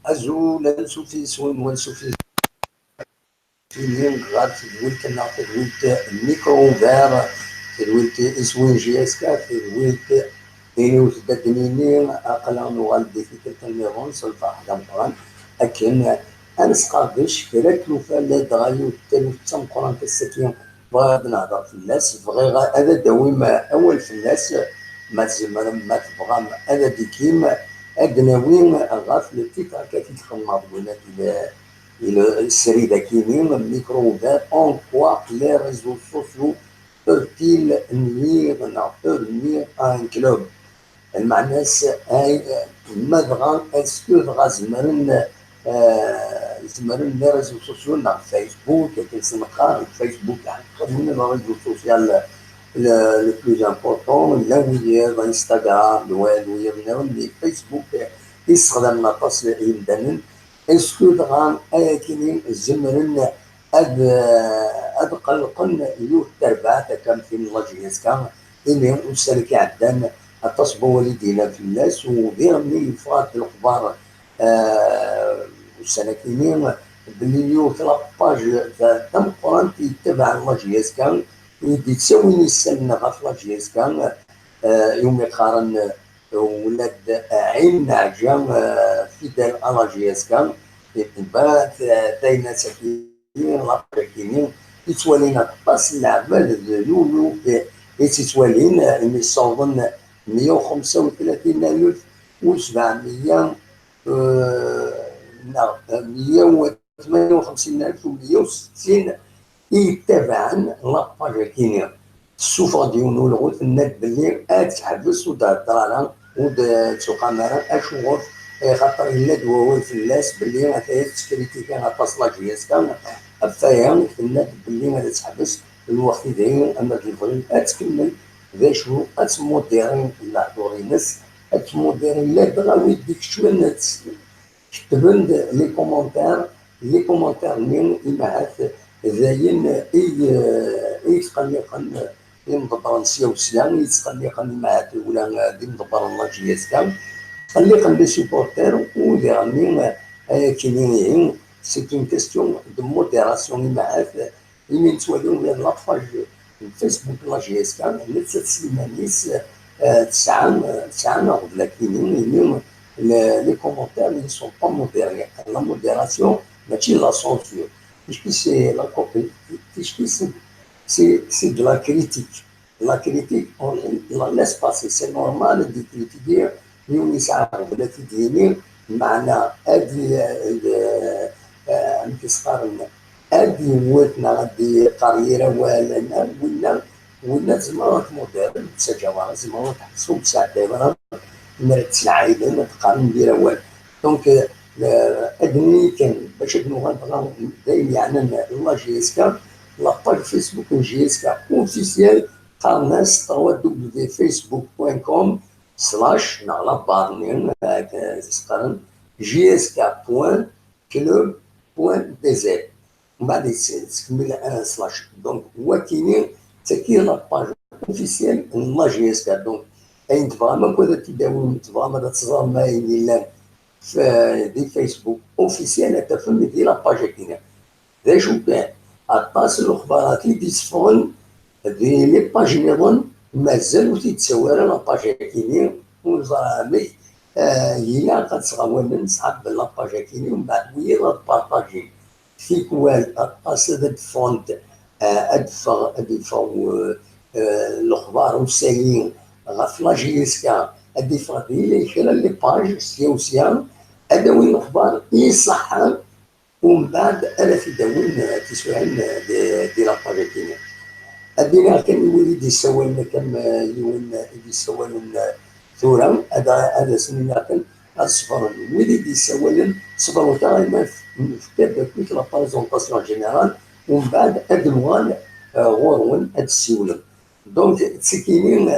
أزول أنسوفي سوين ونسوفي فينين غار تدويلت تدويلت micro ouvert تدويلت إسوين JSK تدويلت إني وتدنيني أقل نوغال دي في تلك النظام سلفا حدا مقران أكن أنسقردش كلا تلوفا لا دغايو تلوف تمقران تسكين بغا نهضر في الناس بغي هذا داوي أول في الناس ما تزمر ما تبغى هذا ديكيم أدناوي غاف le titre كاتي تخمر ولا السريدة كينين micro ouvert en quoi les réseaux sociaux peuvent-ils nuire peuvent nuire à un club. المعنى هاي مدغا est-ce que دغا زمرن زمرن les réseaux sociaux نا فيسبوك كنسمقا فيسبوك من les réseaux sociaux le plus important لا ويا انستغرام ويا فيسبوك يستخدم نطاس يمدنن est-ce que دغا كينين زمرن اد قلقن يوت تربعة كم في la JSK إني وسالك عدان التصبو والدينا في الناس ودير مني يفرات الأخبار والسنة كينين بلي يوت la page تم قران تتبع la JSK يدي تسويني السنة غاف la JSK يوم يقارن ولاد عين نعجة fidèle à la JSK بعد داينا ساكنين la page كينين يتوالينا طاس العباد لولو يتوالين اللي صوضن 135,700 158,160 يتبعن la page كينيا السوفر ديونو الغوث الناد بلي تحبس ودار وتقامر اشوغف خاطر الا دواوي في الناس بلي تكريتيكي غاطاس la JSK فيا الناد بلي غادي تحبس الوقت دايما اما الفرين اتكمل ذا شو اتموديرين العطورينس اتموديرين لا بغاو يديك شويه كتبن les commentaires les commentaires مين إمعات ذاين اي يتقلقن يمضبرن سيا وسيا يتقلقن إمعات ولا دي مضبرن la JSK تقلقن les supporters وديرني كينين c'est une question de modération إمعات إمي نتواليو la page فيسبوك la JSK نتا تسليمانيس تسعة ناخذ لكن les commentaires ne sont pas modérés. La modération, ماشي la censure. C'est la c'est de la critique. La critique, on la laisse passer. C'est normal de critiquer. يوم يسعى ولا تديني معنا ادي انتصار ادي ولتنا غادي قريره ولا ولا ولا زعما مودير تسجا زعما تحسو تساعد دابا مرت العائله ما تقارن ندير والو donc ادني كان باش نوغال دايما يعني la JSK la page فيسبوك JSK officielle قارناس www.facebook.com slash نا la barre قارن JSK point club point dz ومن بعد تكمل un slash donc هو كاينين تاكي la page officielle la JSK donc اين تبغى ما كنت تداوي تبغى ما تصغر ما الا في دي فيسبوك officiel تفهم دي la page كاينه ذا شو كان اطاس الاخبارات اللي تيصفون دي les pages نظن مازالو تيتسوارا la page كاينين وزعما هي قد صغاونا نصحاب la page كاينين ومن بعد ويلا partager في كوال اطاس هذا فونت ادفع ادفع الاخبار والسالين غاف la JSK ادي فغادي كلا les pages سيا وسيا هذا وين الاخبار يصح ومن بعد انا في داوين تسوين دي la page كاينه ادينا كان يولي يسوال كم يون يسوال ثورة هذا سنين كان الصفر وليد يسوال صفر تاع ما في كيف la présentation générale ومن بعد ادنوال غورون اد السيولن donc تسكينين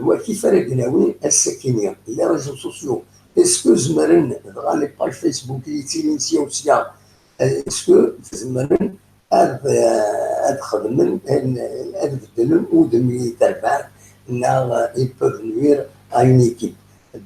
هو كيف راه السكينين les réseaux sociaux est-ce que زمرن دغا les pages فيسبوك اللي تيلين سيا وسيا est-ce que زمرن اد خدمن أذ بدلن ودم تربع نا ils peuvent nuire à une équipe.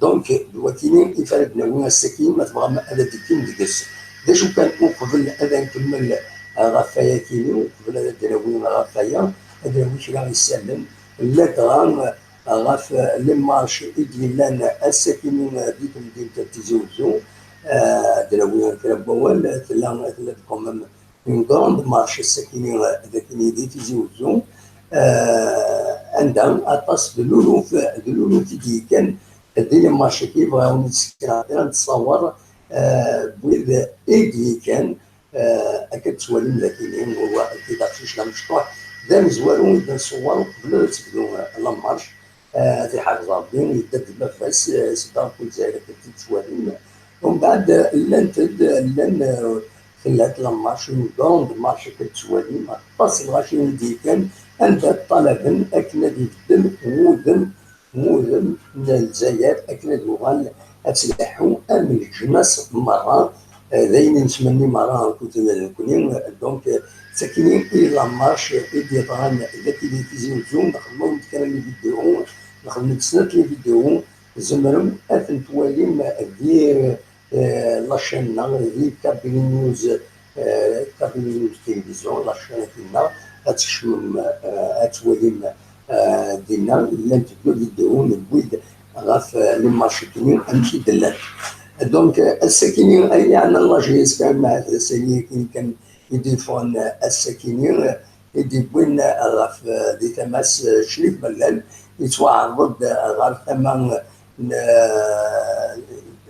donc وكيني يفرد نوين السكين ما تبغى هذا ديكين دقس دا شو كان. وقبل هذا نكمل غفايا كيني، وقبل هذا دراوين غفايا هذا كرا يسلم لا دغا غاف les marches إدي الساكنين ديك مدينة تيزي وزو. دراوين كرا بوال تلا تلا quand même une grande marche الساكنين ذاك دي تيزي وزو، عندها اطاس دلولوف دلولوف دي كان دي les marches كي بغاو نتصور بويد إيدي كان أكد توالي لكن هو كي داكشي لا مشطوح دا مزوارو يبدا نصور قبل تبدو la marche. في حافظ ربي يبدا بفاس سبا كل الجزائر كتوالي، ومن بعد لان لان خلات la marche une grande marche كتوالي طاس الغاشي دي كان عندها طلبا أكنا يبدل وذم موذم من الجزائر أكنا دوغال أتلحو أم الجناس مرة ذاين نتمني مرة كنت كونين. donc ساكنين إلى la marche إدي طران ذاك اللي تيزي وزو نخدمو كان les vidéos، نخدمو تسنات les vidéos زمرم أثن تواليم دير la chaîne دي Kabylie News، Kabylie News Télévision la chaîne كينا أتشمم أتواليم دينا لان تبدو فيديو نبويد غاف les marches كينين أمشي دلات. donc الساكنين أي عندنا la JSK مع الساكنين كان يديفون الساكنين يديبوين غاف دي تماس شريف ملال يتوعرض غير ثمن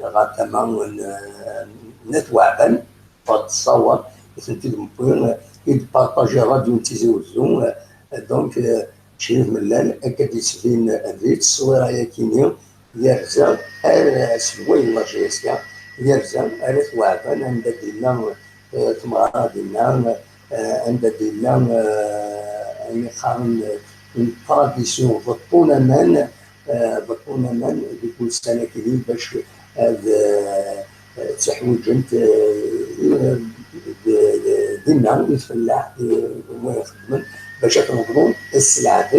غير ثمن نتوعبا فتصور ثنتي يدبارطاجي راديو تيزي وزو. donc شريف ملال أكد يسفين ذي التصويرة يا كيني يرزا سلوين la JSK يرزا أرث وعبان عند دينا تمغارا دينا عند دينا يقارن une tradition بطونا بطونا مان بكل سنة كيني باش تحوجنت دينا يتفلاح ويخدم باش تنظمون السلعة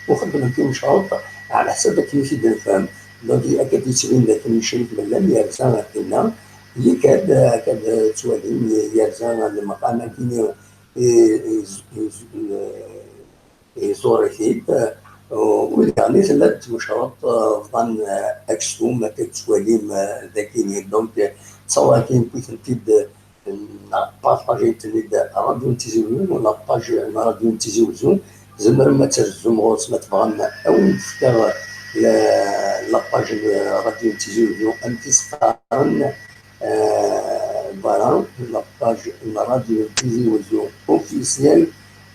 وخدم كي مشروط على حسب كيف نفهم. donc أكد يتبين ذاك الشريف ملال يرزا دينا اللي كاد كاد توالي يرزا المقام كيني يزور ويعني ثلاث مشروط ظن أكسو ما كتوالي ذاكيني. donc تصور كاين كي تنتيد بارطاجي تنيد راديو تيزي وزو ولا page راديو تيزي وزو زمر ما ترزم غوص ما تبغى أو نفكر la page راديو تيزي وزو أم تسقارن voilà la page راديو تيزي وزو officielle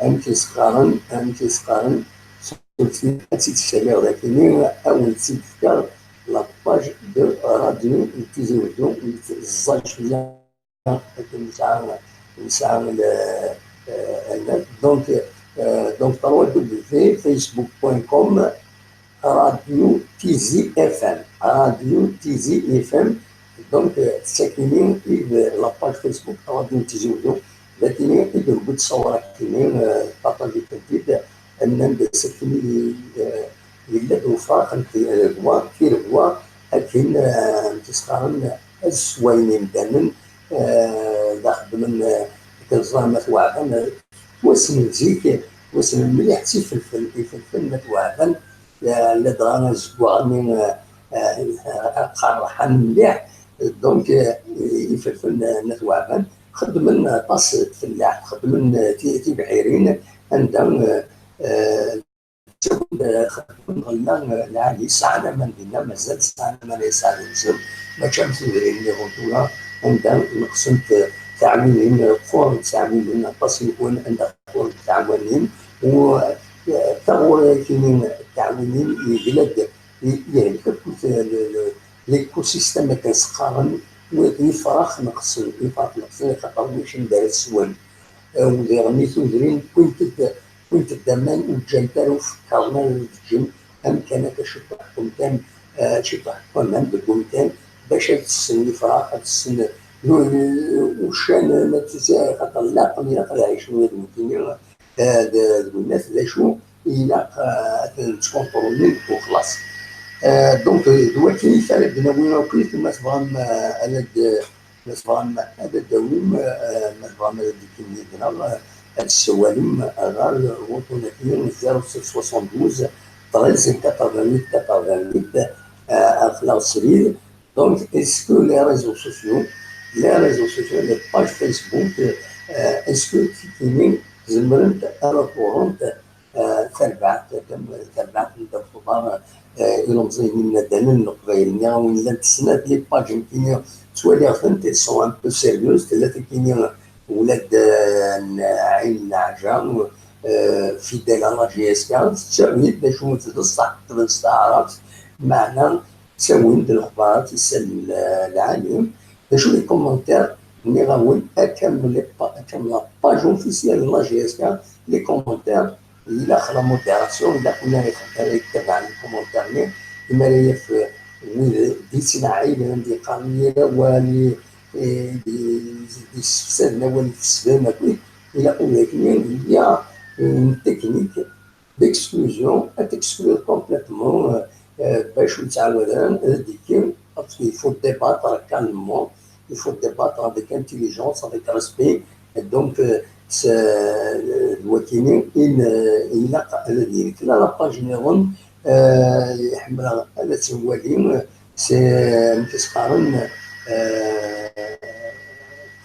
أم تسقارن أم تسقارن تسالي ولكن أو تفكر la page de راديو تيزي وزو الزاج فيها نسعى donc donc 3w facebook.com راديو تيزي FM راديو تيزي FM. donc ساكنين la page فيسبوك راديو تيزي وزو لكن إذا قلت صورة كينين بارطاجي تنتيد أن ساكنين يلا وفاق في روا في روا لكن تسخرن السوينين مدانن داخل من كنظام توعبن واسم زيك واسم مليح تيفلفل يفلفل ما توعبن لا دغا زكوغني قرحان مليح. donc يفلفل نتوعبن خدم طاس فلاح خدم تبعيرين عندها خدم غلا العالي ساعة من دينا مازال ساعة ما ليس نزل ما كان تدري اللي غدوة عندها نقسمت تعوينين قور تعوينين طاس يكون عندها قور تعوينين و تغور كاينين تعوينين يبلاد يعني l'écosystème كنسقارن ويفرخ نقصن يفرخ نقصن خاطر واش ندير السوان وذي تودرين كنت الدمان وجنتر وفكرنا الجن أمكنك شطحكم كان شطحكم عندكم كان باش تسن يفرخ تسن وشان ما تزا خاطر لا قميرة قد يعيشوا الناس لا شو الى تكونترولي وخلاص. donc دواكي فرد ناوي كيف ما تبغى على ما تبغى هذا الدويم ما تبغى هذا ديك هاد السوالم غير وطنيين 07 72 13 88 88 أخلاق سرير. donc est-ce que les réseaux sociaux, les pages Facebook, est-ce que تيكيني زمرنت على كورونت تربعت الخضار إلى مزيان دانا قبايل وين لان تسنات les pages كيني تولي فهمت sont un peu sérieuses تلا كيني ولاد عين النعجة fidèles à la JSK تساوي باش بصح تستعرف معنا تساوي الأخبارات يسال العالم باش les commentaires ني غاون اكمل اكمل la page officielle la JSK. les commentaires الى خلا modération الى كنا يتبع les commentaires كما في دي سناعي عندي قانونية والي دي سفساد والي في السلامة الى قلنا il y a une technique d'exclusion, t'exclure complètement باش نتعاود ديك parce qu'il faut débattre calmement, il faut débattre avec intelligence, avec respect. Donc الوكيلين إن إلا ديالك la page نيرون يحمل هذا تسوالي c'est كيسقارن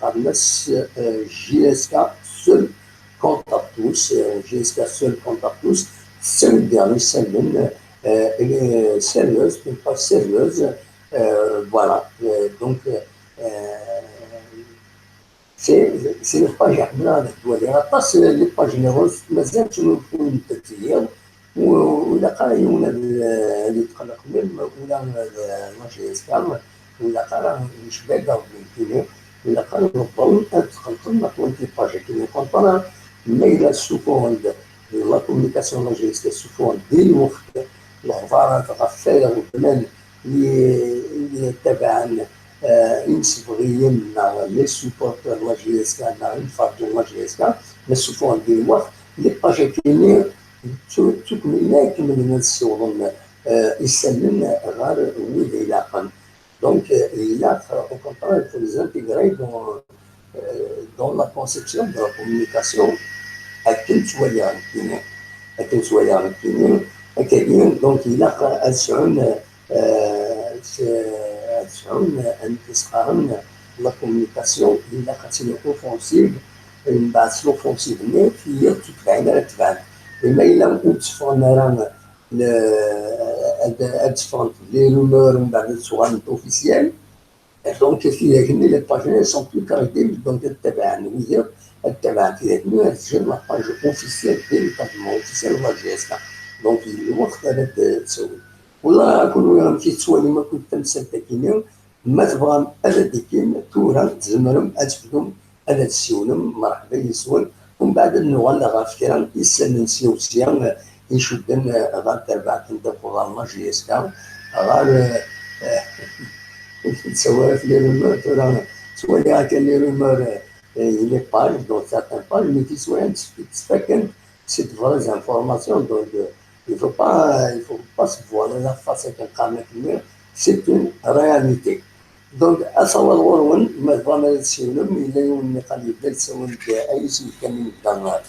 قارنس JSK seule contre tous, JSK seule contre tous. C'est le dernier semaine, elle est sérieuse, une page sérieuse, voilà. Donc c'est les pages يحملها الدولي غطاس les pages نيرون مازال تكون تتير ولا قرا يونا اللي تقلق même ولا la JSK ولا قرا يشبع كيني ولا قرا الظلم تقلق ما كون les pages كيني كونطرا ما الى سوفون la communication la JSK سوفون دي الوقت الخبارات غفاية وبلان اللي تبعا ينسبغيين les supporters la JSK نفرضوا la JSK ما سوفون دي الوقت les pages كيني تكمل كمل نسيوضن يسلم غير وين يلاقن. donc il a au contraire, il faut les intégrer dans la conception de la communication أكن تولي كيني أكن تولي كيني أكاديم. donc إلا أتسعون أن تسقارن la communication إلا خاطر offensive من بعد l'offensive هي تتبعنا راه تبعنا إما إلا وتفرن راه تفرن les rumeurs من بعد تسوغان officielles. donc في les pages sont plus crédibles. donc تتبع ويا تتبع في تجي la page officielle, véritablement officielle la JSK. donc الوقت هذا تسوي ولا كون كيتسوالي ما كنت تمثل تاكيني ما تبغى هذا ديكين تورا تزمرم اتفدم هذا تسيونم مرحبا يسون. ومن بعد نوغال غاف كرا يسال نسيو سيان يشدن غار تربعت ندخل la JSK غار تسوى في les rumeurs تورا تولي هكا les rumeurs les pages dans certaines pages mais تسوى تسفكن c'est de vraies informations. donc il faut pas se voiler la face avec un. c'est une réalité. donc أصوات غورون ما تبغى ما تسيونم إلا يوم قال يبدا تسون أي شيء كان يبدا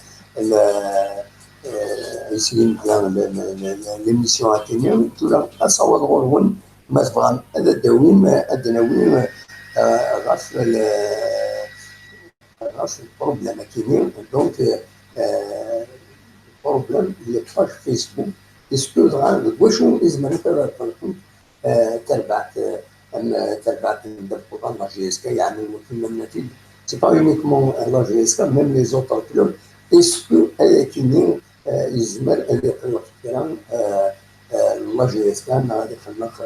أي شيء يبدا l'émission أكينيا تورا أصوات غورون ما تبغى هذا الدويم الدناوي غاف ال problème كاينين. donc problème les pages Facebook est-ce que واش لازم تربعت تربعت la JSK يعني كما النتيجة c'est pas uniquement la JSK, même les autres clubs. est-ce que كاينين يزمر اللي يخلق كرام la JSK ما غادي يخلق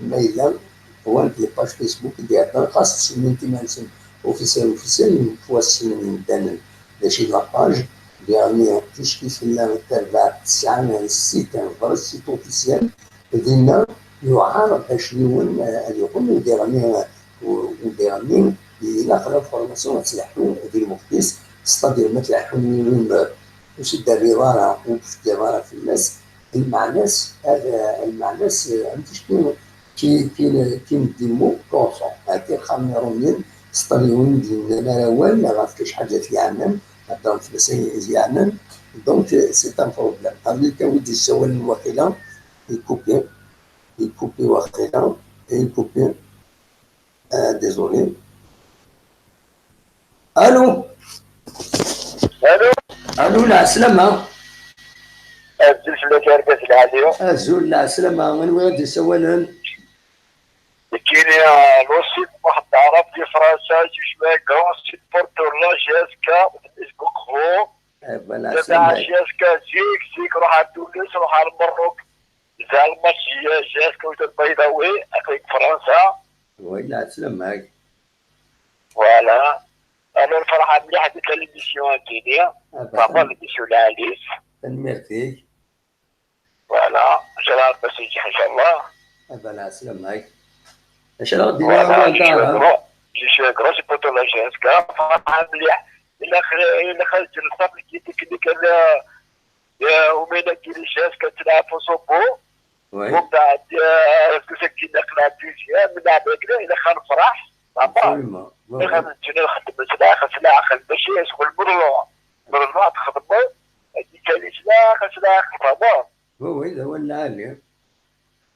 ما إلا هو les pages Facebook ديال خاص تسمي officiel officiel فوا سيمين دان داشي la page يعني كيش كيف لا تربع تسعة ال site, un vrai site officiel دينا يعارض باش يون يقوم وديراني وديراني الى l'information تلحقو ديال المقدس, c'est-à-dire ما تلحقو rumeur. وشد الرضا وفي في الناس المعناس هذا المعناس عندي شكون كي كي كي نديمو كونفون هاكي خاميرونين سطريون ديال روان غاف كاش حاجة يعنن هضروا في السي يعنن donc c'est un problème. قبل كان السؤال الوقيله يكوبي يكوبي وقيله يكوبي désolé. الو الو الو لا سلامة. أزول فلاك أركاز العالية. أزول لا سلامة من وين يسولن؟ كاين لوسيت واحد العرب في فرنسا جوج grand supporteur la JSK بوكفو. تبع JSK زيك زيك روح على تونس روح على المروك زع الماتش JSK البيضاوي أخيك فرنسا. oui لا سلامة. voilà أنا الفرحة مليحة ديك l'émission كينيا طبعا l'émission العاليس. تنميرتي. voilà ان شاء الله باش ينجح ان شاء الله. ابا سلام عليك. اش راه دير je suis grand supporteur la JSK فرحان مليح الى الى خرج الصف كي ديك ومين كي JSK تلعب في صوبو ومن بعد كي نقلع deuxième من بعد هكذا الى خان فرح طبعا. الى خدم سلاح سلاح ماشي شغل مرلوع مرلوع تخدم سلاح سلاح فهمت. oui هو العالي.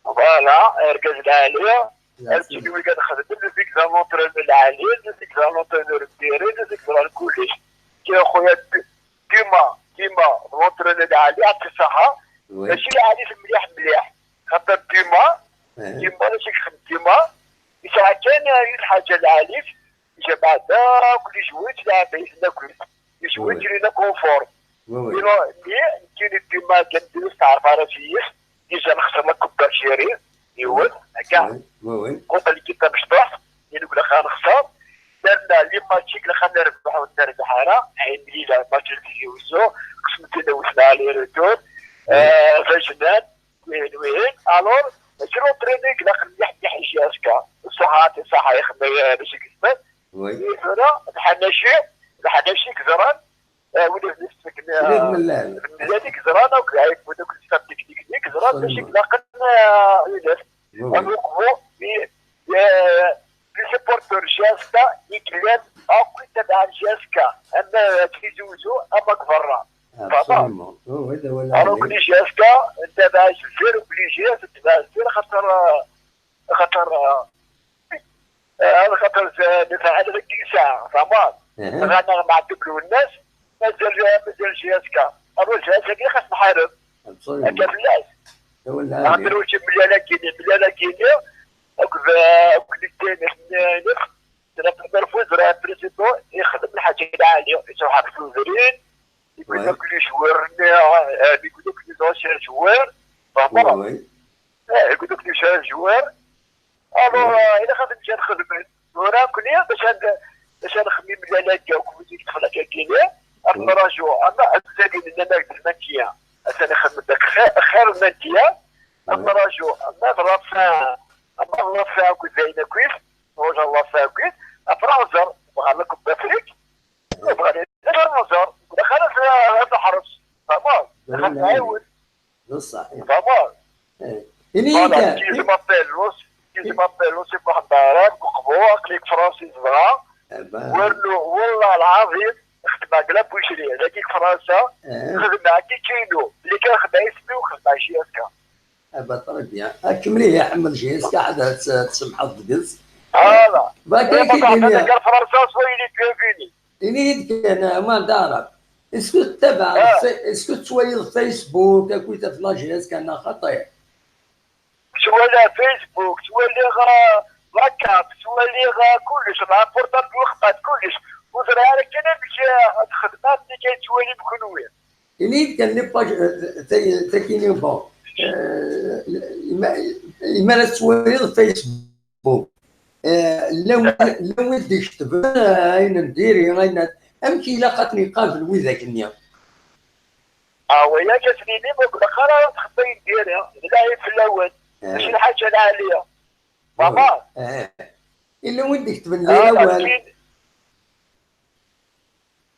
voilà ركز العالية هادشي اللي كنخدم ديك l'entraîneur العالي ديك l'entraîneur ديري ديك كلش كي اخويا ديما ديما l'entraîneur العالي عطي الصحة ماشي العالي مليح مليح خاطر ديما ديما ماشي كخدم ديما ساعة كان الحاجة العالي جا بعدا كل joueur تلعب لنا كل joueur لنا confort mais كاين ديما كندير تعرف راسي déjà نخسر la Coupe d'Algérie يول هكا contre l'équipe مشطوح نقول لك نخسر درنا les matchs اللي خلينا نربحو نربح انا عين ليلة ماتش اللي يوزو قسمت لنا وصلنا aller-retour فجنان وين وين alors ماشي l'entraîneur لا مليح مليح JSK الصحة الصحة يخدم باش يكسب الحناشي الحناشي كزران ولا هذيك زرانه وكعيب ودوك ال staff technique زران باش يتلاقى يدف نوقفوا les supporteurs JSK يكلام اكو تبع JSK اما كيزوزو اما كبرا alors les JSK تبع زير obligé تبع زير خاطر خاطر هذا خاطر هذا ديك الساعة فهمت غانا مع الدبل والناس مازال مازال JSK alors JSK خاص نحارب هكا في الناس خاطر واش ملي كيني ملي كيني كل الثاني نرفض راه président يخدم الحاجة العالية يروح في الوزرين يقول لك les joueurs يقول لك les anciens joueurs فهمت يقول لك les anciens joueurs alors الا خاص نمشي نخدم ورا كليا باش نخدم ملي لا وكل دخل كيني الراجو اما الزادي من انا المانتيا انا خدمت داك خير المانتيا الراجو اما رافا اما رافا كنت كيف وجه الله كيف افرازر بغى لكم بافريك بغى لي نزر خلاص هذا حرس فهمت خلاص عاود بصح فهمت يعني كي مابيل لوس كي مابيل لوس واحد الدار وقفوا كليك فرنسي زرا والله العظيم خدمة كلا بوشري هذاك فرنسا خدمة كي كيلو اللي كان خدمة يسمي وخدمه JSK ابا très bien كملي يا حمد JSK عاد تسمح الدقز هذا كان فرنسا soyez bienvenus إني كان ما دارك est-ce que تبع est-ce que توالي الفيسبوك كويتا في la JSK كان خطير توالي فيسبوك توالي غا la CAF توالي غا كلش مع portable وخطات كلش وزرع كان باش خدمات اللي كيتوالي بكل وين إني كان les pages تاكيني bon إما توالي الفيسبوك لو ودي كتب اين نديري غين امكي الا قاتني قابل وذاك النيا ويا كتنيني ما خلاص تخبي نديرها لا في الاول ماشي الحاجة العالية بابا الا ودي كتب الاول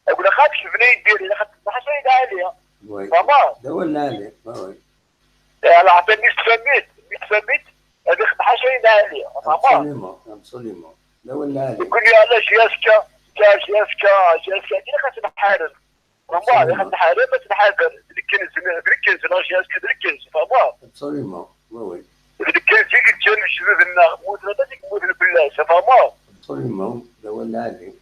اقول خاطش بني يدير الا خاطش حاجة عالية. oui. فما ده هو العالي، oui. على حتى ميت فهمت هذه حاجة عالية، فما absolument absolument، ده هو العالي. يقول لي على JSK JSK JSK كي خاص نحارب، فما خاص نحارب نحارب الكنز الكنز la JSK الكنز، فما absolument، oui. الكنز يجي الشباب لنا موت هذيك موت البلاش، فما absolument، ده هو العالي.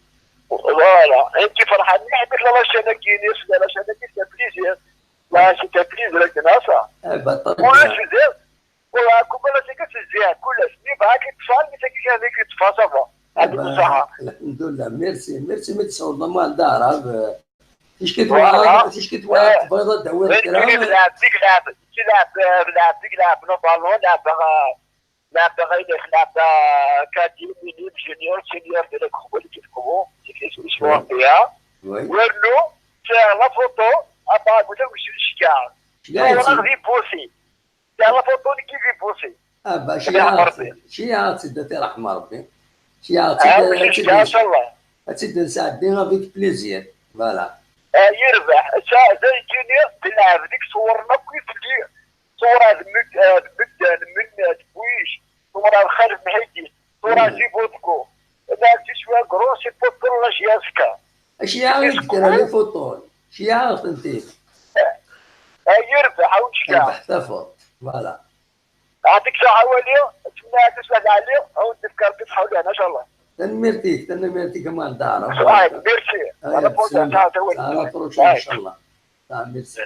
voilà، انت فرحان حبيت la chaîne كينيس la chaîne كي c'est plaisir، la c'est plaisir لك ناسا كلش زين ولا كل شيء كتزيان كلش مي باك اتصال مي تاكي هذيك اتصال ça va، يعطيك الصحة. الحمد لله، merci merci. ما تصور ما دار فيش كتوعد فيش كتوعد بيضة دعوة الكرام. لعب ديك لعب لعب لعب ديك لعب no ballon لعب لعب غير لعب cadet minime junior senior ديال اللي كيفكمو كيف فيها ورنو la photo ابا قلت لك شكا غادي بوسي la photo اللي كيف بوسي. ابا شي عاطي شي عاطي داتي رحمه ربي شي عاطي ان شاء الله تسد سعدين avec plaisir، voilà. يربح زي junior تلعب ديك صورنا كيف اللي صورة مدان من تبويش صورة خالد محيدي صورة جيبوتكو لا شوية كرو supporter la JSK. اش يعرف كان les photos شي يعرف انت يربح ونشكا ربح تفوت، voilà. يعطيك الصحة ولي نتمنى تسمع عليه أو نتذكر تحاول ان شاء الله. تنميرتيك تنميرتيك كمان دار. ميرسي على la prochaine ان شاء الله. merci.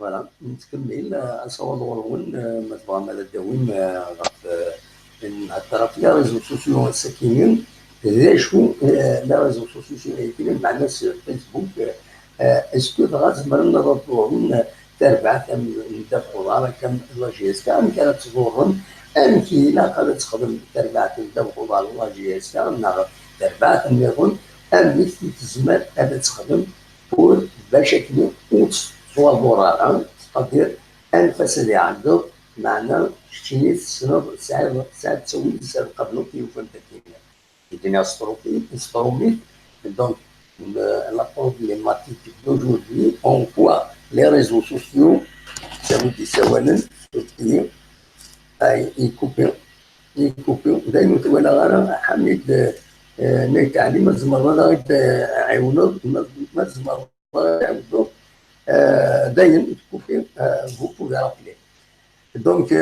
voilà نتكمل اصور غرون ما تبغى ماذا داوم غف الطرف les réseaux sociaux الساكنين ذا شو les réseaux sociaux كاينين مع الناس فيسبوك est-ce que غا نضبطوهم تربعة ندافعوا على كم la JSK كانت تزورهم أنكي لا قد تخدم تربعة ندافعوا على la JSK نغ تربعة النظام أم تزمر هذا تخدم pour باش وتوالبورا تقدر أنفس اللي عنده معنا شتيني سنة ساعة ساعة تسوي ساعة قبل كي يفهم تكينا الدنيا سترومي. donc la problématique d'aujourd'hui, en quoi les réseaux sociaux, ça vous dit ça, يكوبي يكوبي دايما ولا غير حميد نيت علي ما زمر غير عاونو ما زمر عاونو دايما تكوبي vous pouvez rappeler. donc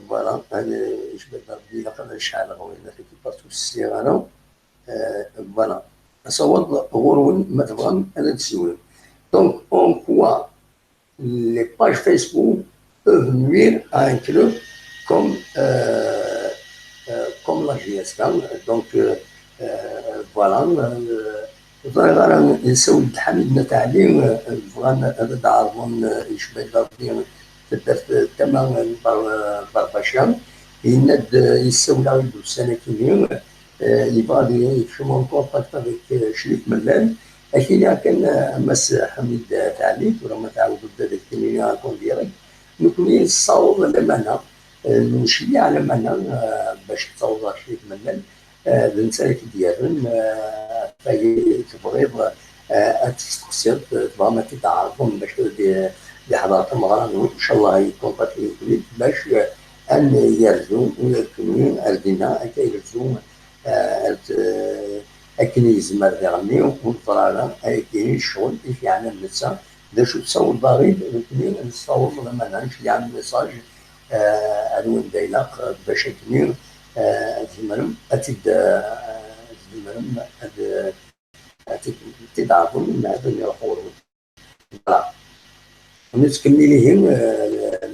voilà هذا جبد ربي لقد شحال غوينا في بارتو السيغانو. voilà صوت غرون ما تبغى انا تسول. donc en quoi les pages Facebook peuvent nuire à un club comme la JSK. Donc voilà غير نسول حميد نتعليم بغا هذا تعرفون يشبه ربي تدرت تمام برباشان يند يسول على السنة كينيون يبغى يكشم en contact avec شريف ملال اكيد كان مس حميد تعليم ولا ما تعاود ذاك كينيون en direct نكوني نصاوب لمنا نمشي على منا باش تصوب شريف ملال الانسان ديالهم تبغي تستقصي تبغى ما تتعرفون باش يحضر المغرب ان شاء الله يكونتاكتي باش ان يرزو ويكونوا اردنا كيرزو اكن يزمر ديالني ونطرانا كاين الشغل كيف يعني النساء دا شو تصور باغي نكوني نصور ما نعرفش يعني message الوين دايلاق باش كني زمرم اتد زمرم تدعرفوا من هذا يروحوا. voilà نتكمليهم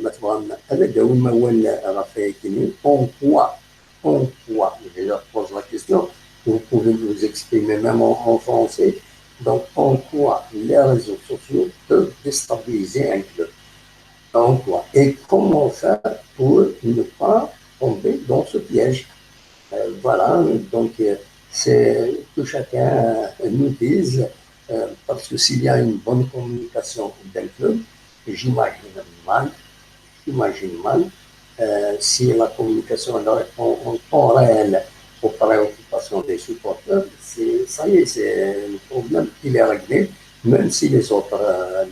ما تبغى هذا داوم ما هو غافي كيني en quoi en quoi je pose la question, vous pouvez vous exprimer même en français. Donc en quoi les réseaux sociaux peuvent déstabiliser un club, en quoi et comment faire pour ne pas tomber dans ce piège. Voilà, donc c'est que chacun nous dise, parce que s'il y a une bonne communication d'un club, j'imagine mal si la communication en temps réel aux préoccupations des supporters, c'est ça y est, c'est le problème, il est réglé, même si les autres,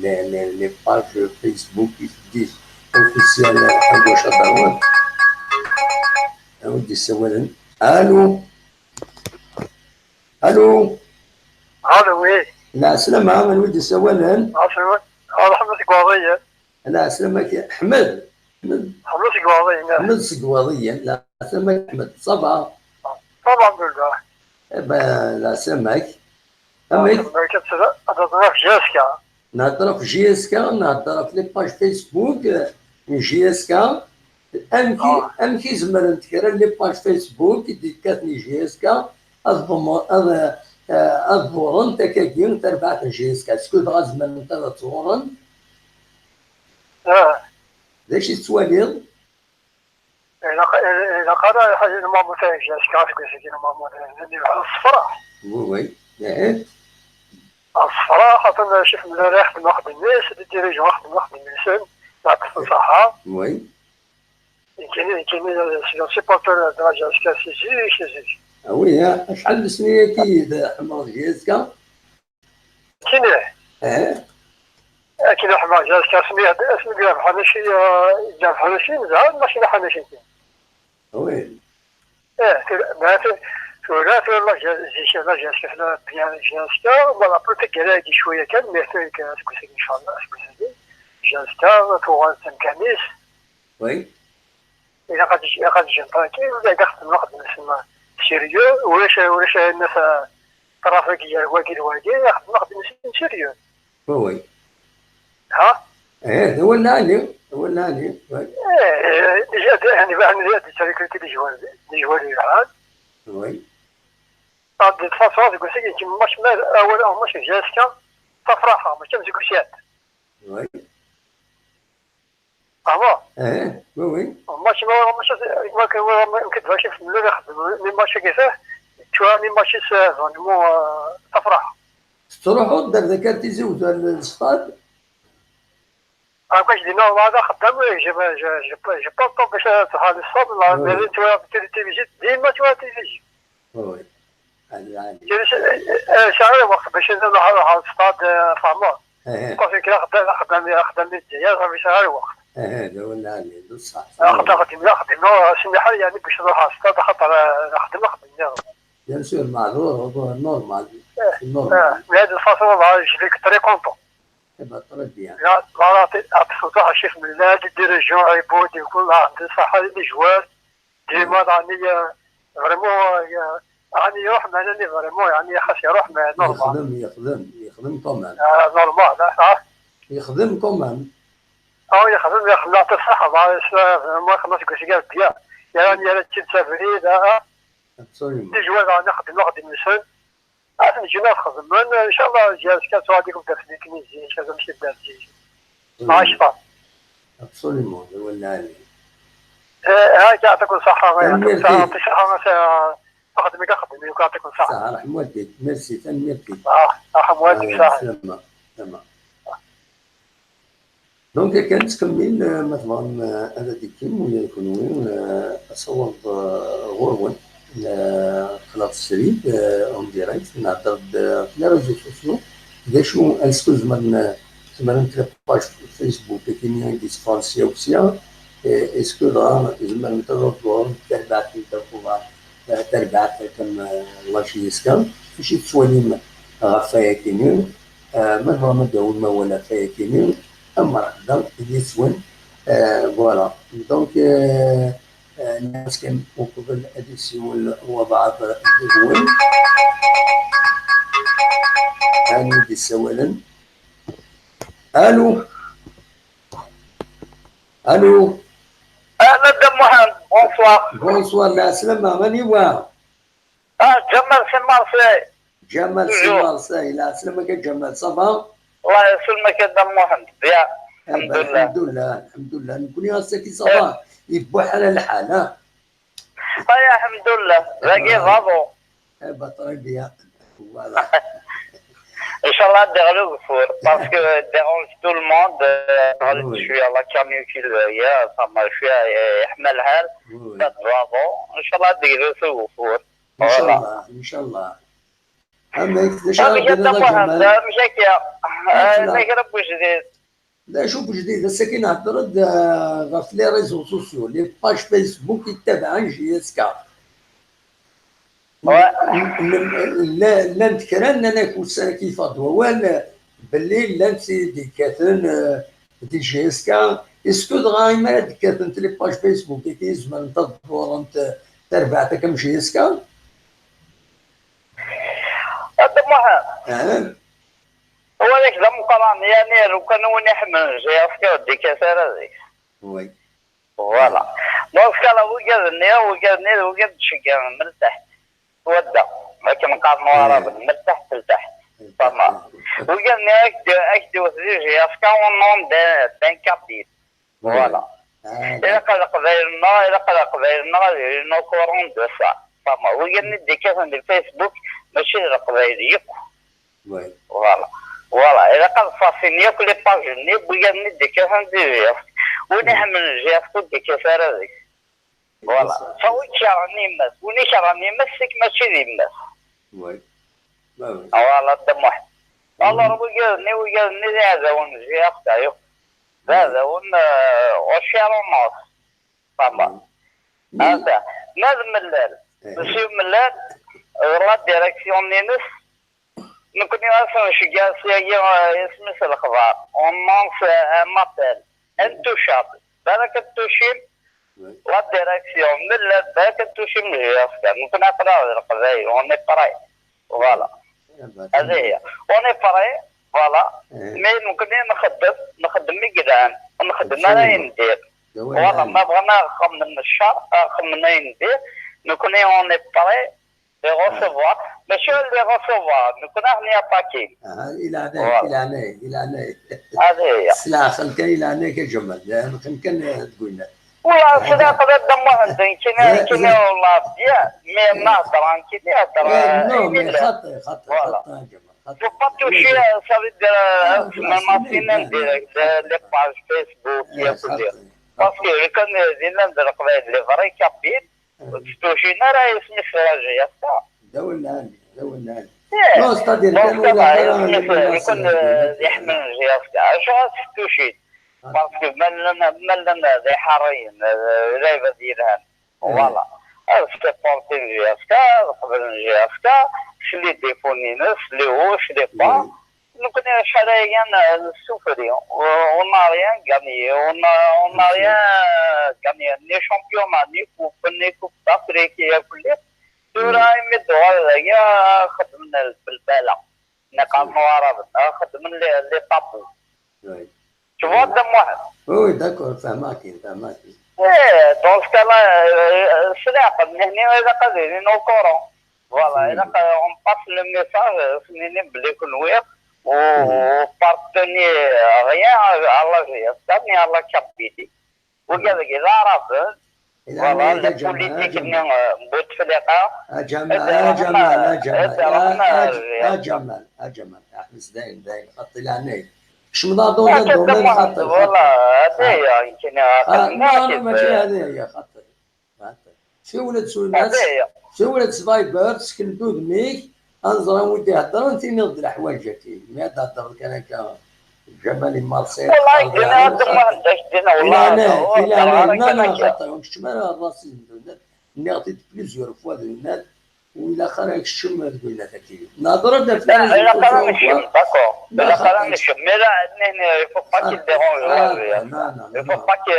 les pages Facebook qui disent officielles à gauche à droite. Allô? Allô? Allô, oui. لا سلامة من ولدي سوالا. أحمد سقواضية. لا سلامة أحمد. أحمد سقواضية. أحمد سقواضية. لا سلامة أحمد ça va. طبعا الحمد لله. لا سلامك. أمك. نهضر في JSK. نهضر في JSK، نهضر في les pages Facebook JSK. أمكي زمرنت كرا les pages Facebook دي كاتني JSK أضمر أظهرن تكاكين تربعة JSK est-ce que دغا زمان انت تظهرن ذاك التواليض إلا قرا حاجة normalement تاع JSK في normalement الصفراء. oui oui الصفراء خاطر شوف من ريحة ناخذ الناس les dirigeants خدم ناخذ الناس نعطي الصحة. oui كاين كاين supporter de la JSK c'est c'est oui شحال من سنين كي حمر JSK؟ كاين كاين حمر JSK سميها اسم بحال شي بحال شي مزال ماشي بحال شي. oui ولا في la JSK bien JSK voilà peut-être كاع شويه كان mais ان شاء الله JSK توغال تمكانيس. oui إلا غادي غادي tranquille ولا خدم نخدم sérieux ولاش ولاش الناس trafic واكي الواكي نخدم sérieux. oui ها ايه هو العالي هو العالي. ايه يعني يعني تشاركت les joueurs les joueurs العاد. oui de façon تقول لك كي ماش اول ماتش JSK تفرحه ماشي تمسك. oui فهموا؟ ايه oui oui ماتش ماتش ما كتبغيش في اللول يخدم les matchs كيفاه توا les matchs vraiment تفرح. تروحوا دار ذاك تيزوج للستاد؟ باش دينا هذا خدام j'ai pas temps باش تروح للستاد لازم توا تيليفزيون ديما توا تيليفزيون. oui عالي شهر وقت باش نروح للستاد فهموا؟ parce que خدام خدام خدام الدنيا شهر وقت. هذا هو العالي صح. خدم خدم سمح لي يعني باش نروح على الستاد خاطر نخدم نخدم. bien sûr معذور هو normal. normal من هذه ال façon je suis très content. eh très bien. لا لا الشيخ من les dirigeants عيبود يكون عنده صحة les joueurs ديما راني vraiment راني يروح معنا vraiment يعني خاص يروح مع normal. يخدم يخدم يخدم quand même. normal يخدم quand même. أو يخدم يخدم يعطي الصحة ما خلص كلشي كاع bien يعني يا تسافري les joueurs راني نخدم نخدم نسن نجي نخدم ان شاء الله JSK غادي درت لي كنيزي ان شاء الله نمشي لدار مع شطار. absolument هو العالي. هاك يعطيكم الصحة يعطيكم الصحة خدمي خدمي يعطيكم الصحة. صحة رحم والديك ميرسي تنميرتي. رحم والديك صح. سلامة سلامة. donc كانت تكمل مثلا هذا ديكيم ولا يكون وين صوب غرون خلاص السريد en direct نهضر في les réseaux sociaux اذا شو est-ce que زعما زعما page Facebook كاين دي فرونسي وسيا est-ce que راه زعما نتضرب تربعت تربعت كم la JSK فاش تسواليم غفايا كينين ما ما داول ما ولا فايا كينين مرحبا يسون voilà donc الناس كان وقبل اديسيون وبعض الدول هاني سوالا. الو الو اهلا دم محمد bonsoir. bonsoir لا سلامة غني وا جمال سي مارسي. جمال سي مارسي لا سلامة جمال ça va؟ الله يسلمك يا دم محمد bien الحمد لله الحمد لله الحمد لله نكوني راسك ça va يبوح على الحال ها يا الحمد لله باقي bravo eh très bien voilà ان شاء الله ديرلو فور parce que dérange tout le monde شويه la canicule هي فما شويه يحمل الحال برافو ان شاء الله ديرلو فور. ان شاء الله ان شاء الله. اما كيفاش راه مشاكل جديد؟ لا شوف جديد الساكن هضرت غف les réseaux sociaux les pages Facebook يتبعن JSK لا لا نتكران انا كنت كيف وال باللي لا دي كاثن دي JSK est-ce que دغا ما كاثن les pages Facebook كيزمان تدور انت تربعتك كم JSK هذا محمد هو ذاك ذا مقران يعني لو كان هو يحمل JSK دي كثر هذيك oui voilà donc كالا وكادني وكاد تشكا من تحت ودا ما كنقارنوا عرب من تحت لتحت فما وكادني اكدي وثدي JSK au nom d'un Kabyle voilà إلا قال قبايلنا إلا قال قبايلنا غادي au courant de ça فما وكادني دي كاثن دي فيسبوك ماشي القبايل ياك voilà voilà إلا قال صافي ياك les pages ني وكادني دي كاثن دي JSK وين يحمل JSK دي كاثر هذيك voilà فهو كيراني ماس وني كيراني ماس سيك ماشي دي ماس oui voilà دم واحد الله وكادني وكادني هذا ون JSK ياك هذا ون وشيرونوس فما هذا ماذا ملال ماشي ملال la direction نينس نكون اصلا شجاع سياجي اسمس الخضار on lance un appel intouchable بالك توشي la direction ملال بالك توشي من JSK نكون عطرا القبايل on est prêt voilà هذه هي on est prêt voilà mais نكون نخدم مقدان نخدم انا ندير voilà ما بغينا خمن الشر خمنا ندير نكون on est prêt les recevoir ماشي les recevoir نكون احنا attaquer الى عناك الى عناك الى عناك هذه هي السلعة خلك الى عناك يا جمال كان تقول لنا والله سلعه قدر دم واحد كاين كاين والله bien mais نهضر كاين يهضر non mais خطي خطي خطي جمال faut pas toucher ça veut dire ما direct les pages Facebook يا كل parce que كان دينا ندير قبايل les vrais Kabyles توشينا راه اسمي سراجي يا دولنا دولنا non c'est-à-dire كان ولا يكون يحمل JSK اش توشي parce que مالنا ذي حارين لا يبديلها voilà supporter JSK قبل JSK les défauts نينس les hauts les bas نكون شحال souffrir on n'a rien gagné on n'a rien gagné ni championnat ni coupe ni coupe d'Afrique يا كل دورا يمدوا يا خدمنا بالبالة نقاموا عربنا خدمنا les tabous tu vois دم واحد oui d'accord فهماك فهماك ايه dans ce cas-là سلاق هنا اذا قادرين au courant voilà اذا on passe le message سنيني بلي كل ويق و appartenait rien à la JSK ni à la Kabylie وكذا كذا عرف voilà la politique بوتفليقه جمال يا جمال يا جمال يا جمال يا جمال احبس داين داين خطي لعنيك شمنا domaine domaine خطي والله هذه هي يمكن لا ماشي هذه هي خطي سولت سولت سولت سفايبر سكن دودميك انظر ودي هضر انت نض الحوايج ما تهضر كان هكا جمال مارسيل والله دينا هضر ما عندهاش دينا والله لا لا لا خطا مش راسي نعطيت plusieurs fois الناس وإلى خرج الشم تقول لها تاكي نهضر لا لا قرا نشم d'accord لا قرا نشم mais là il faut pas qu'il dérange il faut pas que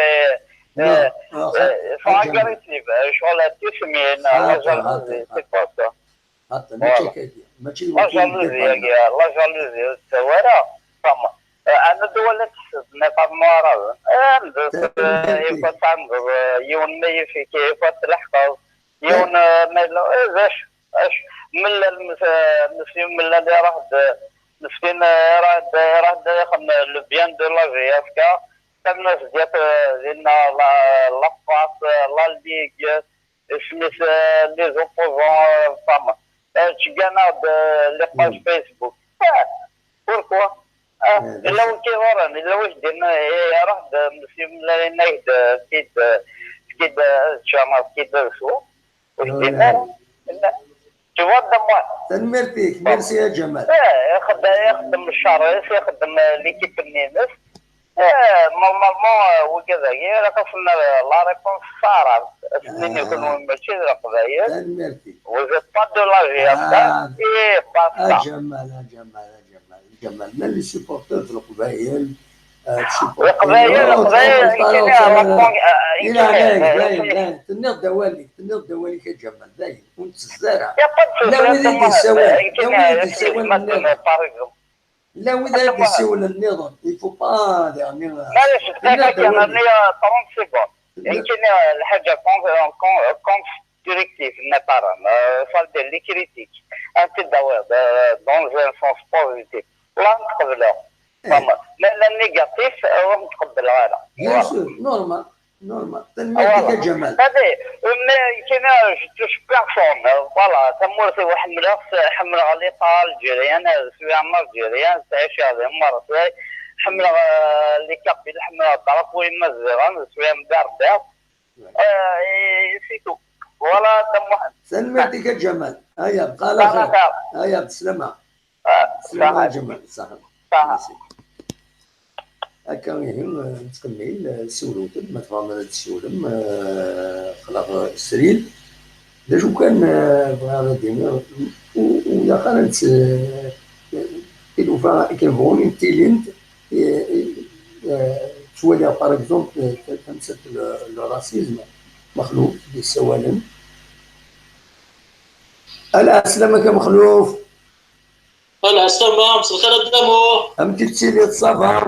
sont agressifs شغل تسمي la jalousie c'est pas ça حتى ماشي كده ماشي la jalousie la jalousie السوارة فما انا دول تحسد نقاط معارضة يفوت عند يون ما يفي كيف تلحق يون ما اش اش من المسيو من اللي راه مسكين راه يخدم le bien de la JSK كم ناس ديال ديالنا la FAS la ligue سميت les opposants فما تشكانا les pages Facebook pourquoi الا وين كيوران الا واش درنا راه مسيو من كيد كيد تشامر كيد سو واش درنا Tu vois. تنمير ميرسي يا جمال. يخدم الشريف، يخدم l'équipe النينس normalement وكذا. راه خاصنا la réponse صارت سنين يكونوا ماشي القبايل. تنمير vous êtes pas de la JSK et basta. جمال جمال جمال جمال من les supporters في القبايل. القبايل القبايل. الى عليك باين تنيض دواليك تنيض دواليك يا جمال باين وانت الزارع. لا وين يسوي لا وين يسوي لا وين يسوي النظام il faut pas يعني. معليش دقيقة كان 30 secondes. يمكن الحاجة constructive مثلا ça les critiques انت داوي dans un sens positif لا نتقبلها، لا négatif نتقبلها لا. bien sûr، normal normal. تنميتك يا جمال. هذه يمكن je touche personne، voilà. تمورتي وحملها حملها l'État algérien، suis un Algérien تعيش هذه مرة حملها les Kabyles، حملها drapeau يمزغ suis un berbère، c'est tout، voilà. سلمتك يا جمال، هيا بقى على خير، هيا بسلامة. بسلامة يا جمال، صح. هكا يهم نتكمل سولوتم ما تفهم تسولم خلاص السريل دا كان بغا ديما ويا خانت تيلوفا كيبغوني تيلينت تولي par exemple تمسك le racisme مخلوف بالسوالم. ألا سلامك يا مخلوف. ألا السلامة، مساء الخير الدمو. أمتي تسيلي تصافى.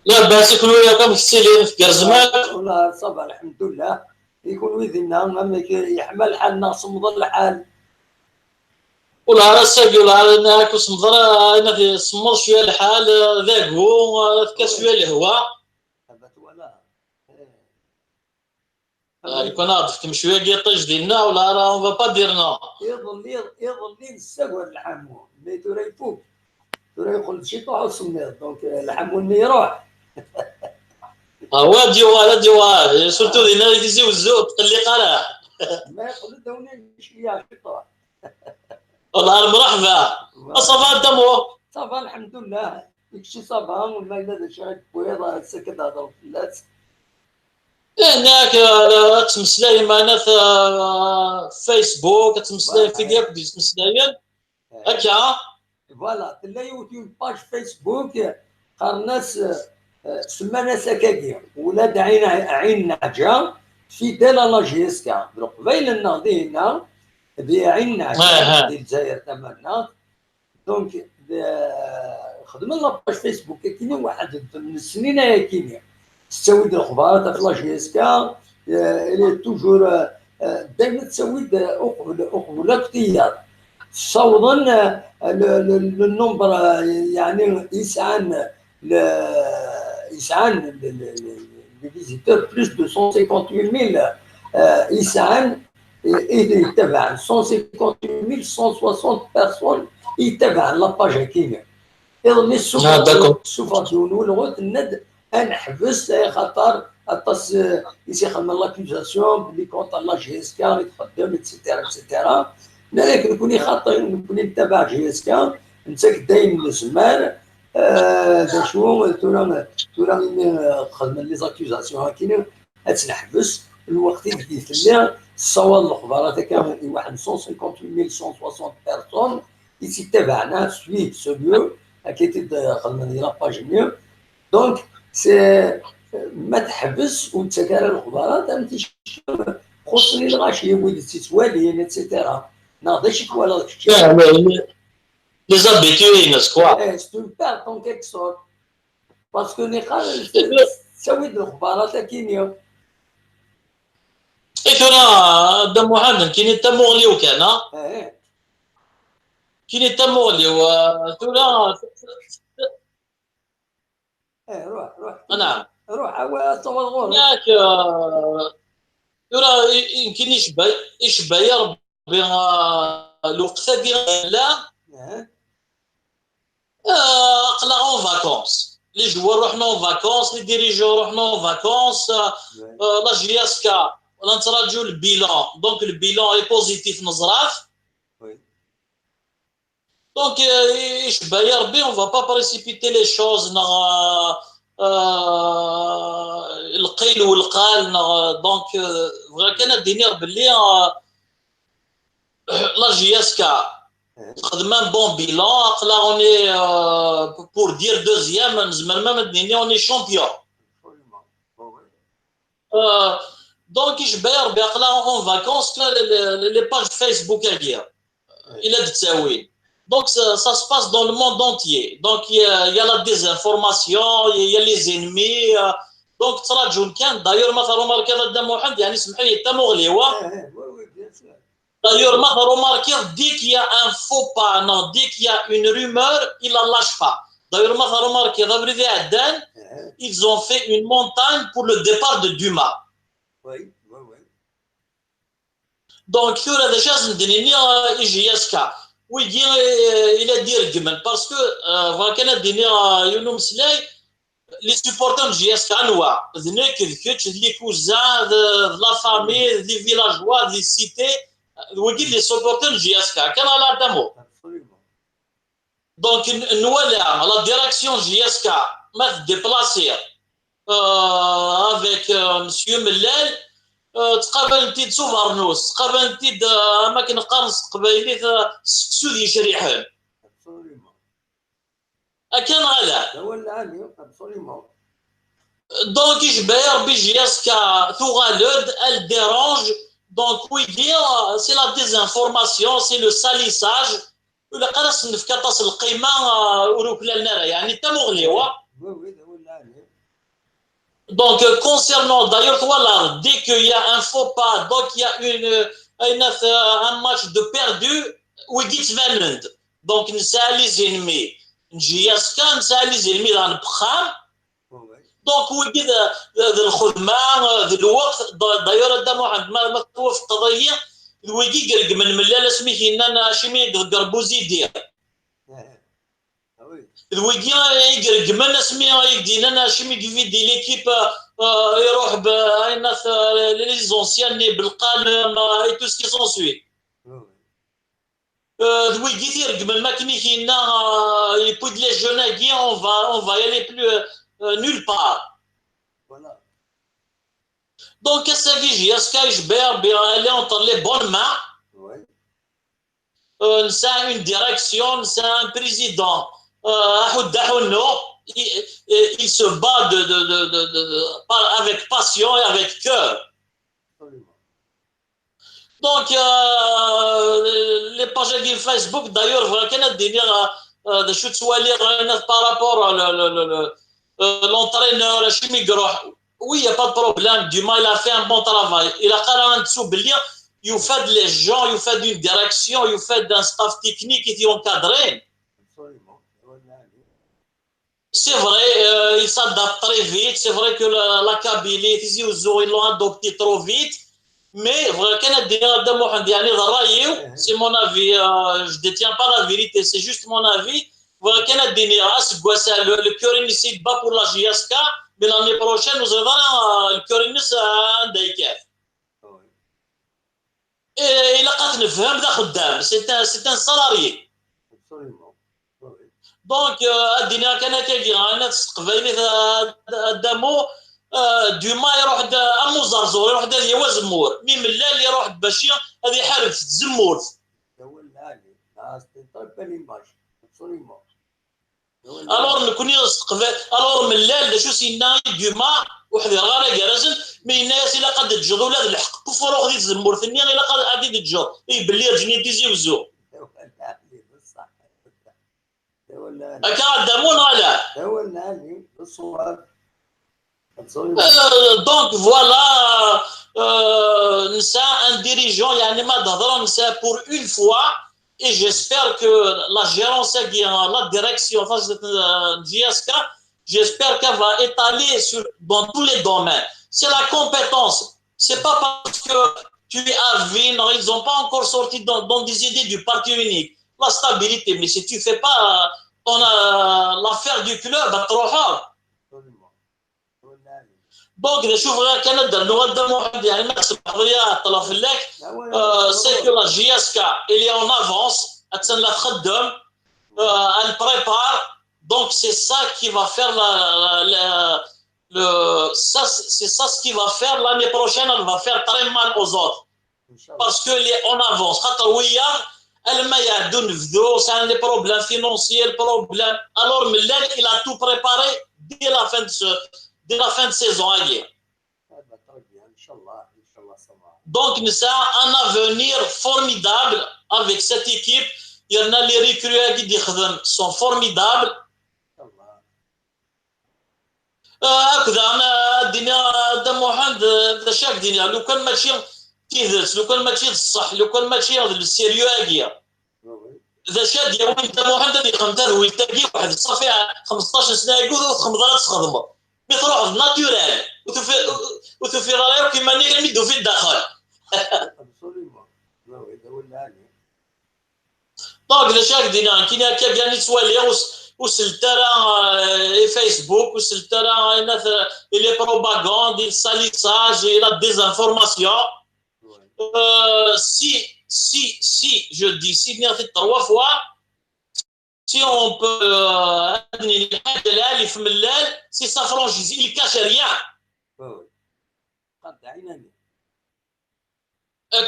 لا باس يكون وياكم في في كرزمات. والله ça va الحمد لله، يكون ويدنا يحمل الحال صمد الحال. والله راه ساقي والله انا صمد انا في صمد شوية الحال ذاكو كاس شوية الهواء. يكون عرفتم شوية كيطيش ديالنا ولا راه on va pas dire non. يظل نساو الحمو mais تورا يفوق تورا يقول شي طوح وصمير donc الحمو اللي يروح. هو ديوار ديوار surtout دينا اللي تيزي وزو تقلي قرا ما يقول دوني شوية شي طوح. والله مرحبا ça va دمو. ça va الحمد لله داكشي ça va وما الا شي بويض سكت هضر فلات. هناك تمسلاي معنا في فيسبوك تمسلاي في ديال تمسلاي هكا voilà تلا يوتيوب page فيسبوك قرناس سمانا سكاكي ولاد عين عين نعجة fidèles à la JSK قبيل النهضي هنا بعين نعجة ديال الجزائر تماما. donc خدمنا la page فيسبوك كاين واحد من السنين كاين تسويد الاخبار تاع la JSK toujours دائما تسويد اقبل اختيار صوضا ال nombre يعني يسعان يسعان les visiteurs plus de 158000 يسعان يتبع 158160 personnes يتبع la page كاينه. يظل السوق ديالو الند نحبس خاطر اطاس يسيخدم l'accusation بلي contre la JSK يتخدم et cetera et cetera. لكن نكوني خاطر نكوني نتبع JSK نتاك داين من زمان دا شو تورا تورا خدم les accusations كاين تنحبس الوقت اللي تلا الصواب الاخبارات كان واحد 158160 personnes يتبعنا suivent ce lieu كي خدمنا la page ميو. donc c'est ما تحبس وتكرر الاخبارات انت خصني الغاشي وين تتوالي et cetera ناضي شي كوالا les habitués ناس quoi c'est une perte en quelque sorte parce que نقال تسوي الاخبارات كاينين. اي ترى دا محمد كاين تا مغليو كان كاين تا مغليو ترى ايه روح روح نعم روح هو صور غور ياك ترى يمكن يشبه يشبه يا ربي الوقت ديال لا قلا en vacances les joueurs رحنا en vacances، les dirigeants رحنا en vacances، la JSK نتراجو ال bilan, donc ال bilan est positif نزراف. Donc يشبه يا ربي, on va pas précipiter les choses نغ القيل والقال. Donc كان دينير باللي la JSK تخدم un bon bilan. Là, on est pour dire deuxième, نزمر même ديني on est champion. Donc يشبه ربي là en vacances, les pages Facebook الى تساوي. Donc, ça se passe dans le monde entier. Donc, il y a la désinformation, il y a les ennemis. Donc, تراجون كان d'ailleurs مثلا remarqué هذا محمد يعني اسمح لي تمغليوه. D'ailleurs, ما remarqué, dès qu'il y a un faux pas, non, dès qu'il y a une rumeur, il la lâche pas. D'ailleurs, ما remarqué عدان, ils ont fait une montagne pour le départ de Dumas. Donc, ثورة déjà ندنيني JSK ويجي الى دير جمل parce que كان ديني يونو مسلاي les supporters JSK انواع ذنك ذكتش les cousins, la famille, les villageois, les cités, ويجي les supporters JSK كان على دمو. Donc نوالا la direction JSK ما déplacer avec monsieur ملال تقابل انت سوفارنوس تقابل انت اماكن قرص قبايلي سكسو دي شريحان كان غالا. هو العالي, absolument. Donc يشبه ربي JSK ثوغالود elle dérange. Donc oui, c'est la désinformation, c'est le salissage ولا قرص نفكا تصل القيمه وروك لنا يعني تمغليوه. Donc, concernant, d'ailleurs, voilà, dès qu'il y a un faux pas, donc il y a un match de perdu, ويجي تفانند. Donc, نسال les ennemis. JSK نسال les ennemis dans البخام. Donc, ويجي الخدمة الوقت. D'ailleurs, هذا محمد ما توفق قضية ويجي قرق من ملال سميتي شمي قربوزيدي. ويجي يقرق من اسمي يدينا شمي يفيدي l'équipe يروح باين les anciens بالقلم et tout ce qui s'ensuit. ويجي يرق من ما كني كينا يبود les jeunes, on va y aller plus nulle part. Donc, qu'est-ce que JSK elle est entre les bonnes mains. C'est une direction, c'est un président. Il se bat avec passion et avec cœur. Donc, les pages de Facebook, d'ailleurs, par rapport à l'entraîneur, oui, il n'y a pas de problème. Dumas, il a fait un bon travail. Il a il fait les gens, il fait une direction, il fait d'un staff technique qui est encadré. C'est vrai, il s'adapte très vite. C'est vrai que la Kabylie, ils l'ont adopté trop vite. Mais c'est mon avis. Je ne détiens pas la vérité, c'est juste mon avis. Le cœur ici bat pour la JSK, mais l'année prochaine, nous avons le cœur عندها إلا قات نفهم ذا خدام, c'est un salarié. Donc الدنيا كان كي انا تستقبلني دامو دوما يروح امو زرزور يروح دا هو زمور mais ملال يروح باش هذه حارب في الزمور. هو العالي, c'est très belle image, absolument. Alors نكوني استقبل alors ملال شو سينا دوما وحدي غير كرازن mais الناس الا قد تجض ولا الحق كفر غادي تزمور ثانية الا قد غادي تجض اي باللي رجني تيزي وزو. هو العالي بصح هو العالي. هكا دامون ولا هو العالي بالصواب. Donc voilà, نسا un dirigeant يعني ما تهضر نسا pour une fois et j'espère que la gérance, la direction de JSK, j'espère qu'elle va étaler dans tous les domaines. C'est la compétence. C'est pas parce que tu es à Vine, ils n'ont pas encore sorti dans des idées du parti unique. La stabilité, mais si tu fais pas l'affaire du club, تروح. donc اذا شوف غير كان درنا غدا واحد يعني ما تسمح طلع في اللاك c'est que la JSK elle est en avance لا تخدم elle prépare donc c'est ça qui va faire la le ça c'est ça ce qui va faire l'année prochaine elle va faire très mal aux autres parce que elle est en avance خاطر ويا ما يعدو نفذو c'est les problèmes financiers ال problème alors ملال il a tout préparé dès la fin de dès la fin de saison هاكي. Donc nous avons un avenir formidable avec cette équipe. Il y en a les recrues qui sont formidables. هكذا انا الدنيا دا محمد ذا شاك دنيا لو كان ماشي تيدرس لو كان ماشي الصح لو كان ماشي ال sérieux هاكيا ذا شاد يا وين دا محمد يخدم تاع تاكي واحد صافي 15 سنة يقول تخدم تخدم mais تروح naturel وتوفي رايو كيما نيدو في الداخل. donc ذا شاك دينا كاين هكا كاع نتوالي وصلت راه فيسبوك وصلت راه les propagandes ال salissage la désinformation. Si si si je dis si bien fait 3 fois si on peut الحاجة في ملال c'est sa franchise il cache rien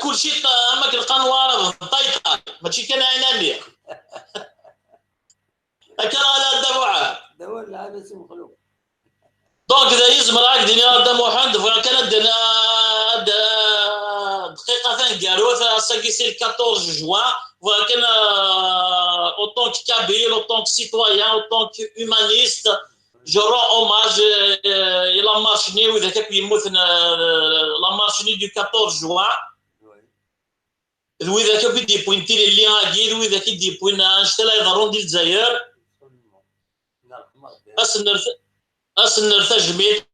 كلشي اما كنلقى طايطه ماشي كان عيناني هكا على الدموع donc اذا يزمر هاك دينا دا محمد كان درنا دقيقة ثاني ساكي c'est 14 جوان ولكن autant que Kabyle, autant que citoyen, autant que humaniste, je rends hommage à la marche la marche du 14 juin. وإذا كان بدي بوينتي اللي غادي وإذا كي بوين نشتري يضرون ديال الجزائر أسنر تجميل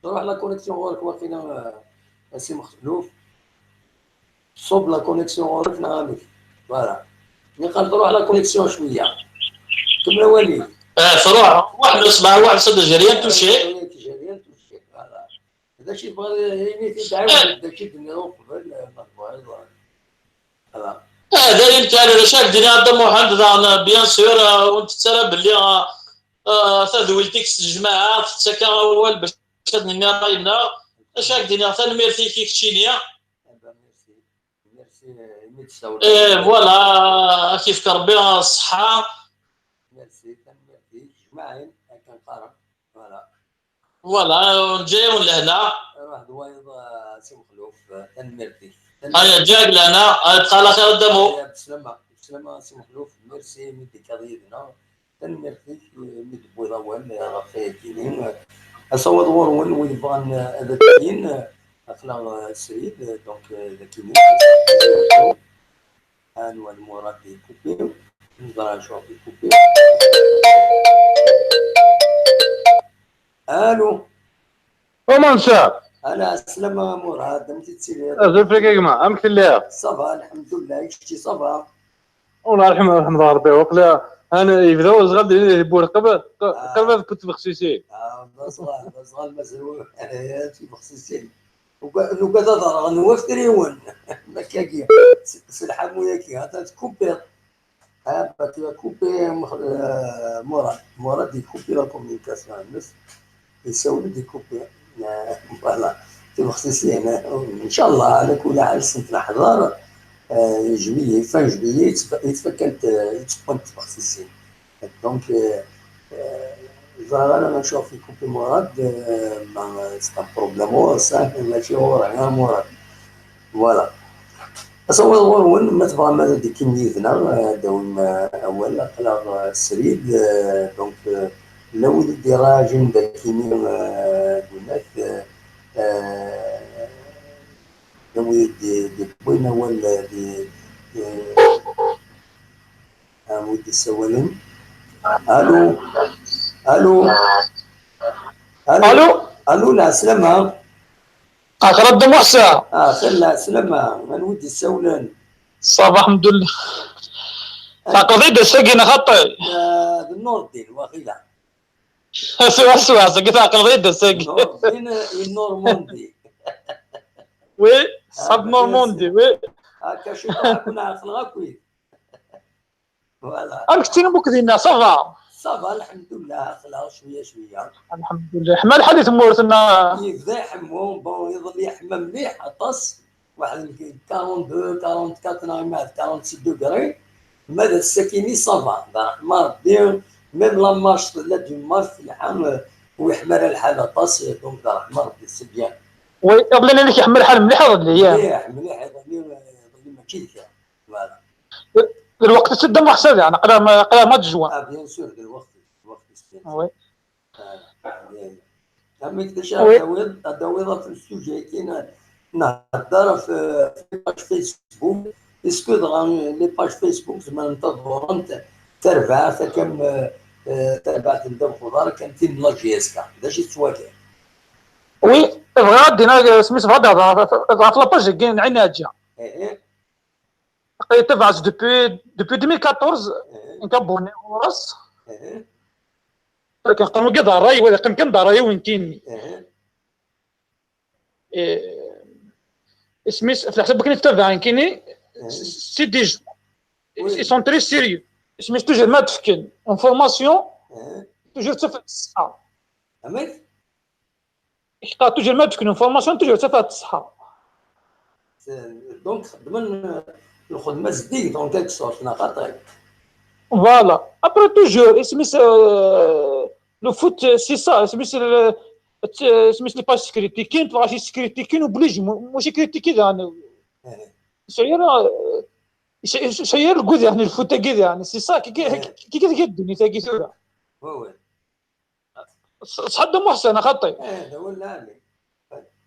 تروح la connexion غورك واقيلا سي مخلوف صوب la connexion غورك نعامل voilà ملي قال تروح la connexion شوية كمل وليد تروح واحد سبعة واحد سد جريان touché جريان touché voilà هذا شي بغا يعني تيتعاود داكشي الدنيا قبل voilà هذا يمكن هذا شاك دينا هذا محمد bien sûr وانت ترى باللي تذويلتك الجماعة تتسكى اول باش تنمي راينا اشاك دينا تنميرتي كيك تشينيا اي voilà كيف كربي الصحة ميرسي تنميرتي جماعين كنقارب voilà voilà نجيو لهنا روح دوايض سي مخلوف تنميرتي هيا جاك لهنا بقى على خير قدامو بسلامه بسلامه سي مخلوف ميرسي ميدي كاضيدنا تنميرتي ميد بويضاوال غف كينين اصوات غورون وين بغان هذا كاين اخلاق السيد donc هذا كاين انوال مراد coupé نظرا نشوف coupé الو comment ça انا سلامة مراد انت تسيري ازول فيك يا جماعة امك الله ça va الحمد لله كشتي ça va والله الحمد لله ربي وقلا انا يبداو صغار بور قبل قبل كنت بخصيصي صغار صغار مازال في بخصيصي وكذا ضرر نوف تريون ما كاكي سلحة ياكي هذا تكوبي ها coupé مراد مراد يكوبي la communication الناس يساوي découper voilà في بخصيصي ان شاء الله على كل حال سنة الحضارة juillet fin juillet يتفكنت يتفكنت بخصيصي donc ظهر انا نشوف في coupé مراد ما c'est problème ساهل ماشي هو راه مراد voilà اصور وين ما تبغى ما ديك كيميتنا داوم اول قلا السريد donc لو دي راجل داكيني قلناك لو دي دي بوين اول دي ودي السوالن. الو الو الو الو، لا سلامة. اخر الدم وحسا. اه لا سلامة، من ودي السولان؟ صباح، الحمد لله. تقضي ساكنة خطي. النور الدين واخيلا. سوا سوا ساكي تقضي ساكي. نور الدين النورموندي. oui، صاب نورموندي، oui. هكا شي كنا عقل غاكوي، voilà. راك تينا بوكدينا، ça va؟ ça va الحمد لله، خلا شوية شويه. الحمد لله. حما الحديث مورتنا. يبدا يحمو، bon يظل يحمى مليح، عطس واحد 42 44 نعم 46 degrés. ماذا الساكني ça va ما ربي، même la marche لا de marche في العام ويحمر الحالة طاس، donc رحمه ربي c'est bien. oui، قبل لك يحمل الحال مليح هذا الايام. مليح مليح، يظل ماشي، voilà. الوقت تسد محسن، يعني قرا قرا ما تجوان. اه bien sûr، الوقت الوقت. oui. أما كيفاش هذا في ال sujet كاين نهضر في page Facebook، est-ce que les pages Facebook زعما انتظروا تربع كم تربعت نبدا الخضار كان تيم la JSK دا شي تواكل. oui، بغا دينا سميت بغا في la page كاين عين اجا تبعت depuis 2014 نكابوني وراس، لكن قاموا كذا راي ولا قام كان راي وين كاين سميت في الحساب كاين تبع كاين c'est des ils sont très sérieux. سميت toujours ما تفكن information toujours تفهم الصحه. فهمت؟ toujours ما تفكن information toujours تفهم الصحه. donc خدمة الخدمة زديك dans quelque sorte خاطر. voilà، après toujours سميت le foot c'est ça. سميت سميت les pages critiquer، تبغى شي critiquer obligé ماشي critiquer يعني سير سير الكود، يعني ال foot كذا، يعني c'est ça كي كي كي الدنيا تاكي ثورة. oui. صح دم محسن خاطي. هذا هو اللي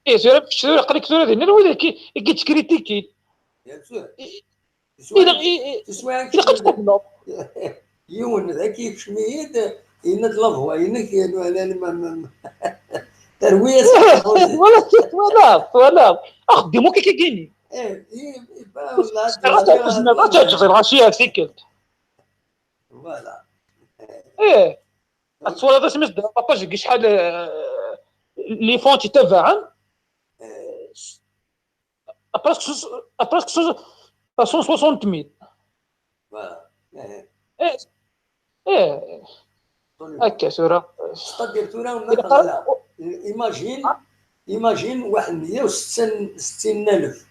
ايه سير سير قريك ثورة ديال ولا كي ت critiquer. bien sûr. اذا اذا قد تقبل. يون ذاك يكشميد يند la voix ينك انا ترويه. ولا ولا ولا اخدمو كي كيني. ايه. غاشي سيكلت. voilà. ايه الصورة هذا سميت la page شحال les fans تتبعا presque presque 160 mille. voilà. ايه ايه هكا سورة. c'est-à-dire تورا مثلا imagine imagine واحد 160 الف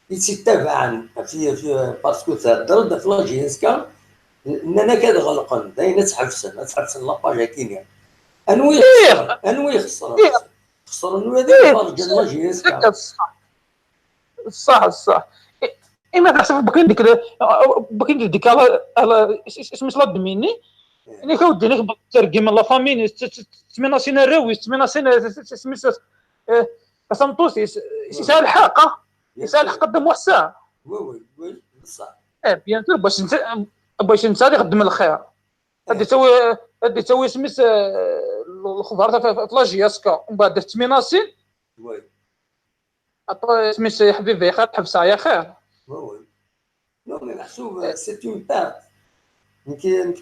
يتتبعن في parce que تهضر في la JSK اننا كتغلقن داينا تحبسن تحبسن la page كاينه انوي يخسر انوي يخسر خسر انو هذيك page la JSK. صح صح، اما تحسب بكين ديك بكين ديك سميت l'admin يعني كودي لك ترجم la famille تميناسينا الراوي تميناسينا سميت سمطوسي يسال الحق يسال الحق قدام وحسا. oui oui oui بصح. اه bien sûr، باش انت غادي يخدم الخير غادي تسوي سميت الخضار في la JSK ومن بعد تميناسين. oui. سميت يا حبيبي خير تحبسها يا خير. oui oui، non mais محسوب c'est une perte.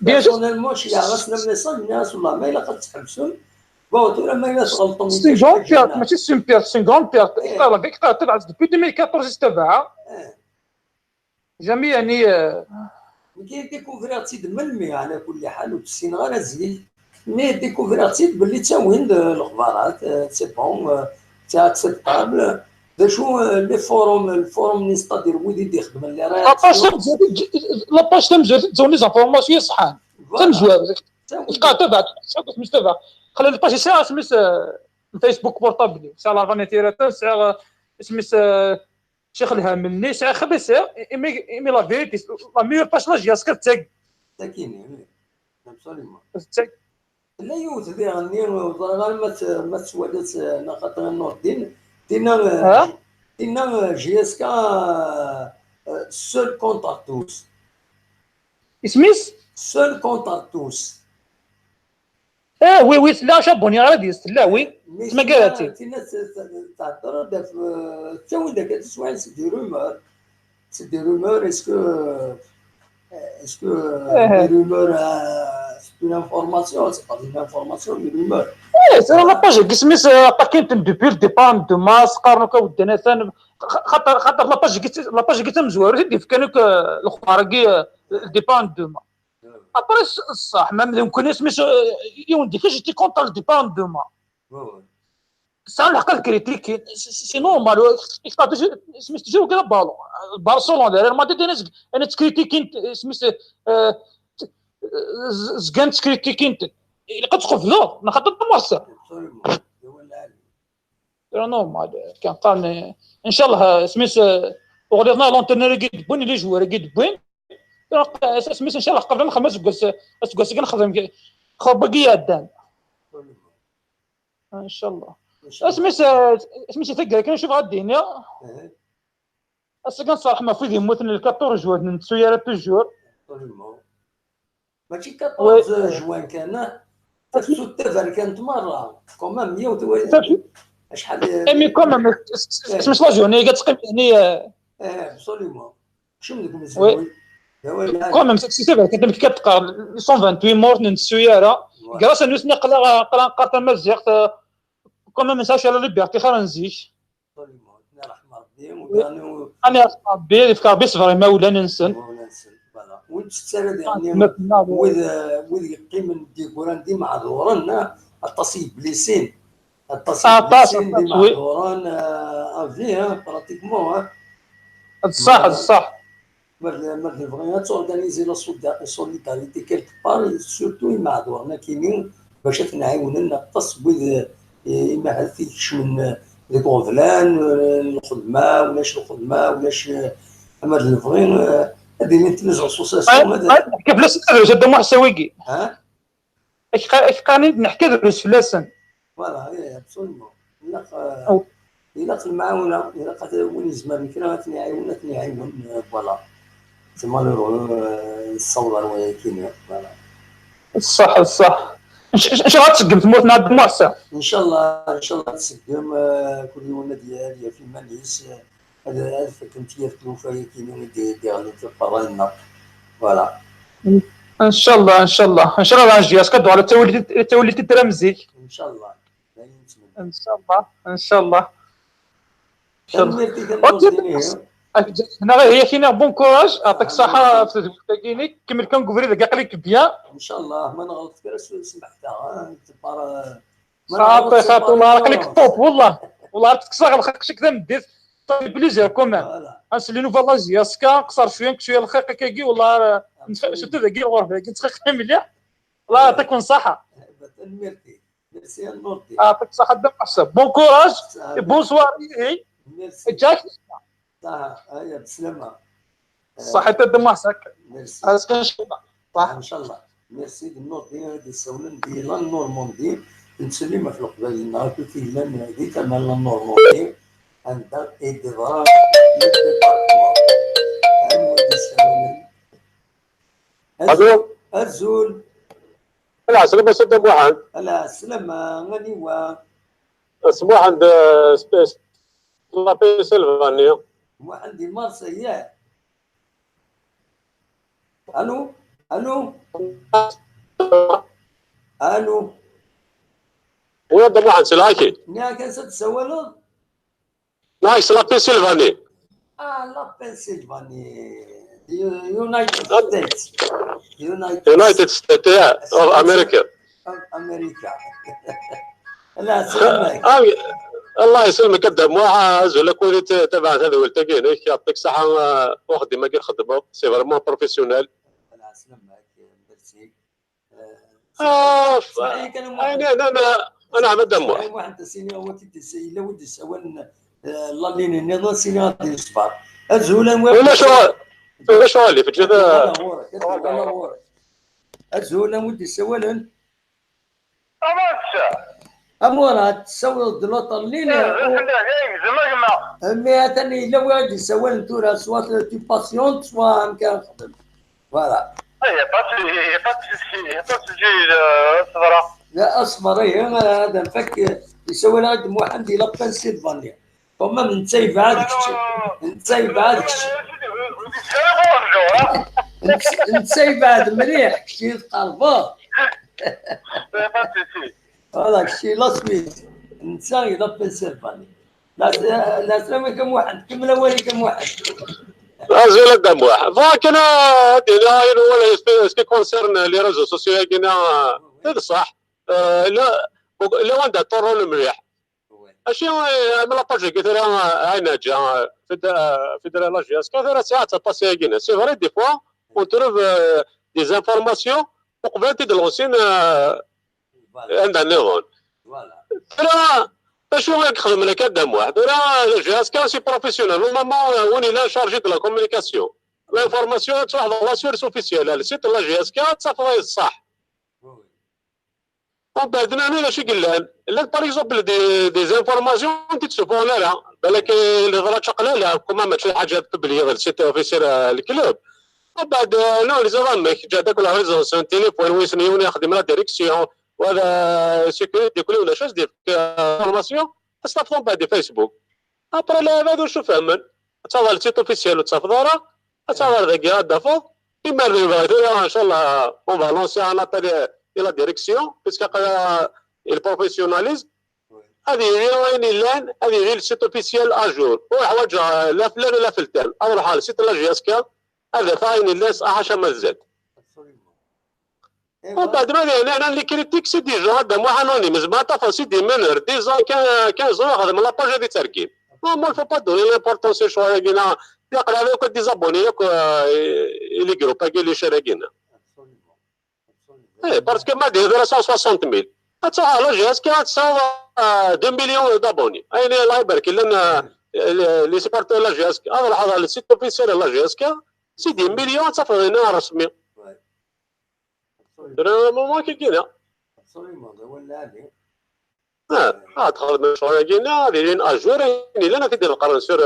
personnellement شي عرفنا message الناس والله ما الا قد تحبسون bon تورا ما الا تغلطوا. c'est grande perte، ماشي c'est une perte، c'est grande perte. يقرا تبع depuis 2014 تبعها jamais يعني. كاين découvert تيد ملمي على كل حال وتسين غير زيد mais découvert تيد باللي تاوين الاخبارات c'est bon c'est acceptable. دا شو les forums ال forum ني c'est-à-dire ودي يخدم اللي راه la page تمزور تزون les informations صحان تمزور تلقى تبع مش تبع خلي ال page ساعة سميت Facebook portable ساعة la vanité ساعة سميت شيخ الهاملني ساعة خبيثة mais la vérité la meilleure page la JSK تاك. تاكيني absolument لا يوت ذي غني غير ما تسوالت خاطر نور الدين تينا تينا JSK seule contre tous. اسميس seul contre tous. اه oui oui لا شابوني غادي لا oui تما قالت تهضر تا داك تسوى c'est des rumeurs، c'est des rumeurs. Est-ce que des rumeurs c'est une information؟ c'est pas une information، des rumeurs. ايه c'est la page كيسميس باكين depuis le départ de ماس قارنو ودنا ثان خاطر la page كي مزوار دي كانوا الاخبار كي départ de ما après صح ما يمكن سميس يوندي كي j'étais contre le départ de ما ساعة الحق ال critiquer c'est normal. سميس تجيو كذا بالون برشلونه ريال مدريد انا تكريتيكي سميس زكان تكريتيكي انت الا قد تقفلو نخطط مرسى normal. كان قال ان شاء الله سميس وغادي l'entraîneur كي بوين les joueurs كي بوين سميس ان شاء الله قبل نخمس كاس كنخدم خو باقي ان شاء الله. سميس سميس تلقى كنشوف غادي هنا كنصالح ما في موت 14 جوان نتسويا toujours. ماشي 14 جوان كان تفسو التفر كانت مرة quand même 100 شحال. mais quand même سميس la journée كتقيم يعني. اه absolument شنو ديك المزيان. quand même c'est vrai كانت كتبقى 128 morts نتسويا grâce نوسني قلا قلا قرا مزيغ quand même نساش على liberté خير نزيد. انا ربي في كاربيس vraiment ولا ننسن. وين يعني وذ يقيم ديكوران دي معذورا التصيب blessés التصيب blessés دي معذورا à vie pratiquement. صح صح. ما vraiment t'organiser la solidarité quelque part surtout معذورنا كاينين باش تنعاون لنا التص وذ ما فيكش من ديك غفلان الخدمة ولاش الخدمة ولاش اما الفغين هذه اللي les associations. كيف لا جد واحد سواقي ها اش قاني نحكي دروس فلاسن. voilà ايه absolument الا المعاونه الا وين زمان كنا تنعاون تنعاون voilà c'est malheureux الصور ولكن voilà. صح صح. ان شاء الله تسقم تموت نهار المعسى. ان شاء الله ان شاء الله تسقم كل يوم ديال في مانيس هذا كنت في الوفايه كاينين ديال في voilà. ان شاء الله ان شاء الله ان شاء الله نجي اسكدو على تولي تولي تترمزيك. ان شاء الله. ان شاء الله ان شاء الله ان شاء الله. هنا غير هي كاينه bon courage يعطيك الصحة في كيني كمل كنكوفري ذاك قالك bien. ان شاء الله ما نغلط كرا سمحتها. صافي صافي والله راه لك top والله والله عرفتك صغر خاصك كذا مديت plaisir quand même انسلي nouvelle la JSK قصر شوية شوية الخيق كيجي والله شفت ذاك الغرفة كي تخيق مليح الله يعطيكم الصحة. يعطيك الصحة دم احسن bon courage bonne soirée جاك. صح هيا بسلامه. صحة دم احسن. ميرسي. ان شاء الله. صح ان شاء الله ميرسي. النور دي سولن دي la Normandie نسلم في القبائل النهار كي لان دي تما la Normandie عندها إدراك الو الزول. لا سلامة سيدي محمد. لا سلامة غني و سمو عند la Pennsylvanie. عندي مارسيا. الو الو الو. وين محمد سلاكي؟ نعم كان تسولو. نايس la Pennsylvanie. اه la Pennsylvanie United States. United States of America. امريكا. لا سلامك. الله يسلمك ابدا معاز ولا كوني تبع هذا ولتقينك يعطيك الصحة وخدي ما كيخدموا c'est vraiment professionnel. الله يسلمك ميرسي. انا انا انا عمد واحد واحد سيني هو الا ودي سوال لا ليني النظام سيني غادي يصبر الزولان ولا شو ولا شو اللي في الجذا الزولان ودي سوالن امورا تسوي دلوط الليل مي ثاني الا واحد يسوال تورا soit tu patientes soit كان خدم voilà. اي با با سوجي صبرا. لا اصبر، هي هذا فك يسوي لها محمد لا بنسلفانيا كومام انت يبعد انت يبعد انت يبعد مليح كشي تقربا voilà كشي la Suisse انت لا بنسلفانيا لا لا سلام كم واحد كمل اولي كم واحد ازول قدام واحد فاكنا هذه ولا ce qui concerne les réseaux sociaux كاين هذا صح. لا لا عندها طرون مليح اشي من la page كثير عين جا في la JSK ثلاث ساعات passer كاين c'est vrai des fois on trouve des informations وقبل تيد l'ancienne عندها النظام ترى شو يخدم لك قدام واحد راه JSK c'est professionnel normalement on est là chargé de la communication l'information تروح la source officielle ال site la JSK تصفى الصح. ومن بعد انا شي قلان لا par exemple des informations تتشوفون لا بالك اللي ضرات شقلا لا كما ماشي حاجه publiée ال site officiel ال club. ومن بعد non les زعما جا داك la raison téléphone ويسني يخدم la direction وهذا sécurité كل ولا شاش دير information تصطفون بعد فيسبوك après لا هذا شو فهمن تصور ال site officiel وتصفضارا تصور ذاك دافو كيما ان شاء الله on va lancer un appel la direction puisque ال professionnalisme هذه غير وين لان هذه غير ال site officiel à jour وحوايج لا فلان ولا فلتان اروح على site la JSK هذا فاين الناس احاشا ما زاد. ومن بعد ما انا les critiques c'est des gens هذا مو anonymes زعما تا c'est des mineurs dix ans 15 هذا من la page هذه تركيب mais faut pas donner l'importance شويه كينا يقرا هذوك des abonnés ياك les groupes كاين اللي شاركينا ايه parce que ما دير 160 mille la JSK تساوي 2 millions d'abonnés اين الله يبارك لنا les supporters la JSK هذا الحاضر ال site officiel la JSK c'est des millions تصفى هنا رسمي ما كي كاينه اه تخدم شغل كاينه دايرين à jour يعني لا تدير القرن sur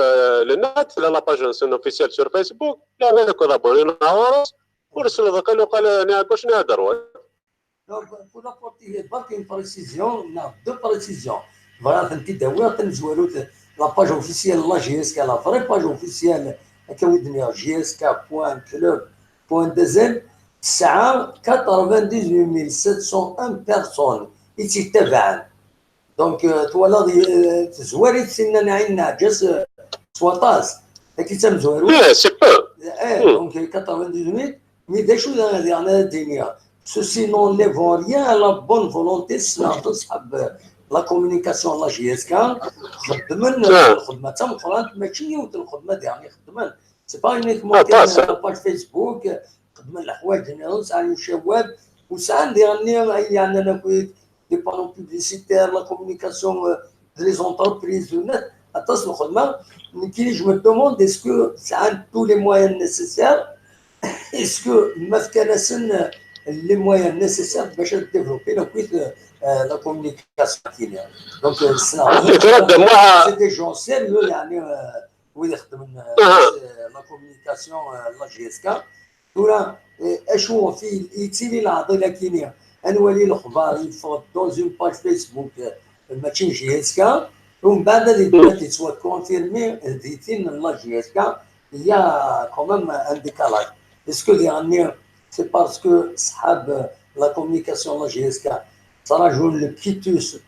le net la page officielle sur فيسبوك لا لا كو abonnés نهار ورسل ذاك قال انا كوش نهضر. Donc, pour apporter une précision, on a deux précisions. Voilà, la page officielle, la JSK, la vraie page officielle, jsk.club.dz, c'est 98 701 personnes. يتبعن. Donc, toi, تزواري سنة عندنا جس 17 كي تمزوارو. c'est peu. Donc 98 mais des choses يعني الدنيا. Ceci n'enlève rien à la bonne volonté تصحب la communication la JSK خدمن الخدمه تاع مقران ماشي يوت الخدمه يعني خدمن c'est pas uniquement la page فيسبوك خدمن الحوايج يعني ساعه الشباب وساعه ندير يعني انا كنت des panneaux publicitaires la communication les entreprises اتصل الخدمه كي je me demande est-ce que ساعه tous les moyens nécessaires est-ce que ما كان سن les moyens nécessaires باش développer la communication كاينه. Donc c'est des gens sérieux يعني وين يخدم la communication la JSK تورا اشو في يتيلي العضله كاينه انولي الاخبار يفوت dans une page فيسبوك ماشي JSK ومن بعد اللي soit confirmée ديتين la JSK il y a quand même un décalage. Est-ce que يعني c'est parce que صحاب la communication la JSK تراجعوا le quitus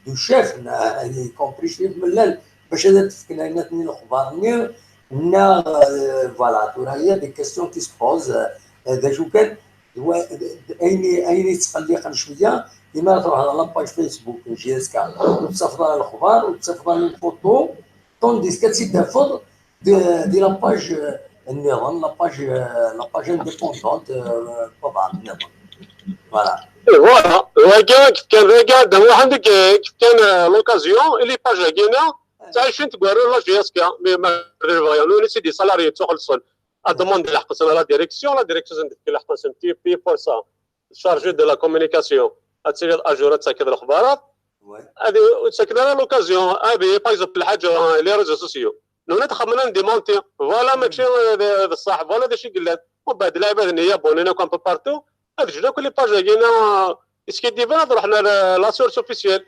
du chef y compris chef ملال باش هذا تفكنا لنا اثنين الاخبار نا voilà تورا هي des questions qui se posent. هذا شو كان اين اين تقلق شويه كيما تروح على la page فيسبوك JSK وتصيفط لها الاخبار وتصيفط لها ال photo tandis que تسيد دي la page النظام la page indépendante طبعا النظام voilà. voilà كيف كان كاع هو عندك كيف كان l'occasion les pages كاينه تعيشين تقولوا la JSK mais ما نو c'est des salariés تخلصوا demande الحق la direction la direction عندك الحق t'es payé pour ça chargé de la communication تسير à jour تسكر الاخبارات هذه تسكر l'occasion هذه par exemple الحاجه les réseaux sociaux نو تخمنا démentir voilà ماشي الصح voilà داكشي قلت ومن بعد العباد هي abonnés un peu partout هاد جنا كل pages كاينه اسكي ديفان رحنا la source officielle.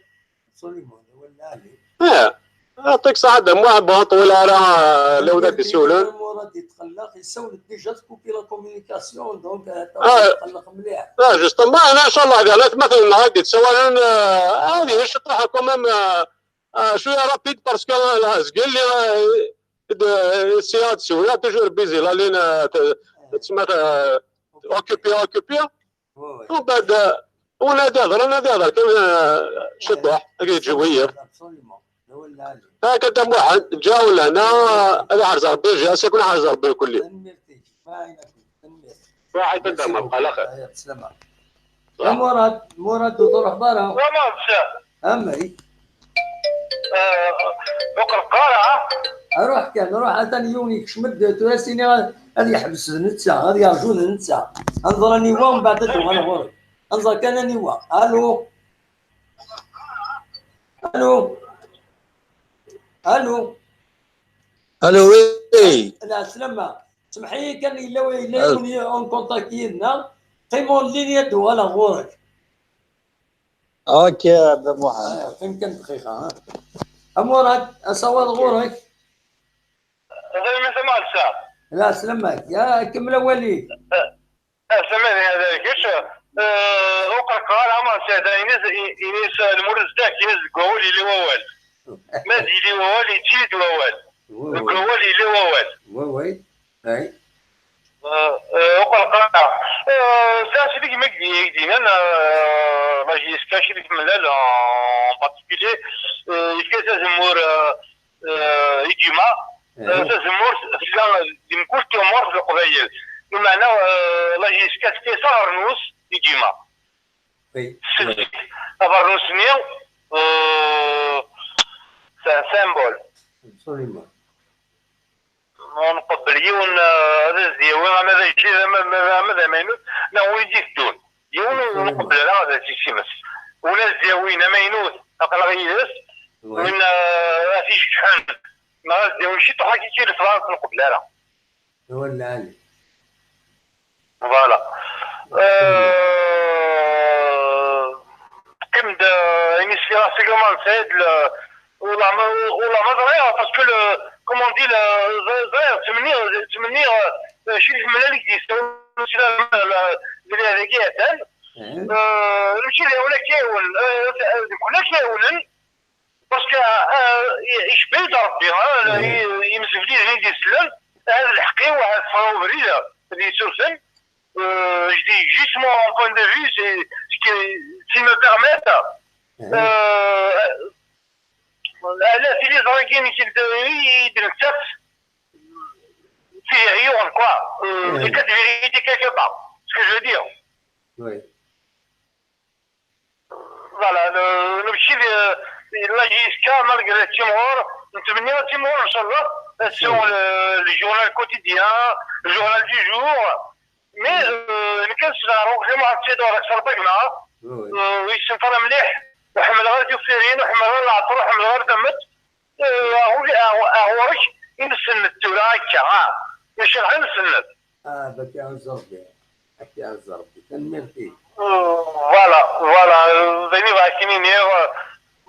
اه يعطيك الصحة دموع bon طويل على لو ذاك يسولون. مراد يتقلق يسول déjà تكوبي la communication donc يتقلق مليح. اه justement انا ان شاء الله مثلا غادي تسوى هذه الشطحه quand même شويه rapide parce que قال لي سي سويه toujours busy la ligne تسمى occupée occupée ومن بعد ونادي هضر نادي هضر كان شطح يجي هكذا واحد جا ولا هنا هذا عرز ربي جا سيكون عرز ربي كل واحد تندم على خير. يا مراد مراد تروح برا امي بكره القارعه اروح كان روح حتى يوني كشمد تراسيني غادي يحبس نتسا غادي يرجون نتسا انظر اني ومن بعد انا غوري انظر كان اني وا الو الو الو الو oui. لا سلامة سمحي كان الا الا يكون en contact يدنا قيمون ligne ولا غورك. OK عبد المحمد فين كان دقيقة ها مراد اصوات غورك. لا سلامك يا كمل ولي. سمعني هذا كيش وقع قال عمر سيدا ينس المرز داك ينس القول اللي هو وال ما زيدي وال يتيد وال القول اللي هو وال oui oui وقع قال ساعة ديك ما كدينا la JSK شريف ملال en particulier يفكا زمور يجمع تزمور كل تمور في القبايل بمعنى la JSK تيسار نوس يجمع برنوس نيو c'est symbole نقبل يون هذا زيوين ماذا يجي ماذا ما ينوت لا هو يجي الدون يون نقبل على هذا سيمس ولا زيوين ما ينوت اقل غيرس وين في شحن ما زيوين شي طحا كي كيلف نقبل على هو العالي voilà قيمة يعني سيغمان سيد والله ما والله ما صغير parce que comme on dit صغير تمني تمني شريف ملالك يستوي اللي هذاك يعتل نمشي له ولا كاون كنا كاونن parce que يشبه ربي يمسف لي غير يسلم هذا الحقي وهذا الفريده اللي يسوسن. Je dis juste mon point de vue, c'est ce qui, s'il me permettent. Là, si les Américains qui c'est rien, quoi. C'est cette vérité quelque part, ce que je veux dire. Oui. Voilà, le petit, la JSK, malgré Timor, nous Timor, Inch'Allah, sur le journal quotidien, le journal du jour. mais نكنس vraiment السيد وراك صربقنا ويسنطر مليح وحمل غير تيفيرين وحمل غير العطر وحمل غير دمت هو رش ينسند هكا ماشي غير نسند. بك عز ربي بك عز ربي تنميرتي voilà voilà زيني باكيني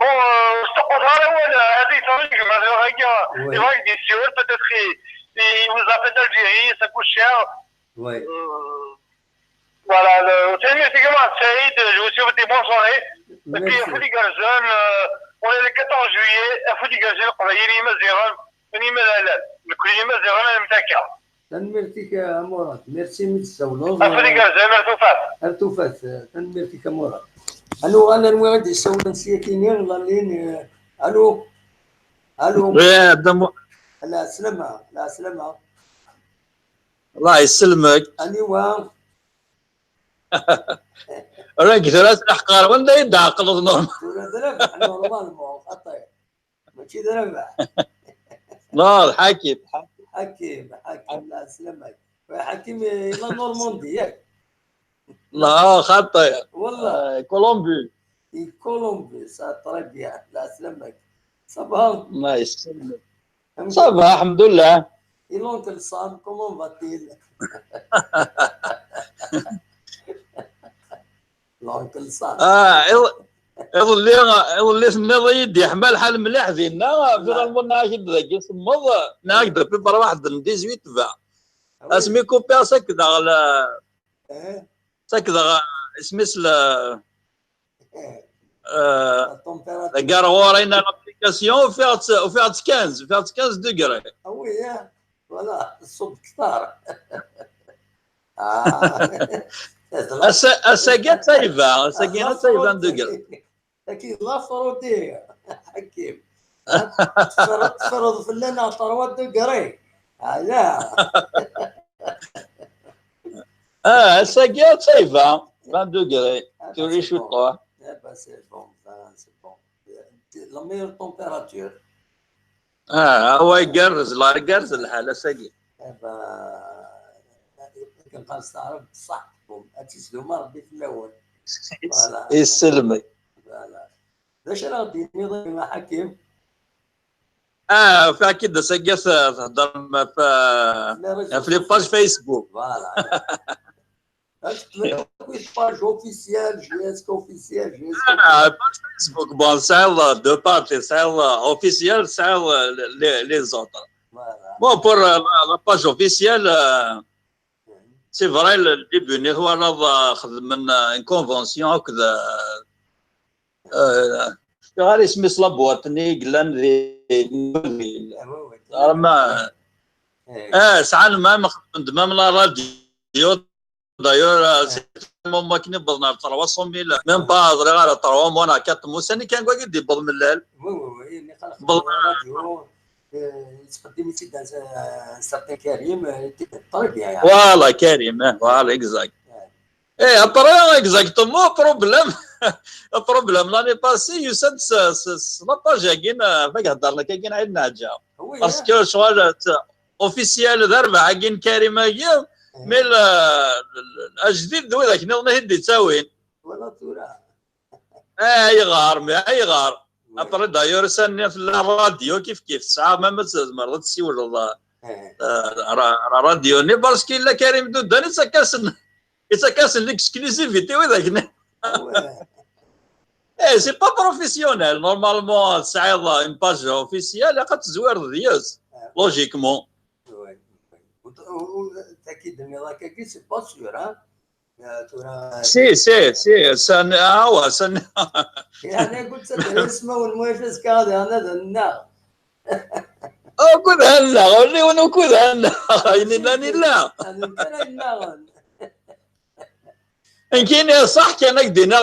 bon استقر ولا هذه طريقه ما غير دي سيول peut-être il vous appelle d'Algérie, ça coûte cher. Oui. Voilà, c'est comment Saïd, je vous souhaite une bonne soirée. Et puis, Foudi Garzon, on est le 14 juillet, Foudi Garzon, on va y aller, Maziran, on y met la le collier Maziran, on est تنميرتك يا مراد ميرسي من السولوز. Foudi Garzon, ارتفات. ارتفات تنميرتك يا مراد. الو انا نوي غادي نسول نسيتيني لالين. الو الو يا عبد لا سلامة لا سلامة. الله يسلمك. انيوا راك ثلاث الاحقار وين يدعقل normal. ثلاث normalement خطير ماشي ذربح. لا حكيم حكيم حكيم لا سلامك حكيم la Normandie ياك. لا خطير والله كولومبي كولومبي ça très bien لا سلامك. صباح الله يسلمك. صباح الحمد لله. Et l'oncle Sam, comment va-t-il? L'oncle Sam. اه يظل يظل تنظ يدي حمال حال مليح ديالنا finalement ناكد ذاك يصمد ناكد في برا واحد 18 فا اسمي كوبي سكذا سكذا اسميس كار غورينا l'application فيها 15 فيها 15 degrés. oui voilà الصب كثار. اساكا تايفا اساكا تايفا degrés. اكيد لا فرودي حكيم تفرض في لنا 3 degrés. لا اساكا تايفا 20 degrés توري شو طوا. C'est bon, c'est bon. La meilleure température. هو يقرز لا يقرز الحالة ساقي. كنبقى نستعرف بصحتكم اتيسدو ما ربي في الاول. يسلمك. voilà. باش راه غادي مع حكيم؟ فاكيد ساقي تهضر في les pages فيسبوك. voilà. page officielle JSK officielle JSK page فيسبوك bon ساعة deux parties ساعة officielle ساعة les autres. bon pour la page officielle c'est vrai ال début ني هو راه خدم من une convention هكذا غير اسمي la boîte ني قلان دي ما ساعة ما خدم même la radio d'ailleurs ما كني بضنا 300 même pas غير 3 mois 4 mois سني كان كوا يدي بض من الليل. oui oui oui اللي قال الراديو تقدم تيد certain كريم très bien يعني. voilà كريم voilà exact. et après exactement problème problème l'année passée يسد la page كاين فاك هضرنا كاين عندنا حاجة parce que شغل officielle ذا كاين كريم mais الجديد ذو ذاك نظن هدي تساوين ولا تورا يغار mais يغار après d'ailleurs سني في الراديو كيف كيف ساعة ما تزمر تسيول راديو ني parce que لا كريم دودان يتسكاسن يتسكاسن l'exclusivité وذاك et c'est pas professionnel normalement ساعة une page officielle قد تزوير ديوز logiquement. تاكيد ان هذاك c'est pas sûr si si si سن هو سن يعني قلت اسمه والمؤسس كذا انا ذنا او كل هلا ولي ونو كل هلا يعني لا لا ان كاين صح كان دينا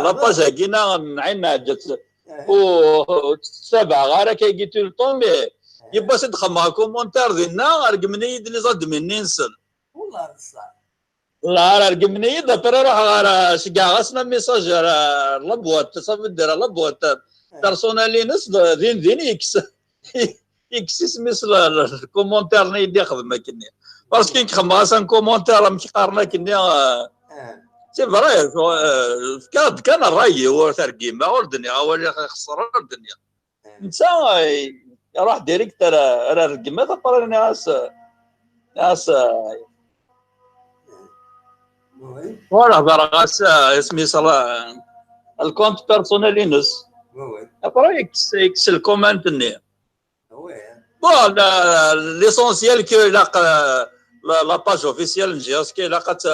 la page كينا عندنا جات و سبعة غير كي tout le temps mais يبا تدخل مع commentaire ديالنا رقمني les admins ننسل والله بصح لا رقمني دابا روح غير شكاع غاسنا message la boîte صافي دير la boîte personnelle نس دين دين يكس يكس سميس ال commentaire اللي يخدم كني parce que نخدم غاسن commentaire مكي قارنا كني c'est vrai كاد كان الراي هو ترقيمه والدنيا هو اللي خسر الدنيا انت راح direct راه رقمه تبقى ناس ناس voilà غاس اسمي صلا ال compte personnel ينس après يكس يكس ال comment ني bon l'essentiel que la page officielle ن JSK لاقات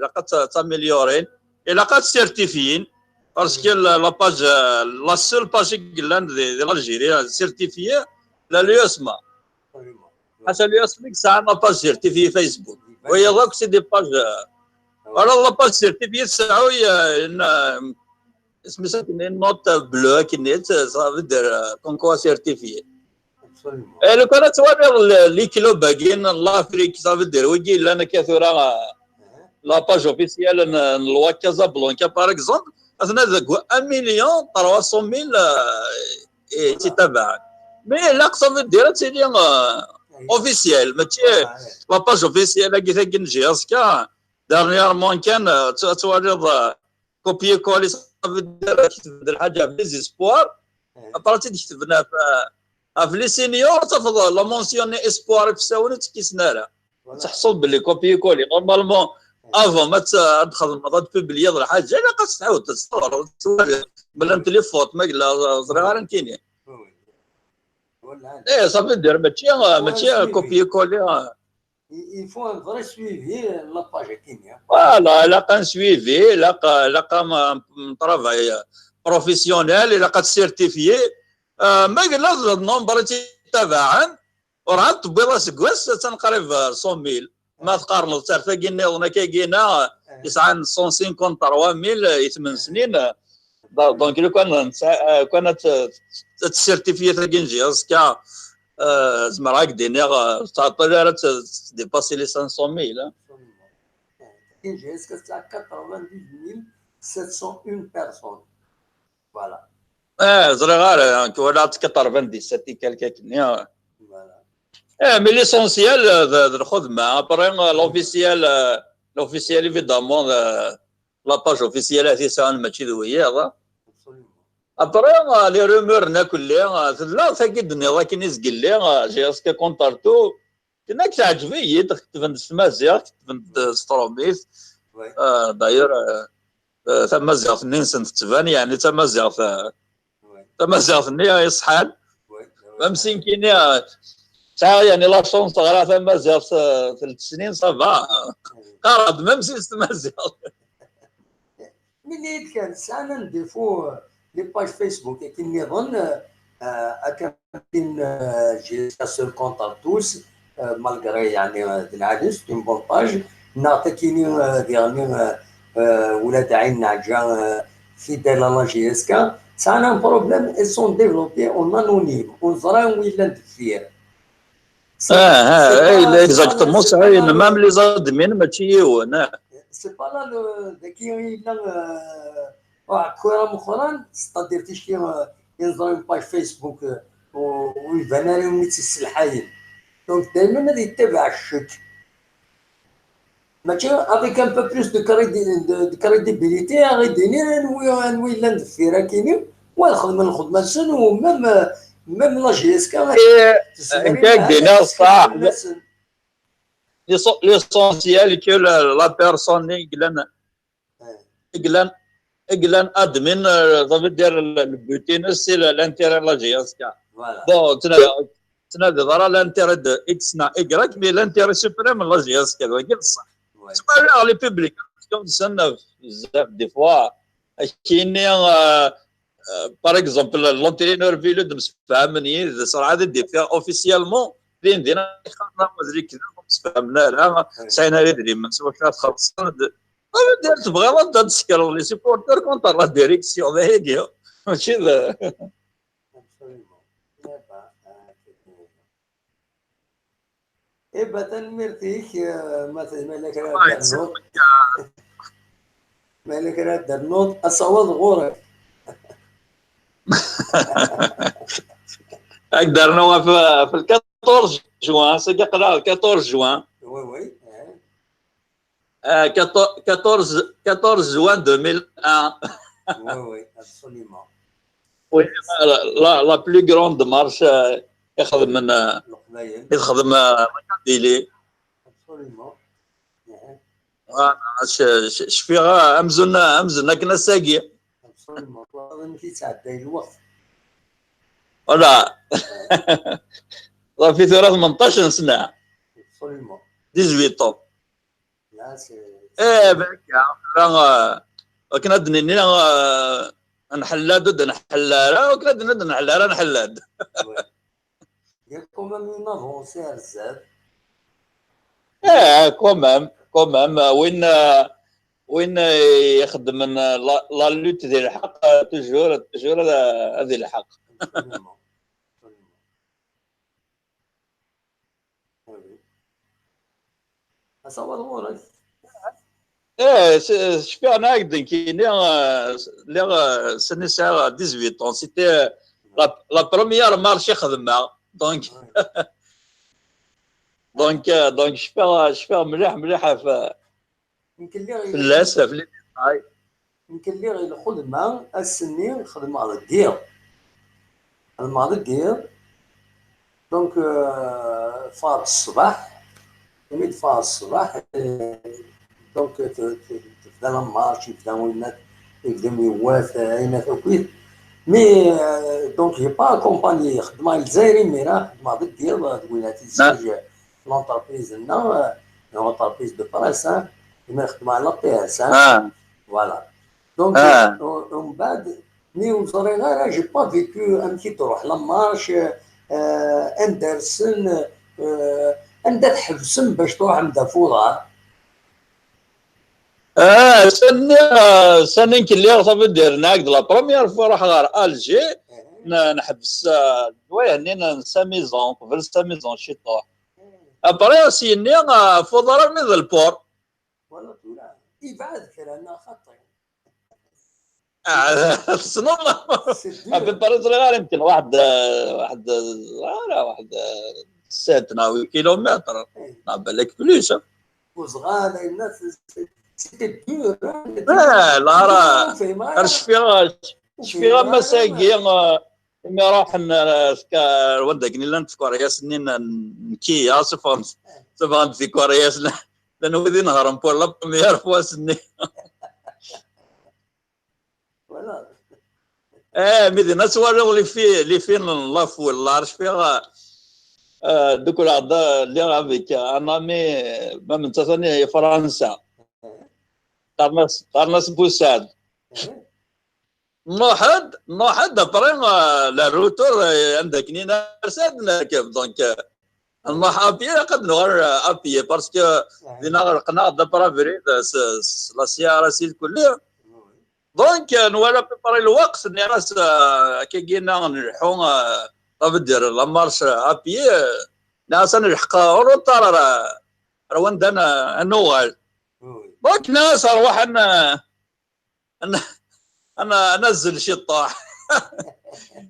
لاقات t'améliorer لاقات certifiée parce que la page la seule page قلنا ديال l'Algérie certifiée la l'USMA حتى l'USMA ساعة la page certifiée فيسبوك وهي دوك c'est des pages voilà la page certifiée تسعو سميتها note bleue كي صافي دير comme quoi certifiée. لو كان توالي les clubs باقيين l'Afrique صافي دير ويجي لنا كثيرة la page officielle ن l'USMA Casablanca par exemple اثنا ذاك 1 مليون 300 mille تتابع mais لا صافي دير تيلي officielle ماشي la page officielle كي ثاك JSK dernièrement كان توالي copier coller صافي دير كتب الحاجة في les espoirs à partir كتبنا في في les seniors تفضل la mention espoirs في ساونة كيسنارا تحصل باللي copier-coller normalement avant ما تدخل ما ت publier الحاجة لا قاس تعاود تصور بلا انت les fautes ما قلا صغير كاينين. ايه صافي دير ماشي copier-coller. Il faut un vrai suivi la page كاين. voilà لاقا suivi لاقا travail professionnel لاقا certifié ما قلنا ال nombre تبعا وراه تبيض سكواس تنقريب 100,000 ما تقارنوا تعرف كاين كاينه 153,000 8 سنين. donc لو كان كان ت certifier تاكين JSK زعما راك دينيغ تعطي راه dépasser les 500,000. كاين JSK تاع 92701 personnes voilà. زري غير ولا 97 quelques كنيا. mais l'essentiel الخدمة après l'officiel évidemment la page officielle هذه ساعة ماشي ذوية. après les rumeurs ناكل لي لا ثاقي النظام كي نزقل لي JSK contre tout كنا تعجبني كتبنت تمازيغ كتبنت ستروميت داير تمازيغ نينسن تبان يعني تمازيغ يصحال فهمتي كاين تاع يعني la chance غير تمازيغ 3 سنين ça va قرض même si تمازيغ. ملي كان ساعة نديفو les pages Facebook كي نظن كاين JSK seule contre tous malgré يعني العادس une bonne page نعطي كيني يعني ولاد عين نعجة fidèles à la JSK ça un problème ils sont développés en anonyme ونزرا وين ندفير. اه exactement صحيح même les admins ماشي هو c'est pas là ذاك الا كره مخرا c'est-à-dire تيشكي ينظر une page Facebook ويبان لهم يتسلحاين donc دائما غادي يتبع الشك ماشي avec un peu plus de crédibilité غادي نوي لا ندفيرا كاينين ونخدم الخدمة نسن و même la JSK دينا صح l'essentiel que la personne قلان قلان admin ça veut dire le but c'est l'intérêt la JSK. bon تنادي ضرا l'intérêt de X نا Y mais l'intérêt suprême la JSK قال صح. تسمى les publications نسنى بزاف des fois كاين par exemple l'entraîneur فيلو مسفهمني صراحة دي فيها officiellement دين دينا خاطر مازال كذا مسفهمنا لا سعينا لي من سوا خلصنا دير تبغي تسكر les supporters contre la direction هيك ماشي. إبا تنمرتيك مثلا مالك راه درنوط مالك راه درنوط أصوات غورك درنوها في 14 جوان سقرا 14 جوان. oui oui 14 جوان 2001. oui oui absolument. oui la plus grande marche يخدم من يخدم ديلي. absolument. شفي غا امزنا كنا ساقيه. absolument كيتعدى الوقت. voilà في 18 سنة. absolument. 18 لا c'est ايه بكا كنا دنينا نحلاد نحلارا وكنا دنينا نحلارا نحلاد. Il y a quand même une avancée à Z. ايه quand même quand même وين يخدم من la lutte ديال الحق toujours toujours هذه الحق. ايه شفي انا هكذا كاين لي سني ساعة 18 c'était la première marche خدمها donc donc donc شفا مليح مليحة في الاسف في يمكن لي غير الخدمة السني خدمة على الدير الماضي الدير donc فاض الصباح، ملي فاض الصباح donc تبدا la marche، يبدا وينات يبدا ميوات اين توكيد. mais donc j'ai pas accompagné، خدمة الجزائري ميرا خدمة ضد ديال وينات تسجل l'entreprise لنا l'entreprise de presse كيما خدمة على l'APS. voilà donc ومن بعد mais وزري غير j'ai pas vécu ام كي تروح la marche اندرسون عندها تحبسن باش تروح عند فوضى. سني سنين كلي صافي دير ناك la première fois راح غير Alger نحبس ويه نينا sa maison قبل sa maison شي طوح après سيني فوضى من ال port. ولا تولا يبعد كرانا خطي. سنو à peu près غير يمكن واحد 7 كيلومتر بالك plus. وصغار الناس c'était dur. لا لا راه شفي مساكي مي راح وداك نيلان تفكر سنين نكيا صفر صفر في كوريا لانه ذي نهار pour la première fois سني. مي ناس وريو لي فين la foule لا شفي دوك الأعضاء اللي avec un ami ما من ثاني فرنسا قرناس بوسعد نوحد après le retour عندك نينا رساد نركب donc نروح à pied قد نغير à pied parce que دينا غرقنا d'après vrai la CRS الكل donc نوالا à peu près الوقت ناس كي جينا نريحو دير la marche à pied ناس نلحق retard رواندا نوغال donc ناس اروح انا انزل شي طاح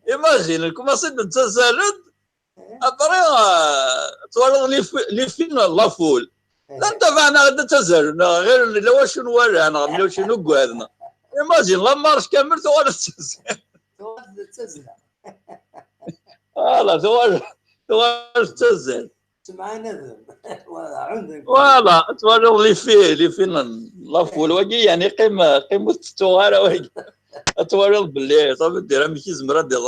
imagine كوماسيت انت زالد après تورد لي فين la foule لا انت معنا غدا تزال غير لو شنو ولا انا شنو قعدنا imagine la marche كامل تورد تزال voilà تورد تزال معنا voilà تورد لي فين la foule وكي يعني قيمة قيمة التوغاره تورد باللي صافي دير ماشي زمرة ديال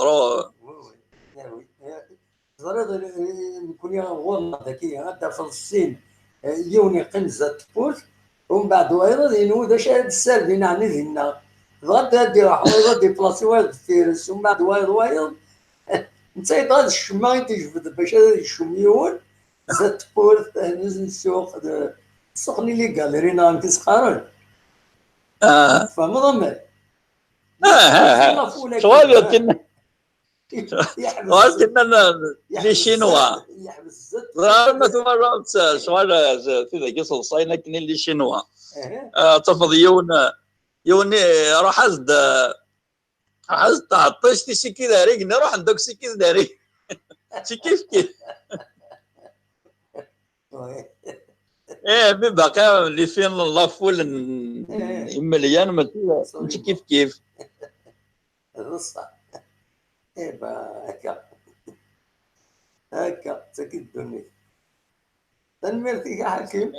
زريض نكون غوض ذكي غدا فلسطين يوني قنزة تبورت ومن بعد وايضا ينود اش هاد السالفين يعني دينا غدا دير وايضا ديبلاسي وايض فيرس ومن بعد وايض وايض انت يضاد الشما تجبد باش هذا الشميون زاد تبورت نزل السوق السوق اللي غاليرينا كيسخارون فهم ضمن شغل كنا كنا les Chinois ما شغل في ذاك صوصينا كنا les Chinois تفض يون يوني راح ازد تعطيش تي سيكي داري نروح عندك سيكي داري سي كيف كيف ايه mais باقي لي فين la foule مليان ماشي كيف كيف. بصح ايوا هكا هكا تاكي الدنيا تنميرتك يا حكيم.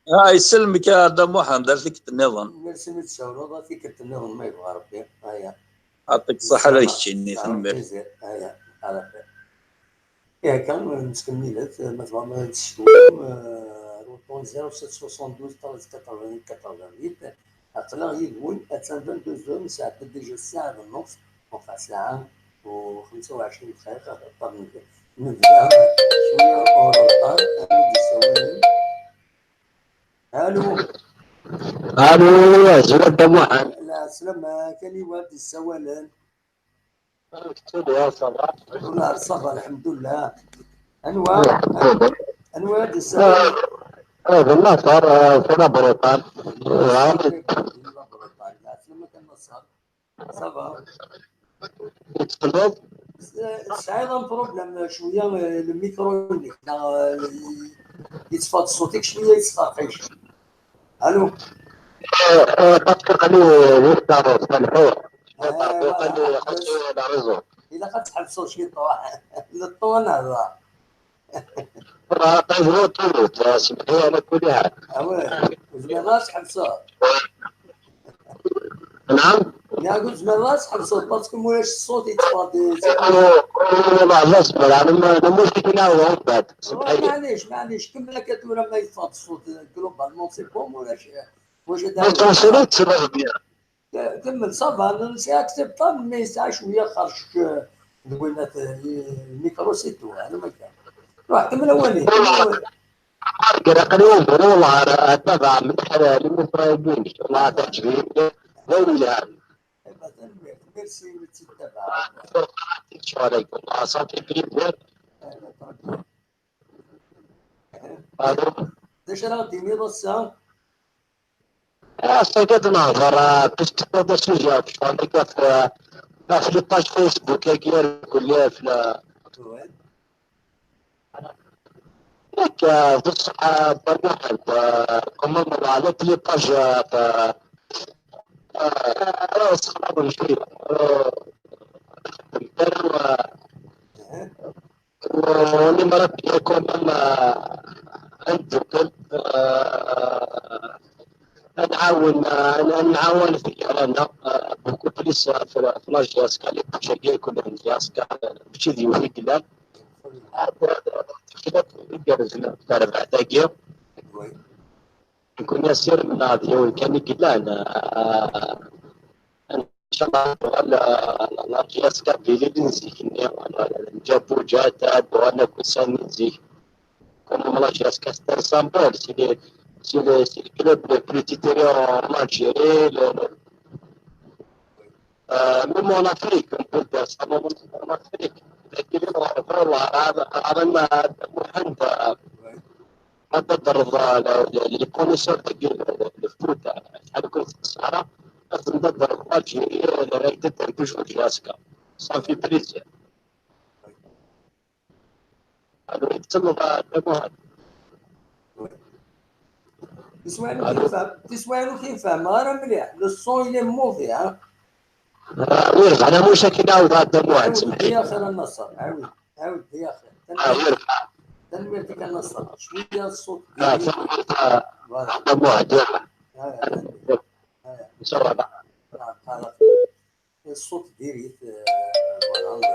يسلمك يا دا محمد دار فيك النظام. ميرسي متشاور فيك النظام ما يبغى ربي. هيا يعطيك الصحة على الشيء تنمير. هيا على خير. يا كان نسكملت ما ما تشتو روطون 0772 13 88 أقلا يقول أتسان 22 ساعة déjà الساعة بالنص وقع ساعة و25 دقيقة طب نبدا شوية أوروبا. ألو ألو يا زواد محمد. لا سلام كان يواد السوالان. يا صباح. والله صباح الحمد لله. أنواع أنواع السوالان. والله صار سنة بريطان. ça va. سعيد un problème شوية الميكرو يتصفى صوتك شوية يتصفى. الو parce que قال لي يفتح صالحوه قال لي خاصو la réseau الا قد تحبسوا شي طواح للطون هذا. طيب طول سمحي على كل حال. زمان حبسوه. نعم. يا قلت زمان حبسوه parce que مولاش الصوت يتفاضي. والله الله صبر انا مش كي بعد. معليش معليش كمل كتورا ما يتفاض الصوت globalement c'est bon مولاش واش كمل ça va c'est acceptable mais ساعة شوية خرج دوينا ال micro c'est tout هذا ما كان. روح كمل اولي. قريب والله اتابع من المفرقين والله تعجبني ولا ميرسي تتبع. شو عليكم ça fait plaisir. اش راه ديني الساعة؟ سيدات نهضر باش تقدر تجاوب شو في les pages Facebook كي كل في ياك بصح برنامج كمان على les pages راه صعب شوية وني مرات كمان عندك نعاون في رانا beaucoup plus في la JSK les pages كل JSK ماشي ديال كلام نكون ياسير من هذه كان كلان ان شاء الله la JSK بيلي نزيك نجابو جات وانا كل سنة نزيك comme la JSK c'est un symbole, c'est le club le plus titré en Algérie, même en Afrique, on peut dire ça, même en Afrique. هذا ما محمد هذا les connaisseurs تاع ال foot شحال كنت في الصحراء تنضر l'Algérie تدر toujours JSK ça fait plaisir. تسمعوا كيف فهم راه مليح le son il est mauvais ها ويرجع انا مش كي نعاود هذا الموعد سمحي يا خير النصر عاود عاود يا خير تنميرتك النصر شوية الصوت هذا موعد يلا ان شاء الله الصوت ديريت voilà donc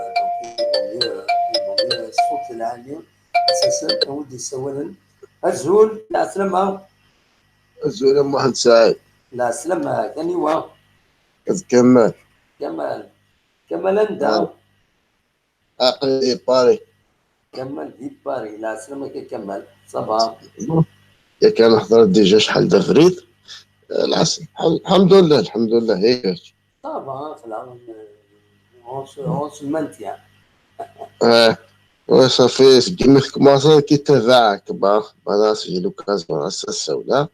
الصوت العالي اساسا ودي سوالا الزول لا سلامة الزول محمد سعيد لا سلامة كانيوا كمال كمال كمال انت عقلي باري كمال دي باري لا سلامة كمال ça va يا كان حضرت déjà شحال دفريت العسل الحمد لله الحمد لله هيك ça va في العالم on se maintient. oui ça fait كيما commencé كي تبعك با انا c'est l'occasion اساسا ولا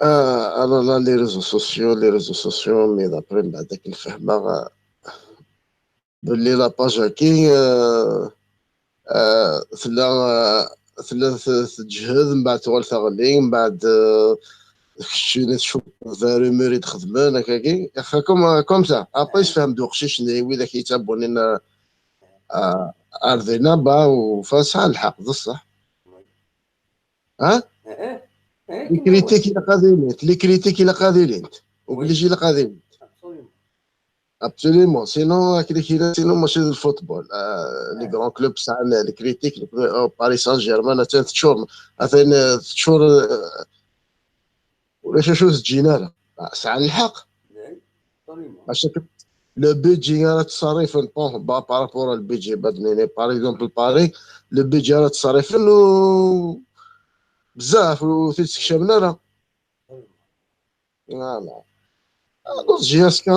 انا لا les réseaux sociaux les réseaux sociaux mais d'après من بعدك الفهمه بلي la page كي ثلا ثلا تجهد من بعد تغل تغلي من بعد شي تشوف فاري تخدم هكاكي comme comme ça après فهم دوقشي وإذا كيتابوني ارضينا با وفاس الحق بصح ها les critiques الى قادرين les critiques الى قادرين obligé الى قادرين absolument sinon كي sinon ماشي ال football les grands clubs تاعنا les critiques باريس سان جيرمان تشور مثلا تشور ولا شو تجينا لا ساعة الحق عشان le budget راه تصريف bon par rapport ال budget بدني par exemple باري le budget راه تصريف بزاف و تيتكشفنا راه voilà JSK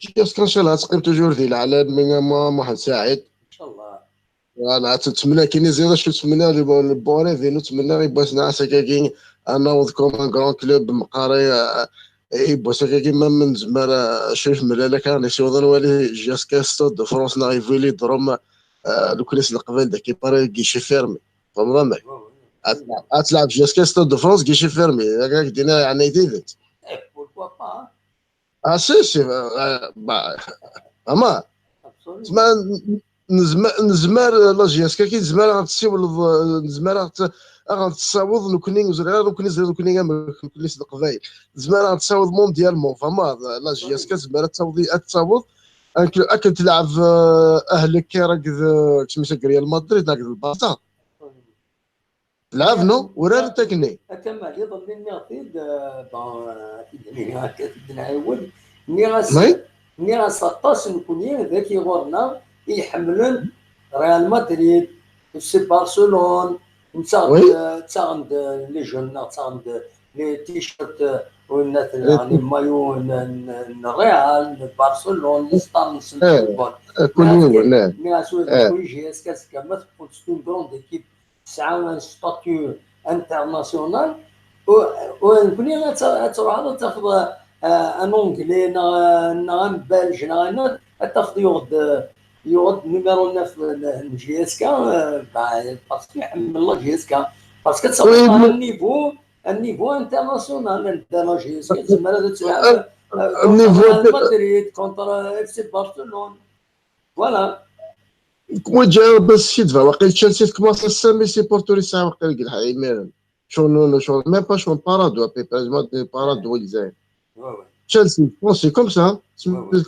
JSK ان شاء الله تقيم toujours ديال العالم من محمد سعيد ان شاء الله. voilà تتمنى كاين زيادة شو تتمنى البوري فينو تتمنى غير باش نعس كاين انا comme un grand club مقاري اي كي ما من زعما شريف ملالا كان يسوضن والي JSK Stade de France نايفولي دروم لو كليس القبل داك paraît guichet fermé فهمت تلعب JSK Stade de France guichet fermé هكاك دينا يعني تيدت pourquoi pas اه si si اما تسمى نزمار la JSK كي نزمار غتسيول نزمار غتصاوض نكوني زرير نكوني زرير نكوني نكوني القبايل زمار غتصاوض mondialement فما la JSK زمار تصاوض اكل تلعب اهلك راك سميتها ريال مدريد راك البارسا تلعب non ورار تكني كمال يظل نعطي bon نعاود ني غاس 16 نكوني ذاك يغورنا يحملن ريال مدريد FC برشلون تاعند les jeunes تاعند les t-shirts والناس يعني مايو الريال برشلون les stars football كل يوم نعم mais سو JSK كما تقول c'est une grande équipe تسعى un statut international ونكوني تروح تاخذ un Anglais نا un Belge نا تاخذ يغد numéro 9 JSK parce que يحمل la JSK parce que تصور ال niveau international انت la JSK تسمى هذا تلعب ال niveau مدريد contre FC برشلون voilà وجا بس شي دفع واقيلا تشيلسي commence 5000 supporters ساعه واقيلا قال حي شون شون même pas شون بارادو ابي بارادو زين تشيلسي c'est comme ça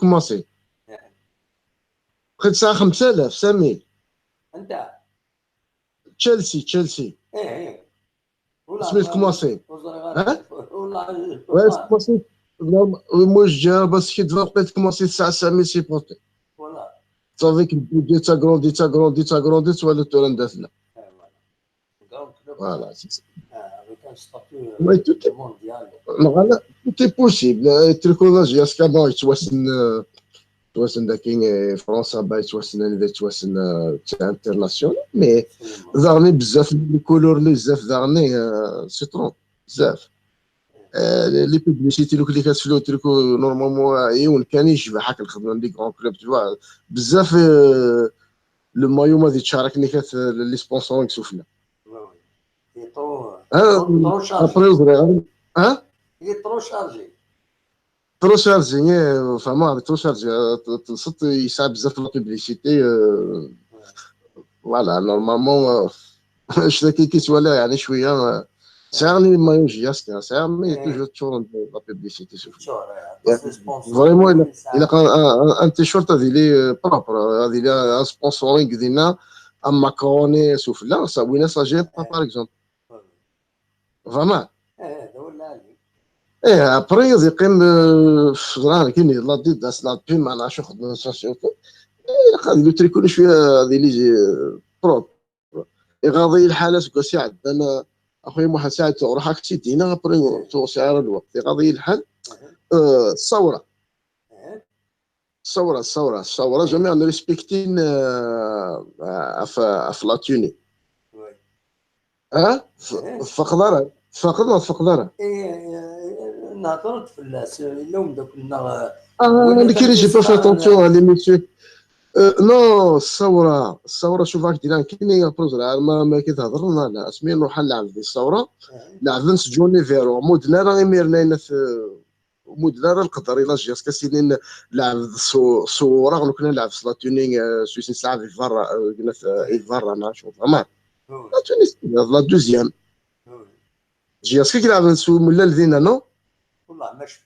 commencé بقيت ساعة 5000 5000 انت تشيلسي ايه سميت commencé ها والله commencé موجه بس كي بقيت commencé الساعة 5000 supporters voilà صافي ال budget t'agrandit t'agrandit t'agrandit تولي توران داخله voilà mais tout voilà tout est possible tricot la JSK bon يتوسن توسن داكين فرنسا با يتوسن يتوسن تاع international mais دارني بزاف les couleurs لي بزاف دارني c'est trop بزاف les publicités لو اللي كتفلو tricot normalement عيون كان يشبه حاك الخدمه les grands clubs tu بزاف le maillot ما تشاركني كات les sponsors سفلى trop chargé ها trop chargé trop chargé فما trop chargé تصت يساعد بزاف la publicité voilà normalement اش كي كيتولى يعني شويه ساعة maillot JSK ساعة mais toujours تشور la publicité vraiment الى un t-shirt هذه لي propre هذه لي un sponsoring ديالنا ام ماكروني سفلى وين ça gêne pas par exemple فهمت ايه après يقيم راه كاين لا ديداس لا بي ما نعرفش خدمه le tricot شويه هذه لي propre غاضي الحاله سكو عندنا اخويا محمد سعد روح اكسيدينا après توسع الوقت غاضي الحال الثوره الثوره الثوره الثوره jamais respecté في la tenue ها فقدرها فقدنا فقدرها ايه نهضرت في اللوم دوك انا كي j'ai pas fait attention les messieurs non الثوره الثوره شوف راك دير كاين بروزر ما كي تهضر لا اسمي نروح نلعب في الثوره لعب جوني فيرو مودنا راه ميرنا مودنا راه القدر الى JSK سينين لعب صوره كنا نلعب في la tenue سويس نلعب في برا في برا نشوف فهمت la tenue la deuxième JSK كيلعب نسو ملال دينا non والله ما شفت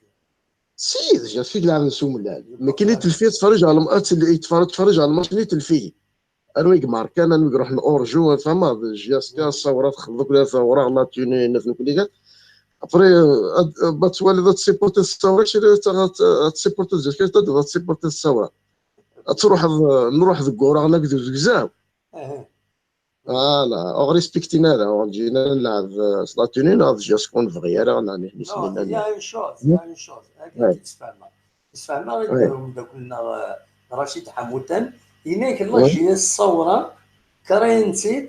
si JSK كيلعب نسو ملال ما كاين اللي تلفيه تفرج على تفرج على الماتش اللي تلفيه انا ويك ماركان انا نروح ل hors-jeu فما JSK الثوره تخلط لها ثوره la tenue ناس كل après بتولي تسيبورتي الثوره تسيبورتي JSK تسيبورتي الثوره تروح نروح ذكورا نكذب زكزاو voilà on ريسبكتينا هذا جينا نلعب la tenue نلعب JSK نفغي راه il y a une chose il y a une chose هكا تتفاهمها تتفاهمها غير قلنا رشيد حموتان هناك la JS الثوره كرينتيد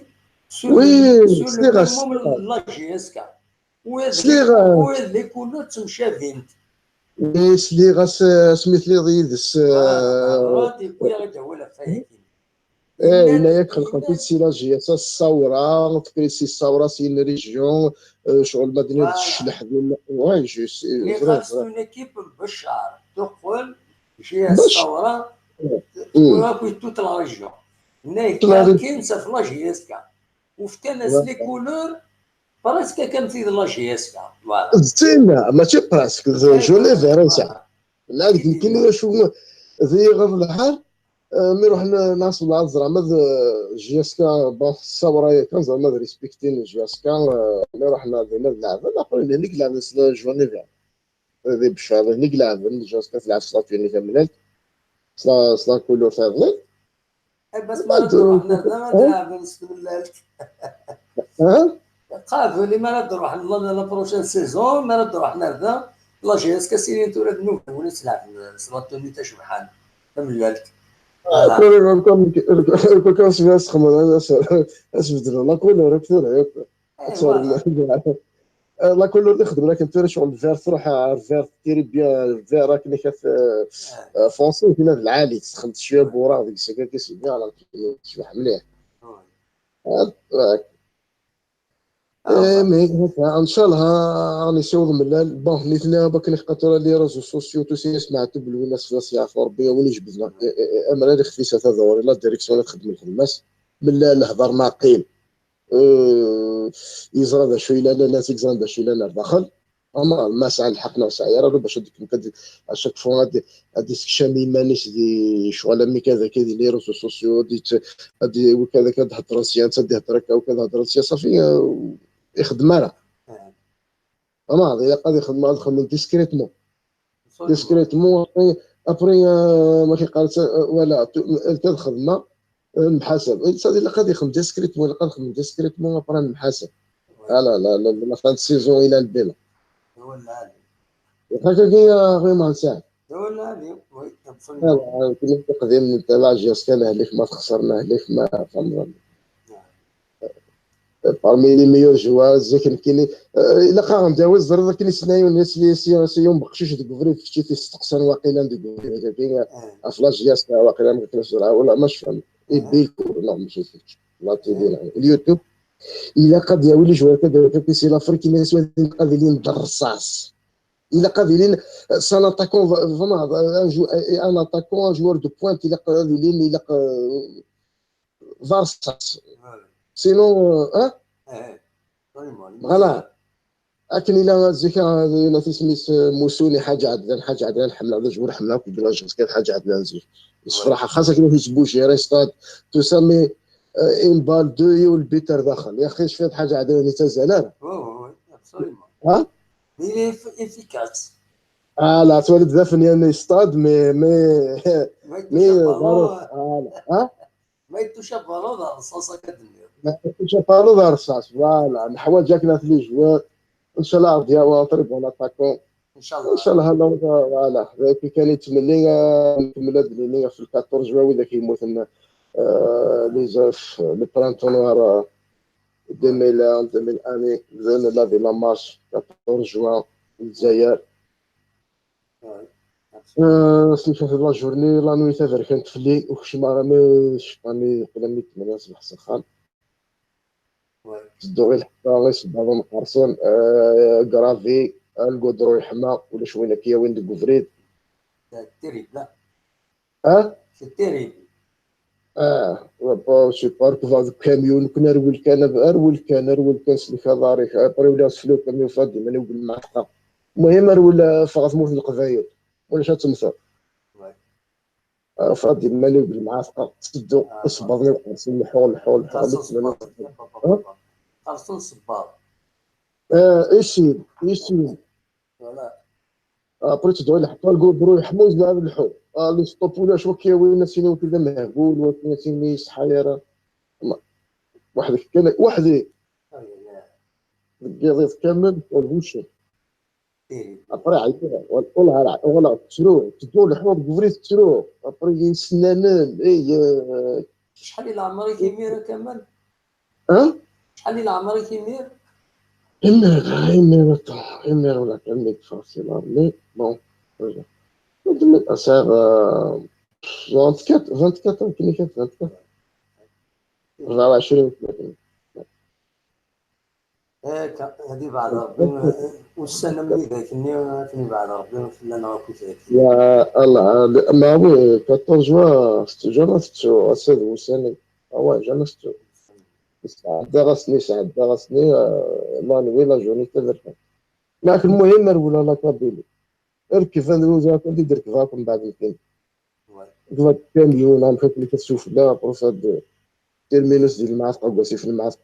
oui la JSK وهذ les couleurs تمشى فينت سلي غاس سميت لي ضيدس ايه هنايا خلقت c'est la JS الثوره تكريسي الثوره c'est une région شغل مدينه الشلح ديال oui je sais vrai une équipe بشار تقول JS الثوره pour toute la région. كاين في la JSK وفي كان les couleurs presque كان في la JSK. voilà. زينة ماشي presque jaune et vert ساعة لا يمكن شو ذي غض الحال mais روح ناس زعما JSK bon الصورة كان زعما ريسبكتين JSK mais رحنا نلعب الاخرين هنيك لعب jaune et vert ذي بشار هنيك لعب JSK تلعب سلاتوني كاملين سلا couleur تاع بس ما تروح ما تلعب قافل ما تروح la prochaine saison ما تروح نردا la JSK سيرين تولد نوفل ولا تلعب سلاتوني تاع شبحان فهمت. كون la couleur la couleur اللي خدم لكن توري شغل ال vert تروح ال vert très bien ال vert راك اللي كاف foncé فينا العالي تستخدم شوية بورا ديك الساعة كيسي bien تشبح مليح. mais ان شاء الله راني سيوض من bon نيتنا باك نخطر les réseaux sociaux تو سي سمعت بلوي الناس في يعرفوا ربي وين يجبدنا امر هذه خفيسه تدوري la direction تخدم الخدمات من الهضر ما قيل يزرى ذا شوي لا لا تيكزان ذا شوي لا داخل اما ما ساعة لحقنا ساعة راه باش ديك à chaque fois غادي غادي شامي مانيش دي شغل mais كذا كذا les réseaux sociaux دي غادي وكذا كذا سيان تدي هضر وكذا هضر صافي يخدم راه اما هذا قاد يخدم يخدم discrètement discrètement après ما كيقال ولا الخدمة المحاسب صافي الا قاد يخدم discrètement الا قاد يخدم discrètement après المحاسب لا لا لا la fin saison الى البيلا هو العالي هكا كي غير ما نساعد هو العالي oui. كنا قديم نتابع JSK هليك ما تخسرنا هليك ما فهمنا parmi les meilleurs joueurs زيك كاين الا قا نداوي الزر كاين سنايو الناس اللي سيون بقشيش ديكوفري كنتي تيستقسن واقيلا ديكوفري كاين افلاج JSK واقيلا ما كاينش ولا ماش فهم بيكو لا ماشي la télé اليوتيوب الا قد يولي joueur كذا كي c'est l'Afrique الناس قادرين الرصاص الا قادرين c'est un attaquant vraiment un attaquant un joueur de pointe الا قادرين الا رصاص sinon اه voilà لكن الى زيكا الى تسميت موسوني حاجة عدلان حاجة عدلان حمله هذا joueur حمله كي كان حاجة عدلان زيك الصراحة خاصة كي تيجبوشي ريستاد تسمي une balle deux والبيتر داخل يا اخي شفت حاجة عدلان تزعلان ها efficace لا تولد ذا فنيان stade mais mais mais ها ما يتوشا بالو رصاصة كدنيا ما يتوشا بالو رصاص voilà نحوال جاك ناس les joueurs ان شاء الله ديال très bon attaquant ان شاء الله ان شاء الله voilà كي كان يتمنى نكمل بلي في 14 جوان ولا كيموت les le printemps noir 2001 2001 بدنا la la marche 14 جوان الجزائر سميتو في la journée la nuit تاع كانت فلي وخشم راه ما شطاني قبل مي 8 صباح سخان تدو غير الحفا غير صباط مقرصون كرافي القدرو يحمى ولا شوية كيا وين ديكوفريت terrible لا اه c'est terrible با سي بارك فاز كاميون كنا رول كان رول كان رول كان سلك داري après ولا سلو كاميون فادي ماني وقول المعتقه المهم رول فغاث موت القبايل ولا شا تمثل فادي ماني وقول المعتقه تسدو صبرني وقرصني حول حول حول قرصون صباط ايشي ايشي voilà après تدعو لحتى القدرو يحموز لعب الحو les stops ولا شو كيوي نسيني وكذا مهبول وكذا صحيره وحدك كان وحدي القضية كامل والبوشي après عيطوا والله والله تشرو تدو الحوض كفري تشرو après يسنانن اي شحال العمر كيمير كمال ها شحال العمر كيمير إمير إمير ولا كمل فاصلة mais bon أسار 24 24 يمكن كانت 24 24 30. هذه بعد ربي والسنة من ذاك كني بعد ربي لنا كنت يا الله ما oui 14 جوان jamais فتشو اسد وسنة ouais jamais فتشو عدا غاسني عدا غاسني la nuit la journée تذرك. لكن المهم ولا la Kabylie اركب انا كنت درك فاكم بعد الكلمة كيف كان يوم نعم اللي كتشوف لا بروفاد terminus ديال المعتقه قاسي في المعتقه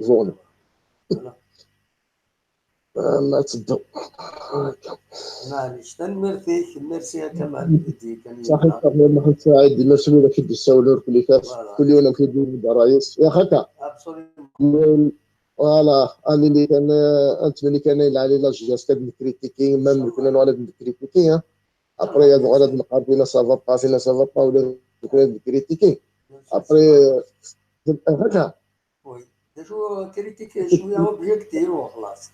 zone ما تصدق. معليش merci merci يا كمال. صحيح محمد سعيد ميرسي ولا كيدي السولور كل كل يوم كيدير الرئيس يا خاكا voilà. انا اللي كان انت ملي كان علي la JSK critiquer même كنا نولد critiquer après غادي نقار فينا ça va pas فينا ça va pas ولا كنا critiquer après هكا oui déjà critique شوية objective وخلاص.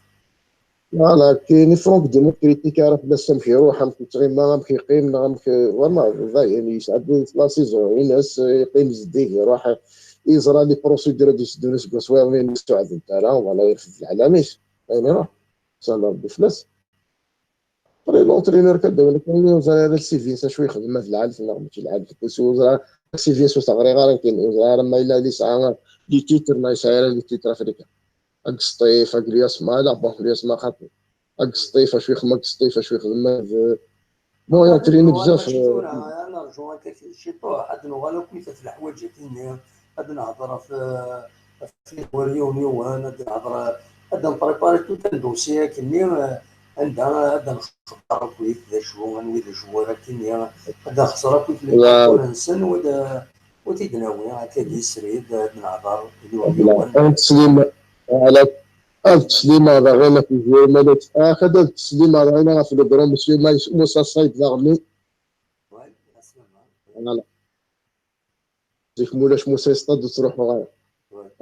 voilà كاين franck ديما critique راه بلاصة مشي يروح مشي تغيما مشي يقيم مشي والله يعني يسعد la saison الناس يقيم زديك يروح يزرى les procédures دي يسدو ناس كسوير يستوعب نتا ولا يرفد العلاميش يعني يروح سال ربي فلس après l'entraîneur كدا ولكن وزرا هذا السيفيس شوي يخدم في العالم لا ماشي العالم وزرا السيفيس وصغري غير كاين وزرا ما الا لي ساعة les titres ما يساير les titres افريقيا اك سطيف اك الياسما لا bon الياسما خاطر اك سطيف شوي خدم اك سطيف شوي خدم bon يونتريني بزاف. انا رجوع شي طوح هاد نغالو كيف الحوايج كاين هاد نهضر في réunion هاد نهضر هاد ن préparer tout un dossier كني عندها هاد نخبر كويت ذا شو نويد joueurs كني هاد خسر كويت لي نسن ودا وتيدناوي هكا يسريد هاد نهضر التسليم على التسليم هذا غير في مالك اخذ التسليم هذا غير في le grand monsieur موسى الصيد ذاغني voilà ديك مولاش موسى يصطاد وتروح غاية.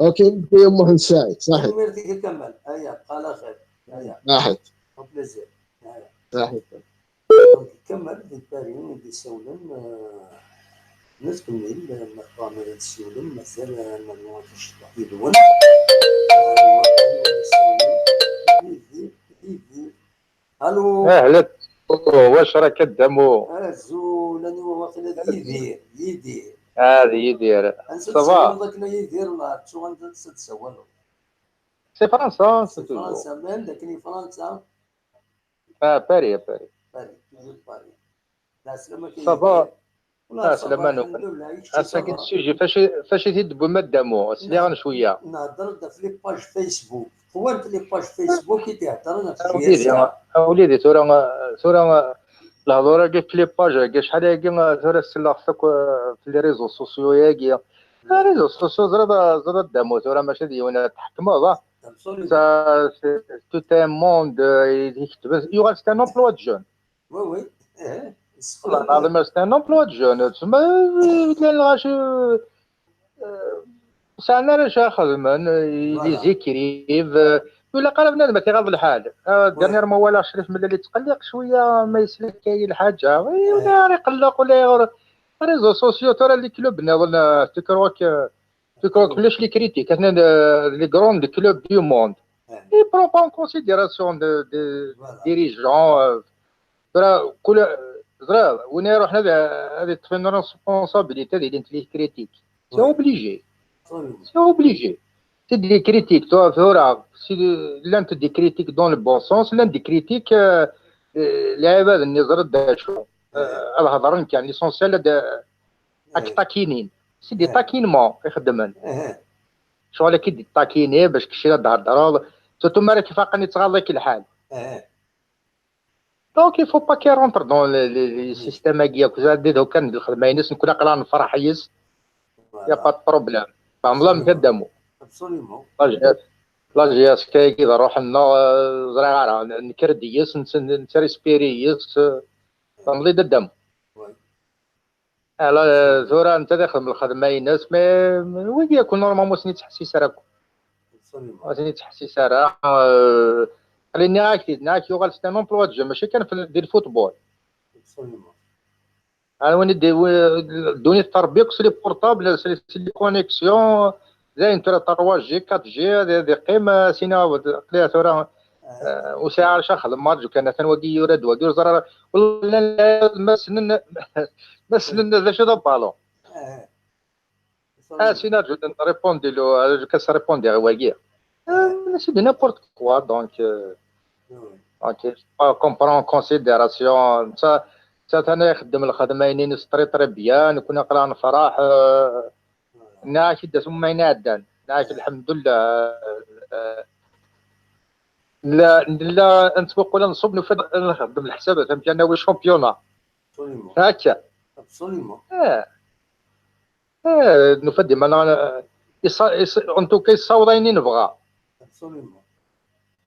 OK يا محمد سعيد صحيح ميرتي كمل هيا بقى على خير هيا صحيح plaisir صحيح. كمل دي بارين دي سولن نتكمل مقام السولن مازال مجموعة يدون الو اهلا واش راك قدامو زولاني واقيلا يدير يدير هذه يدير ça va يدير ولا تسول c'est فرنسا c'est فرنسا même لكن فرنسا باري باري باري toujours باري لا سلامة ça va لا سلامة نوفل أساكن ال sujet فاش تيدبو ما دامو سلي شوية نهضر في les pages فيسبوك هو في les pages فيسبوك تيهضر وليدي وليدي تورا الهضرة كي في les pages كي شحال هاكي تورا السلاخ في les réseaux sociaux ياكي réseaux sociaux زرا دامو تورا ماشي ديونا تحكموا tout un monde يكتب يوغال c'est un emploi de jeunes. oui oui والله العظيم c'est un emploi de jeunes تسمى غاشي ساعنا علاش خدمن les écrivent ولا قال بنادم ما تيغاض الحال dernièrement ولا شريف من اللي تقلق شوية ما يسلك كاين الحاجة ولا يقلق ولا réseaux sociaux ترى les clubs نظن tu crois كلش les critiques les grands clubs du monde ils prennent pas en considération des dirigeants ترى كل زرا وين يروح هذه تفين responsabilité ديال les critiques c'est obligé c'est obligé c'est des critiques toi ثورة c'est l'un des critiques dans le bon sens l'un des critiques العباد النظر داشو الهضرن كان l'essentiel اك taquiner c'est des taquinements يخدمن شغل كي des taquiner باش كشي تهضر surtout مرة كيف قاني تغاضيك الحال. donc il faut pas qu'il rentre dans les systèmes كيا كزاد دو كان الخدمة ينس نكون قرا نفرح يس y a pas problème فهم الله مقدمو la JSK كي نروح لنا زرع نكرديس نتريسبيريس فهم الله قدامو على زورا انت تخدم الخدمة ينس mais وين يكون normalement سني تحسيس راك سني تحسيس راه خليني ناك يوغال c'est un emploi de ماشي كان في ديال ال football. انا وين دوني التربية c'est les portables c'est les connexions زين ترى 3 جي 4 جي هذه قيمة سينا قليها ترى وساعة شخل مارجو كان ثان يورد وكي زرار والله ما سنن ما سنن ذا شو بالون سينا جو ريبوندي له كاس ريبوندي غواكي c'est de n'importe quoi donc OK comprend considération ça انا يخدم الخدمة ينين très très bien كنا قرا نفرح ناكي داس ما ينادان ناكي الحمد لله لا لا نتوقع ولا نصب نفد نخدم الحساب فهمت انا هو championnat هكا absolument نفدي انا en tout cas يصاوض عيني نبغى absolument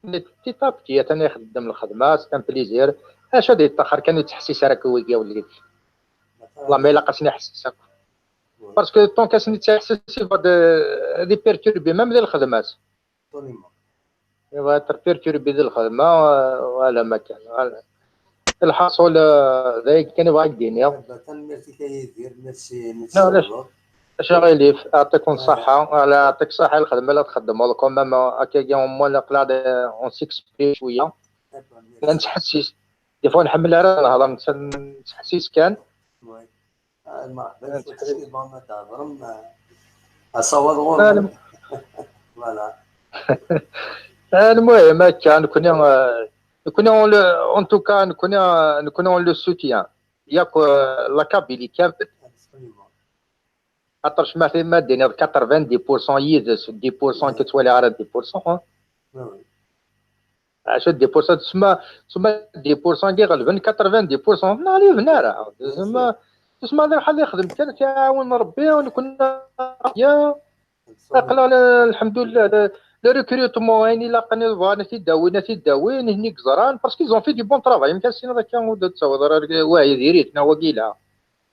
petit à petit انا يخدم الخدمة c'est un plaisir اش هذا يتاخر كان يتحسس راك هو وليد والله ما الا قاسني حسس parce que tant كاسني تحسس هذه perturber même ديال الخدمات يبغى perturber ديال الخدمة ولا ما كان الحاصل ذاك كان يبغى يديني لا اش غيليف يعطيكم الصحة على يعطيك الصحة الخدمة اللي تخدموا لكم même هكا moins قلع on s'exprime شوية نتحسس des fois نحمل راه نهضر نتحسس كان مرحبا اصور voilà المهم هكا نكون en tout cas نكون on le soutient ياك la Kabylie كامل خاطرش ما دينا 90% يدس 10% كتولي غير 10% علاش 10% تسمى 10% كي غالبا 90% ناري راه تسمى تسمى بحال اللي خدم كان تعاون ربي ونكون يا الحمد لله le recrutement يعني لاقني بغانا تيداوي تيداوي هنيك زران parce qu'ils ont fait du bon travail يمكن سينا ذاك كان تصور واعي ديريتنا وقيله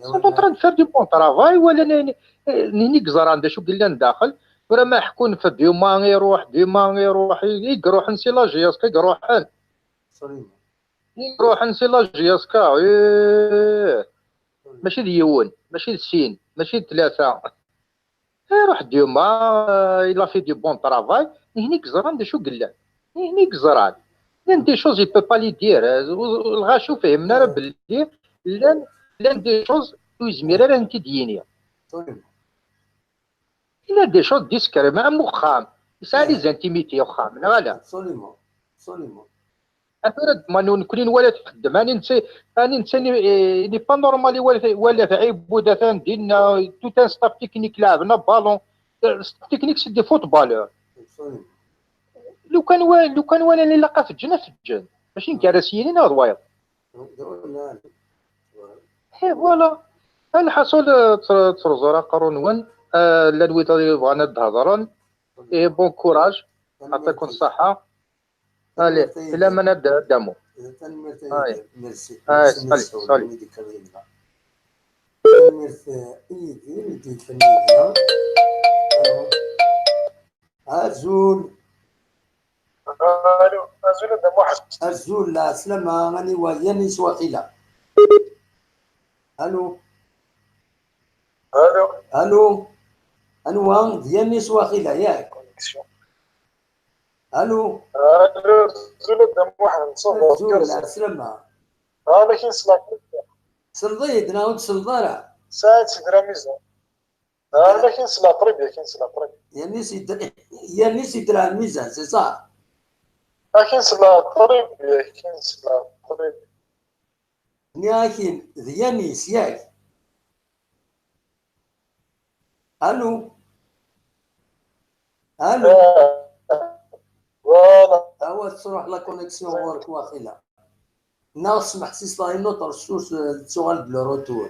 sont en train faire du bon travail ولا نيك زران دا شو قلنا داخل ورا ما حكون في ديما يروح ديما يروح يروح نسي la JSK يروح يروح نسي la JSK ماشي ديون ماشي سين ماشي ثلاثة روح ديما il a fait du bon travail هنيك زران دا شو قلنا هنيك زران لان des choses il peut pas les dire الغاشو فهمنا راه بلي لان des choses ويزمير راه انت دينية الا des choses discrètes مع مخام يسعى les intimités وخام لا absolument absolument اثرت ما نكون ولا تخدم اني نسي اني نسي n'est pas normal ولا عيب بوداثان ديالنا tout un staff technique لعبنا ballon staff technique c'est des footballeurs لو كان لو كان ولا اللي لقى في الجنة في الجنة ماشي نكراسيين ولا ضوايط et voilà الحصول ترزورا قرون ون لا دويت بغانا تهضرون et bon courage يعطيكم الصحة allez الى ما ندمو ميرسي salut ازول الو ازول هذا واحد ازول لا سلامة راني وياني سواقيلا الو الو الو انوان ديالني سواقيلا ياك الو الو زول هذا واحد ازول لا سلامة ها لكن سلاك سلضيت نعاود سلضارة ساعة سيدرا ميزان ها لكن سلا طريب كاين سلا طريب يعني سيدرا يعني سيدرا ميزان سي صح كاين سلا طريب كاين سلا طريب لكن ديانيس ياك الو الو voilà هو تروح la connexion ورك واخيلا ناقص محسيس لا نوتر source تسوغال ب le retour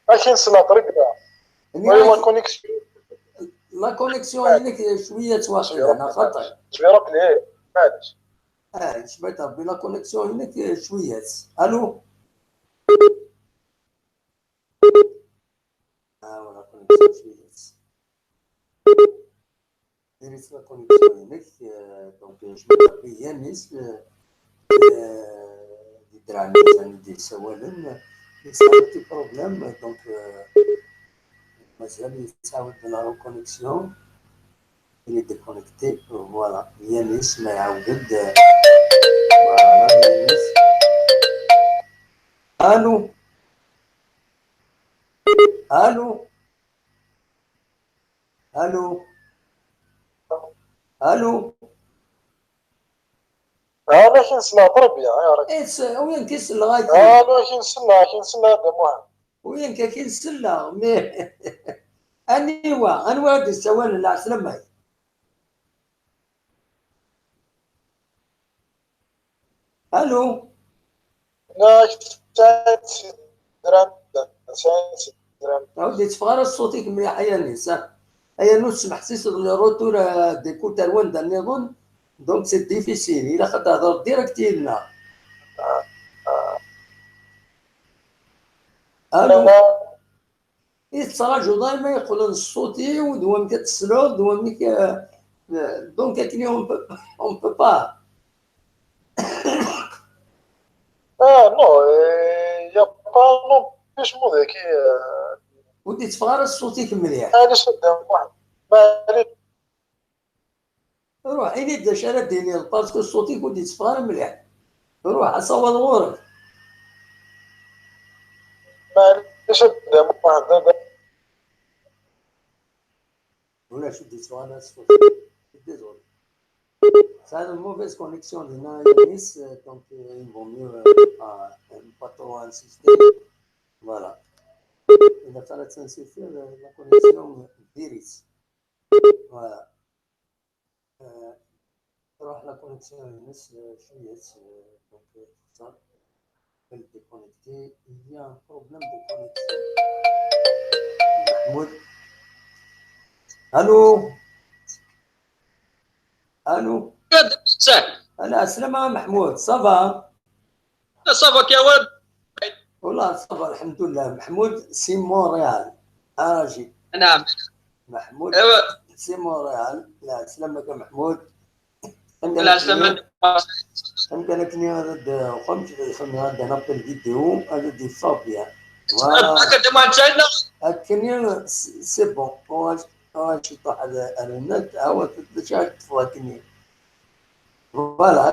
كاين سلا طريب la connexion la connexion هناك شوية تواخيلا انا خطر je rappeler معليش شبيت ربي la connexion هناك شوية الو la connexion شوية ديريت la connexion هناك donc شبيت ربي يانيس دي درامي دي سوالن c'est un petit problème donc مازال يتعاود la reconnexion. Il est déconnecté. Voilà. Yanis ما يعاود. Voilà Yanis. الو الو الو الو. انا كنسمع تربيه يا راك. إيه وين كيسل غايتي؟ انا كنسمع هذا محمد. وين كينسلا مي انيوا انوا هاد السوال لا سلامة. الو. لا درهم درهم. عاودي تفغر صوتك مليح يا نيس. هيا نو سمح سيس لي روتور ديكوتر وين النظام donc c'est difficile الا خاطر تهضر directe لنا. الو. يتراجعوا دائما يقولون الصوتي ودوام كتسلو دوام donc كاين on peut pas. Non y a pas non plus مو ذاك. ودي تفغر صوتك مليح. علاش واحد ما روح عيني دا شارع ديني parce que صوتك ودي تفغر مليح. روح اصور غورك. معليش واحد ولا شو دي وانا désolé. Ça a une mauvaise connexion de Nice, donc il vaut mieux pas trop insister. Voilà. Il va falloir insister la connexion virus. Voilà. تروح la connexion Nice شوية donc ça. Elle déconnectée, il y a un problème de connexion. Mahmoud. Allô? Allô? أنا سلامة محمود، ça va؟ ça va كيواد؟ والله ça va الحمد لله. محمود c'est Montréal. أراجي. نعم. محمود c'est Montréal. لا سلامك محمود. لا سلامك. كان كني هذا خمس هذا نابل فيديو هذا دي فابيا. كني c'est bon. شي طاح على النت هو تشاك فواكني. voilà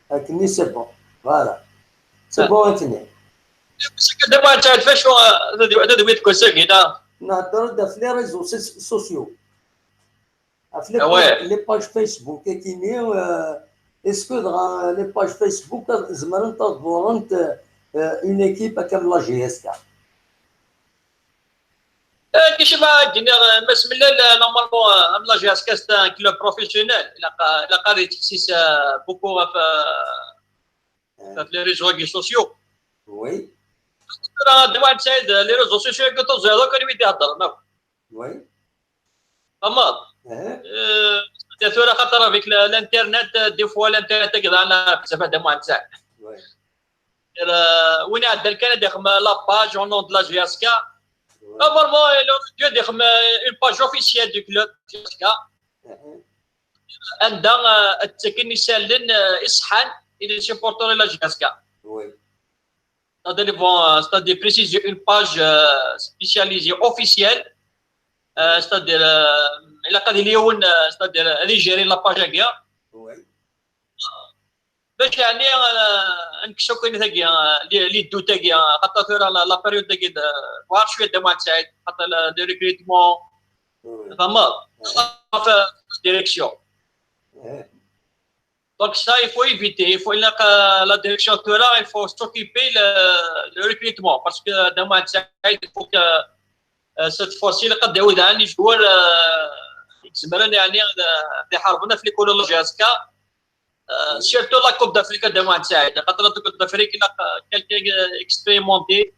كني c'est bon. voilà c'est bon كني. دابا انت فاش هذا دويت كوساكينا نهضر في les réseaux sociaux في les pages Facebook كاينين. est-ce que les pages Facebook زعما تضرنت une équipe comme la JSK كيش ما قلنا بسم الله normalement ام la JSK c'est un club professionnel الى قاري تحسيس beaucoup في les réseaux sociaux. oui راه دابا سعيد les réseaux sociaux كتوزع هذاك اللي يدي يهضر. oui اما ثورة خاطر avec l'internet des fois l'internet كذا انا بزاف هذا ما تاع وين عندنا كان يخدم la page au nom de la JSK normalement il يخدم une page officielle du club JSK عندها التكني سالن اصحان الى supporters la JSK. oui c'est-à-dire bon, c'est-à-dire préciser une page spécialisée officielle, c'est-à-dire il a قاد اليوم c'est-à-dire هذه gérer la page هكا. oui باش يعني نكشو كاين تاكي les doutes تاكي خاطر la période تاكي وعر شوية دموع تساعد خاطر des recrutements فهمت في direction. Donc ça, il faut éviter. Il faut la direction de là, il faut s'occuper le recrutement parce que demain, il faut que cette fois-ci, قد يعود عن joueur يتزمرن يعني يحاربنا في les couleurs JSK surtout la Coupe d'Afrique demain تساعد خاطر la Coupe d'Afrique quelqu'un expérimenté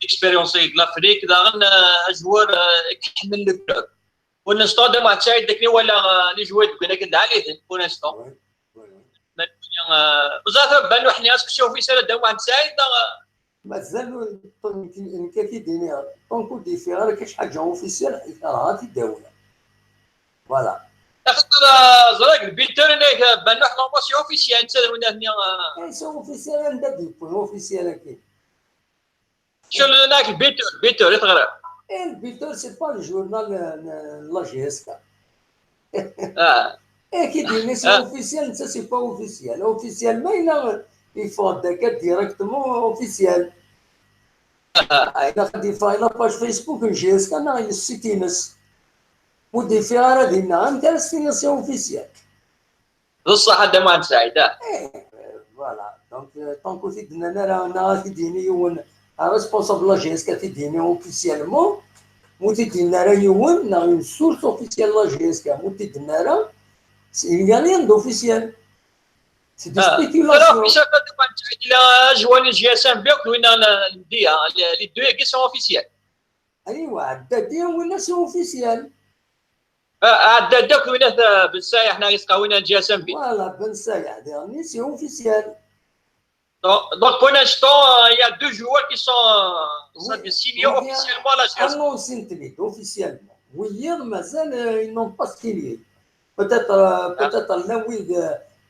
expérience l'Afrique داغن joueur يحمل le club. pour l'instant دابا تساعد داك ولا les joueurs كنا كندعى عليه pour l'instant بزاف بانو حنا est-ce que شوفي سنة دابا تساعد مازال كيديني tant que دي في غير كاش حاجة officielle راه تداوله. voilà خاطر زراك البيتر بانو حنا ماشي officiel انت ولا c'est officiel عندها des points officiel كاين شو هناك البيتر البيتر يتغرى Et le buteur, c'est pas le journal la JSK. Et qui dit, mais c'est officiel, ça c'est pas officiel. Officiellement, il faut attaquer directement officiel. Il a dit, la page Facebook, JSK, non, il site ودي في غرض انت c'est officiel. بصح هذا ما نساعد. voilà donc tant que تيدنا انا تيديني يون responsable la JSK تيديني officiellement مو تيدينا راه يون نا une source officielle la JSK مو تيدنا راه il n'y a rien d'officiel. C'est des spéculations. لا جواني JSMB وين نديها les deux qui sont officiels. ايوا عدادين ولا c'est officiel. عدادك وين بن سايح حنا يسقاوينا JSMB. voilà بن سايح dernier c'est officiel. Donc pour l'instant, il y a deux joueurs qui sont signés officiellement à la JSK. Annoncé officiellement. Oui, مازال ils n'ont pas signé. Peut-être là oui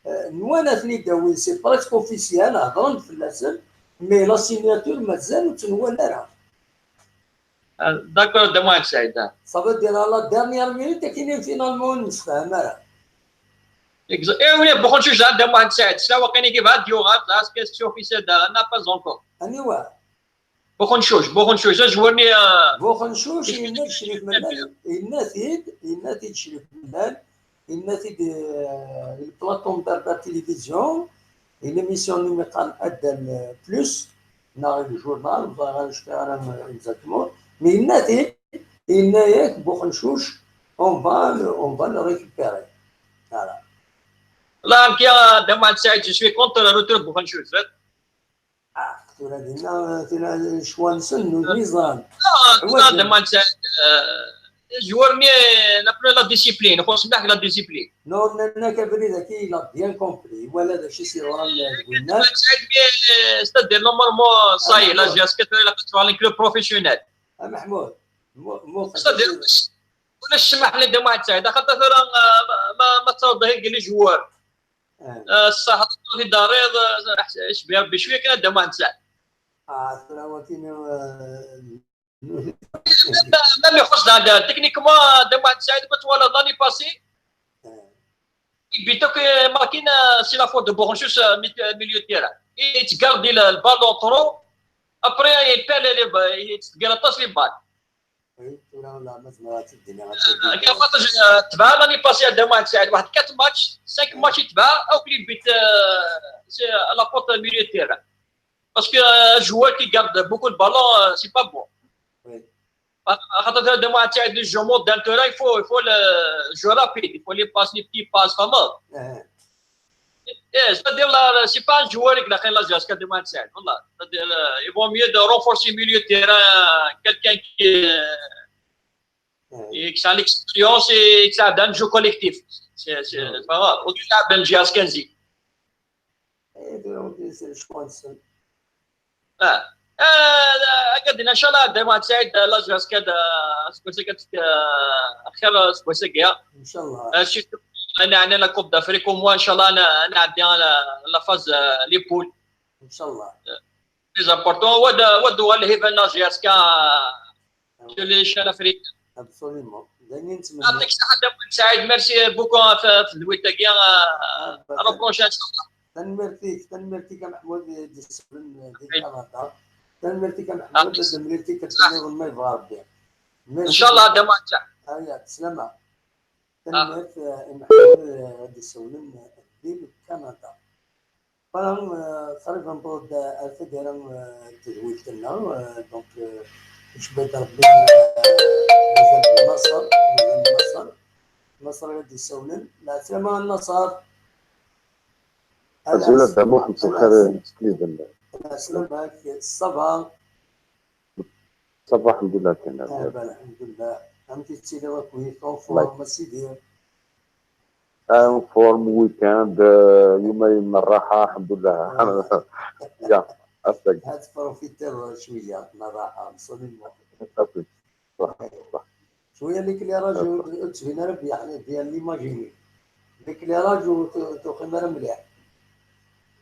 نوانا ثني c'est presque officiel هضرن في الاسم mais la signature مازال تنوانا راه. d'accord دموع سعيد. ça veut dire la dernière minute كاينين finalement نتفاهم راه. اي oui بوخنشوش عندهم واحد ساعد سلا وقيني كيف هاد ديوغات لا question officielle n'a pas encore. اني بوخنشوش جوارني بوخنشوش إنا شريف ملال إنا تيد شريف ملال إنا تيد البلاطو تاع التلفزيون l'émission نيمي قال ادى plus نا ال journal غنشتغل exactement mais إنا تيد إنا ياك بوخنشوش on va le récupérer voilà. لا كي دابا سعيد je suis contre retour بوخنشوش. ترى شوانسن والميزان. لا دابا سعيد joueur mais n'a plus la discipline خص مليح la discipline. non انا كبري ذاك l'a bien compris ولا داكشي سي قلنا سعيد mais c'est-à-dire normalement ça y est la JSK لا كتفعل club professionnel. محمود مو ولا سمح لي دابا سعيد خاطر ما تصور les joueurs الصح في داريض شبيه ربي شوية كان دابا واحد ساعة. ترى ولكن ما يخص هذا techniquement دابا واحد ساعة كنت ولا l'année passée بيتوك ماركينا c'est la faute de بوغنشوش milieu terrain يتكاردي ال ballon trop après يبال يتكاردي les balles. تبع l'année passée دابا واحد ساعة واحد 4 ماتش 5 ماتش يتبع او كلي بيت c'est la faute milieu terrain parce que joueur qui garde beaucoup ال ballon c'est pas bon. خاطر دابا واحد ساعة les jeux dans terrain il faut jeu rapide il faut les passes les petites passes فهمت. ايه c'est-à-dire c'est pas un joueur اللي خلي la JSK دابا واحد ساعة والله c'est-à-dire il vaut mieux de renforcer milieu terrain quelqu'un qui qui a l'expérience et qui a un jeu collectif. C'est pas grave. Au delà de JS 15. قدنا ان شاء الله دابا سعيد la JSK خير سبوسكيا ان شاء الله. انا عندنا la Coupe d'Afrique وموا ان شاء الله انا عندي la phase les poules ان شاء الله. très important ودو اللي هي la JSK l'échelle africaine. absolument. يعطيك الصحة دابا سعيد merci beaucoup في الويتاكيا à la prochaine ان شاء الله. تنمرتيك تنمرتيك محمود دي كندا تنمرتيك محمود تنمرتيك تنمر ما يبغى ربي ان شاء الله دابا هيا تسلمة. تنمرت محمود دي سولن ديال كندا. فانا تقريبا بود 1000 درهم تدويلتنا donc باش بدا ربي مازال النصر مازال النصر النصر غادي يسولن لا سلامة النصر. أزول دابا محمد الخير تقريبا. سلامك الصباح. صباح الحمد لله كان الحمد لله. انت تسيري كويس en forme سيدي. en forme week-end يومين من الراحة الحمد لله. يا أصدق. هاد profiter شوية من الراحة absolument. صح صح. شوية l'éclairage تبين ربي يعني ديال l'imaginer l'éclairage وتخمر مليح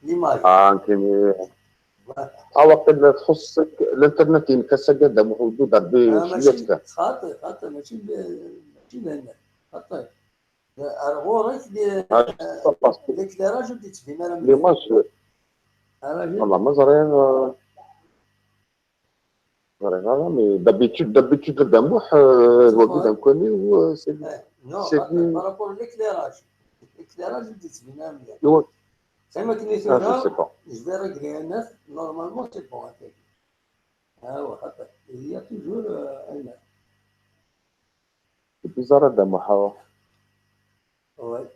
l'image. كاين وقت تخصك الانترنت ينكسر قدام حدود ربي ماشي خاطر خاطر ماشي ماشي لهنا خاطر غورك l'éclairage بديت تبين l'image والله ما زرين زرين mais d'habitude داموح الوقت كوني و c'est non par rapport l'éclairage l'éclairage بديت تبين مليح. زعما كني ثورة je vais régler un neuf, normalement c'est bon. Ah ouais, il y a toujours un neuf. C'est bizarre هذا محاور. Ouais.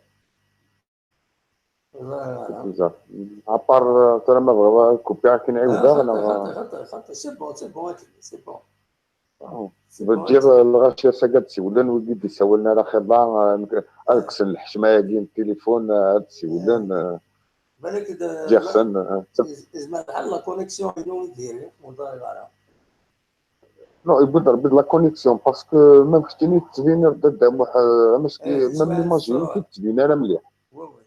C'est bizarre. À part ترى ما بغا كوبي كي نعاودها انا خاطر خاطر c'est bon c'est bon c'est bon. بدير الغاشية ساكت سيولن ويدي سولنا على خير اكسن الحشمة ديال التليفون سيولن بالك جيرسون زعما بحال la connexion يدير non يقدر بد la connexion parce que même كنتيني تبين رد même l'image كتبين راه مليح. oui oui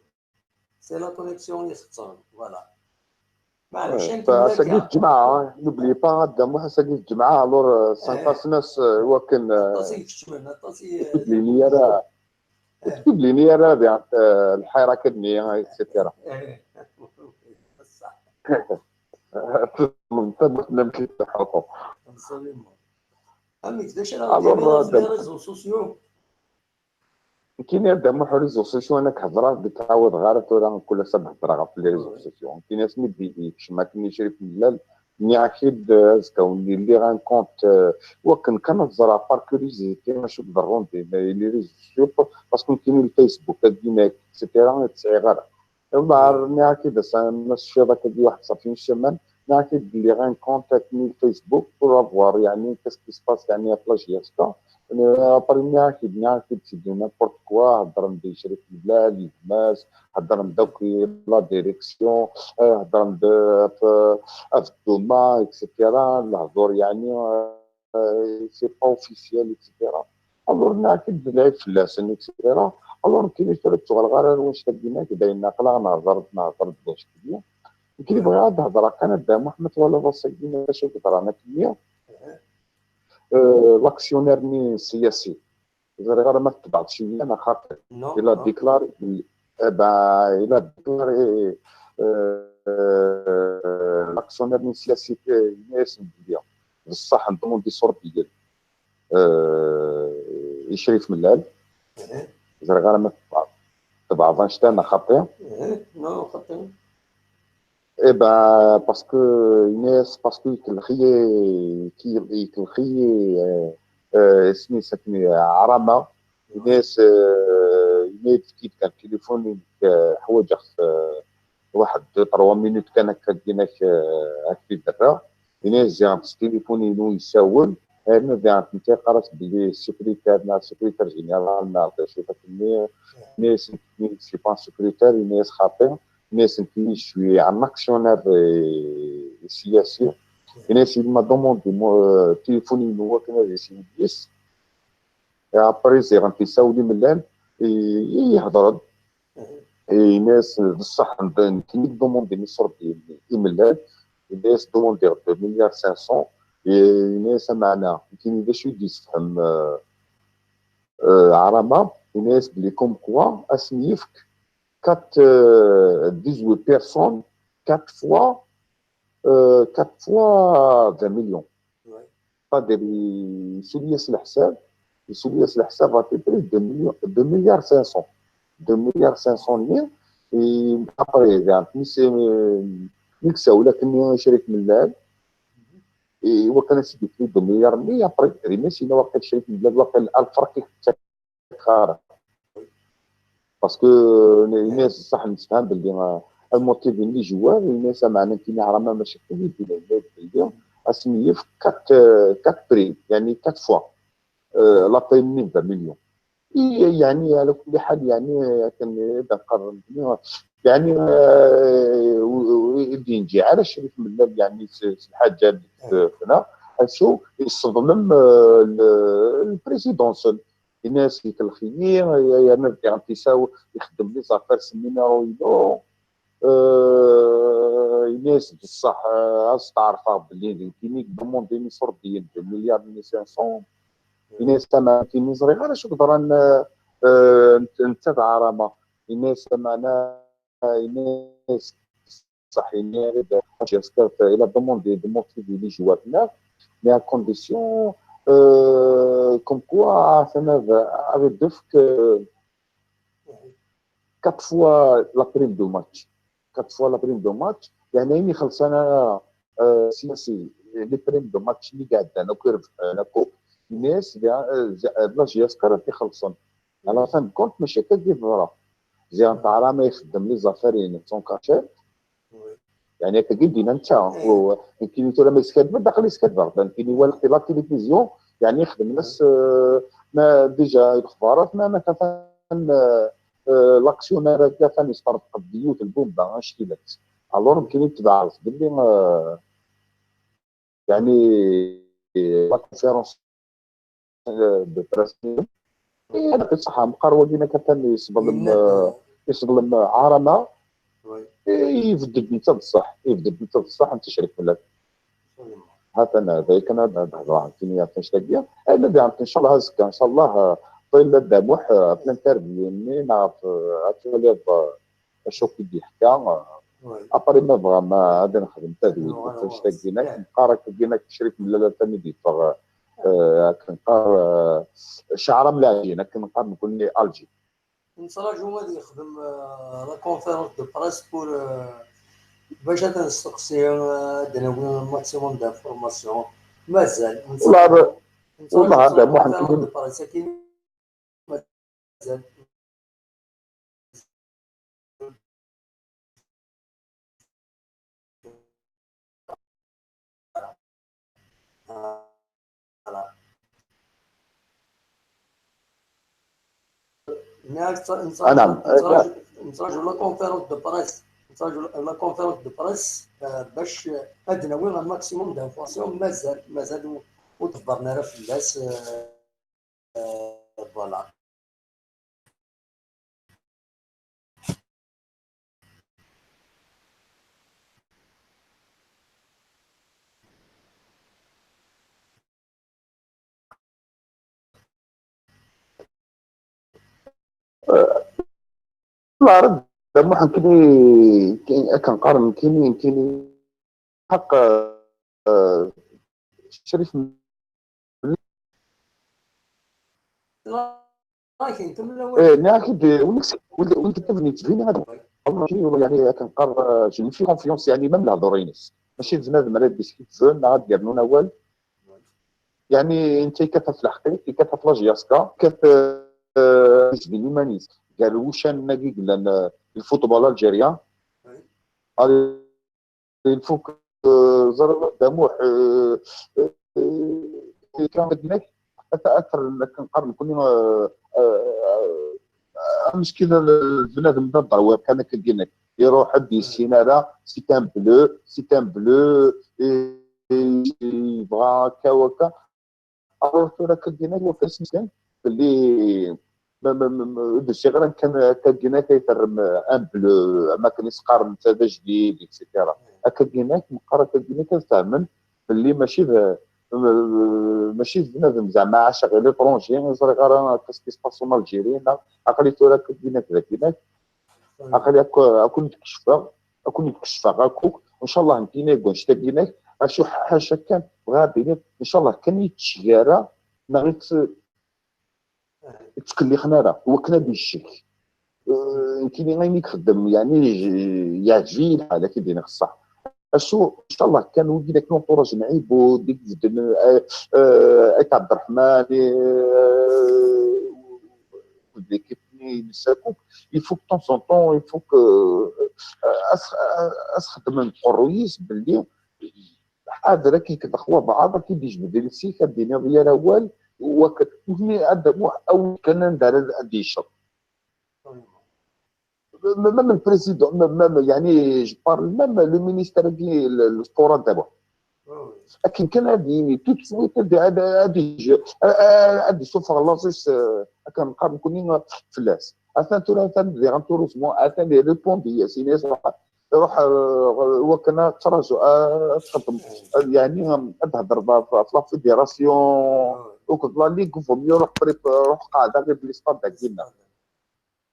c'est la connexion اللي خصها voilà. معليش ساكي الجمعة n'oublie pas غدا موح ساكي الجمعة alors سانكاس ناس وكان تبليني راه تبليني راه الحيرة كدني et cetera. بصح نمشي نحطو امي كيفاش راه les réseaux sociaux كاين يبدا موح réseaux sociaux انا كهضره بتعاود غير تورا كل صباح هضره في les réseaux sociaux. كاين ناس مدي كشما كني شريف ملال ني اكيد زكا اللي غان compte وكن كنهضر par curiosité ماشي ضرونتي les réseaux sociaux parce que كاين الفيسبوك ديما et cetera تسعي غير والله ني اكيد الناس الشيطه كدي واحد صافي الشمان ني اكيد اللي غان compte كني الفيسبوك pour avoir يعني qu'est-ce qui se passe يعني في la JSK après ني اكيد c'est du n'importe quoi. هضر ندي شريف البلاد الناس هضر ندوك la direction هضر في الدوما et cetera الهضور يعني c'est pas officiel et cetera. alors ني اكيد العيب في اللسان et cetera. alors كاين تشغل غير واش كدينا كداين ناقله نهضر باش كبير كي بغا هضره كان دا محمد ولا راسك ديما باش هضره انا كبير l'actionnaire ني السياسي غير ما تبعتش انا خاطر il a déclaré il a déclaré l'actionnaire ني السياسي ناس بليا بصح ندوموندي صور ديال شريف ملال غير ما تبع انا خاطر non خاطر eh ben parce que الناس parce que يتلخي يتلخي سمي سكني عرامه الناس الناس كي كان تليفون حوايج واحد 2 3 minutes كان هكا ديناك هكا درا الناس جا تليفون يساول انا ديال انت قرات بلي السكرتير مع ال secrétaire général مع شي فاكني ناس c'est pas secrétaire ناس خاطئ الناس نتي شوية un actionnaire سياسي الناس m'a demandé تليفوني هو كان يسي après زي غنتيساولي ملان يهضر الناس بصح كي demandé مصر ملان الناس demandé 2 مليار 500 الناس معنا كاين اذا شو يفهم عرامه الناس بلي comme quoi اسميفك 4 18 personnes 4 fois 4 fois 20 millions. قادر يسوليس الحساب يسوليس الحساب à peu près 2 millions 2 مليار 500 2 مليار 500 ميل après يعني ميكسا ولكن شريك من وكان سيدي في 2 مليار مي après ريميسي واقع شريك من البلاد واقع الفرق خارج parce que الناس صح نتفهم باللي الموتيفين les joueurs الناس معنا كاين عرامه ماشي كل بلي اسمي في 4 prix يعني 4 fois la prime 20 مليون يعني على كل حال يعني كان نقرر يعني يجي على شريف ملال يعني الحاجة اللي هنا شو يصدم ال présidence الناس يتلخيين يعني تيساو يخدم les affaires numéro يدو الناس بصح استعرفها باللي كاين دوموندي ني صرديين 2 مليار 500 الناس تما كاين صغير علاش نقدر نتبع راه الناس معنا الناس صح الى دوموندي دو موتيفي لي جوار مي ا كونديسيون كوم كوا افيك دوفك 4 fois la prime de match 4 fois la prime de match يعني يخلص انا سياسي les primes de match اللي قاعد انا كيربح la coupe الناس بلا JSK تيخلصون على fin compte ماشي كدير برا زين تاع راه ما يخدم les affaires en cachette يعني كي دينا انت كاين ترى ما يسكت داخل يسكت كاين يولي la télévision يعني يخدم الناس ما déjà الخبارات ما مثلا l'actionnaire كان يسترق الديوت البومبا شكيلات alors يمكن يتبع باللي يعني la conférence de presse هذاك صح مقر ولينا كان يصدم عرمه يفدد انت بصح يفدد انت بصح انت شريك ولا هذا انا هذاك انا نهضر عرفتيني فاش تاكيا انا ان شاء الله هزك ان شاء الله طيل الدموح في الانترفيو نعرف عرفتي اشوف كي يحكى ابري ما بغا ما غادي نخدم تدوير فاش تاكينا نقرا كينا شريك من لا ثاني ديفر كنقار شعره ملاعين كنقار نقول لي الجي نتراجعو غادي يخدم la conférence de presse pour باش تنستقسي درنا maximum d'informations مازال والله والله هذا محمد مازال نعم نتراجعوا la conférence de presse نتراجعوا la conférence de presse باش ادنا وين ال maximum d'informations مازال مازال وتخبرنا راه في الناس voilà. لا رد محن كني كنقارن كاين كاين حق شريف ايه اكيد وانت تبني تبني هذا يعني كنقار je fais confiance يعني même الهضرينس ماشي بنادم راه بيسكيت زون غادير نون اول يعني انت كتف الحقيقي كتف la JSK كتف l'humanisme قال وشان ناقي قال ال football algérien il faut زر دموح كان هناك اثر كنقارن كل المشكلة البنادم ضد كان كيقول يروح يدي السينارة c'est un bleu c'est un bleu يبغى هكا وكا alors ترى كدينا هو في اللي ما غير كان كدينا كيفرم un bleu ما كان يسقار انت جديد et cetera كدينا مقرا كدينا كتفهم باللي ماشي ماشي بنادم زعما عاش غير l'étranger صغير qu'est-ce qui se passe en Algérie عقليتو راه كدينا كذا كذا عقلي اكون تكشفها اكون تكشفها هاكوك وان شاء الله نتينا يكون شتا اشو حاجة كان غادي ان شاء الله كان يتشيارا ما غير تكلي راه هو كنا بالشك كاين غير يخدم يعني يعجبني الحال كيدير الصح اشو ان شاء الله كان ولدي داك l'entourage نعيبو ديك ايت عبد الرحمن l'équipe نساكو il faut de temps en temps il faut اسخدم القرويس باللي حاضر كي كتخوى بعض كي بيجبد السي كدينا ديال اول وكتبني او كان ندير دي شوط même ال président même يعني je parle même le ministère ديال ال sport دابا لكن كان هادي tout de suite هادي هادي سوف لازيس كنبقى نكون فلاس اثان تورا ثان دي غانتوروسمون اثان ريبوندي سي ناس روح وكنا تراجع تخدم يعني تهضر في la fédération وكنت la ligue vaut mieux روح روح قاعدة غير ب les stades ديالنا.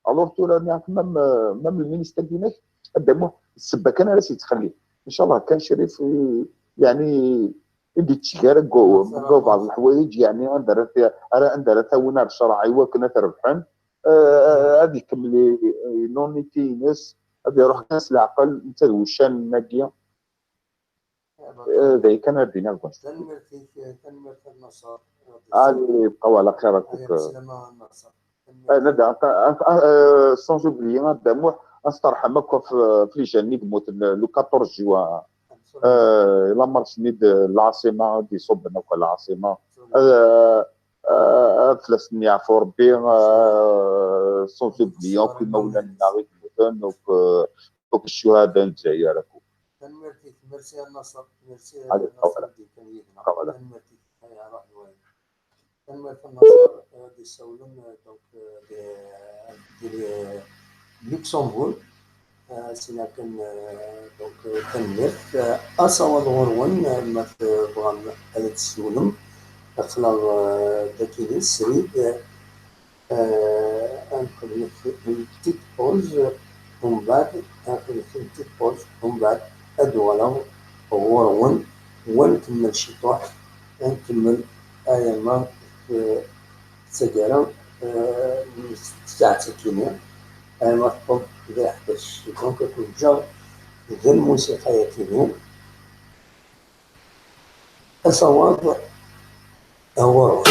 alors تو même même ال ministère ديالك قدامه السبه كان علاش يتخلي ان شاء الله كان شريف يعني يدي تشكر بعض الحوايج يعني عندها ثونا الشرع ايوا كنا تربحن هذه يكمل نوني تينس هذه يروح كاس العقل انت وشان ناكيا ذا كان ربينا الكونش تنمرتي النصر allez بقاو على خير هكوك نبدا sans oublier دموح نسترحم هكا في les jeunes موت le 14 juin la marche نيد العاصمة دي صبنا هكا العاصمة فلسطين يعفو ربي sans oublier كيما ولا غير موتن donc الشهداء الجزائر هكو تنمرتي ميرسي النصر ميرسي النصر دي كان يدنا تنمرتي يا روح الوالد تنمرت النصر دي سولم donc دي لوكسمبورغ سينا كان donc تنمرت أصوات غرون ما تبغى هذا تسولم أخلاق داكيني سريد نخدم في petite pause ومن بعد نخدم في petite pause ومن بعد أدولا غرون ونكمل شي طوح نكمل أيما في السجارة تاع تكينيا أيما تطب ذا 11 donc كنت جا ذا الموسيقى يا أصوات هو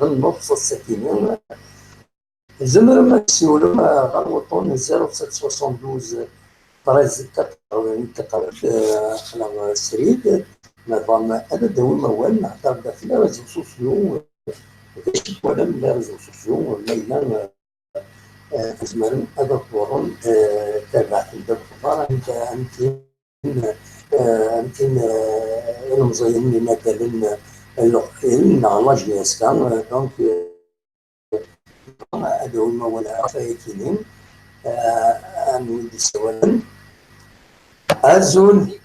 النص الساكنين زمر ما تسولو غلطون 0772 13 80 خلا السريد نظام هذا داوي موال نهضر في les réseaux sociaux باش ولا من les réseaux sociaux ليلا زمر هذا الطورون تابعت الدكتور انت يمكن المزيين مثلا la JSK donc هذا هو الموال كاينين نولي سوالا أزول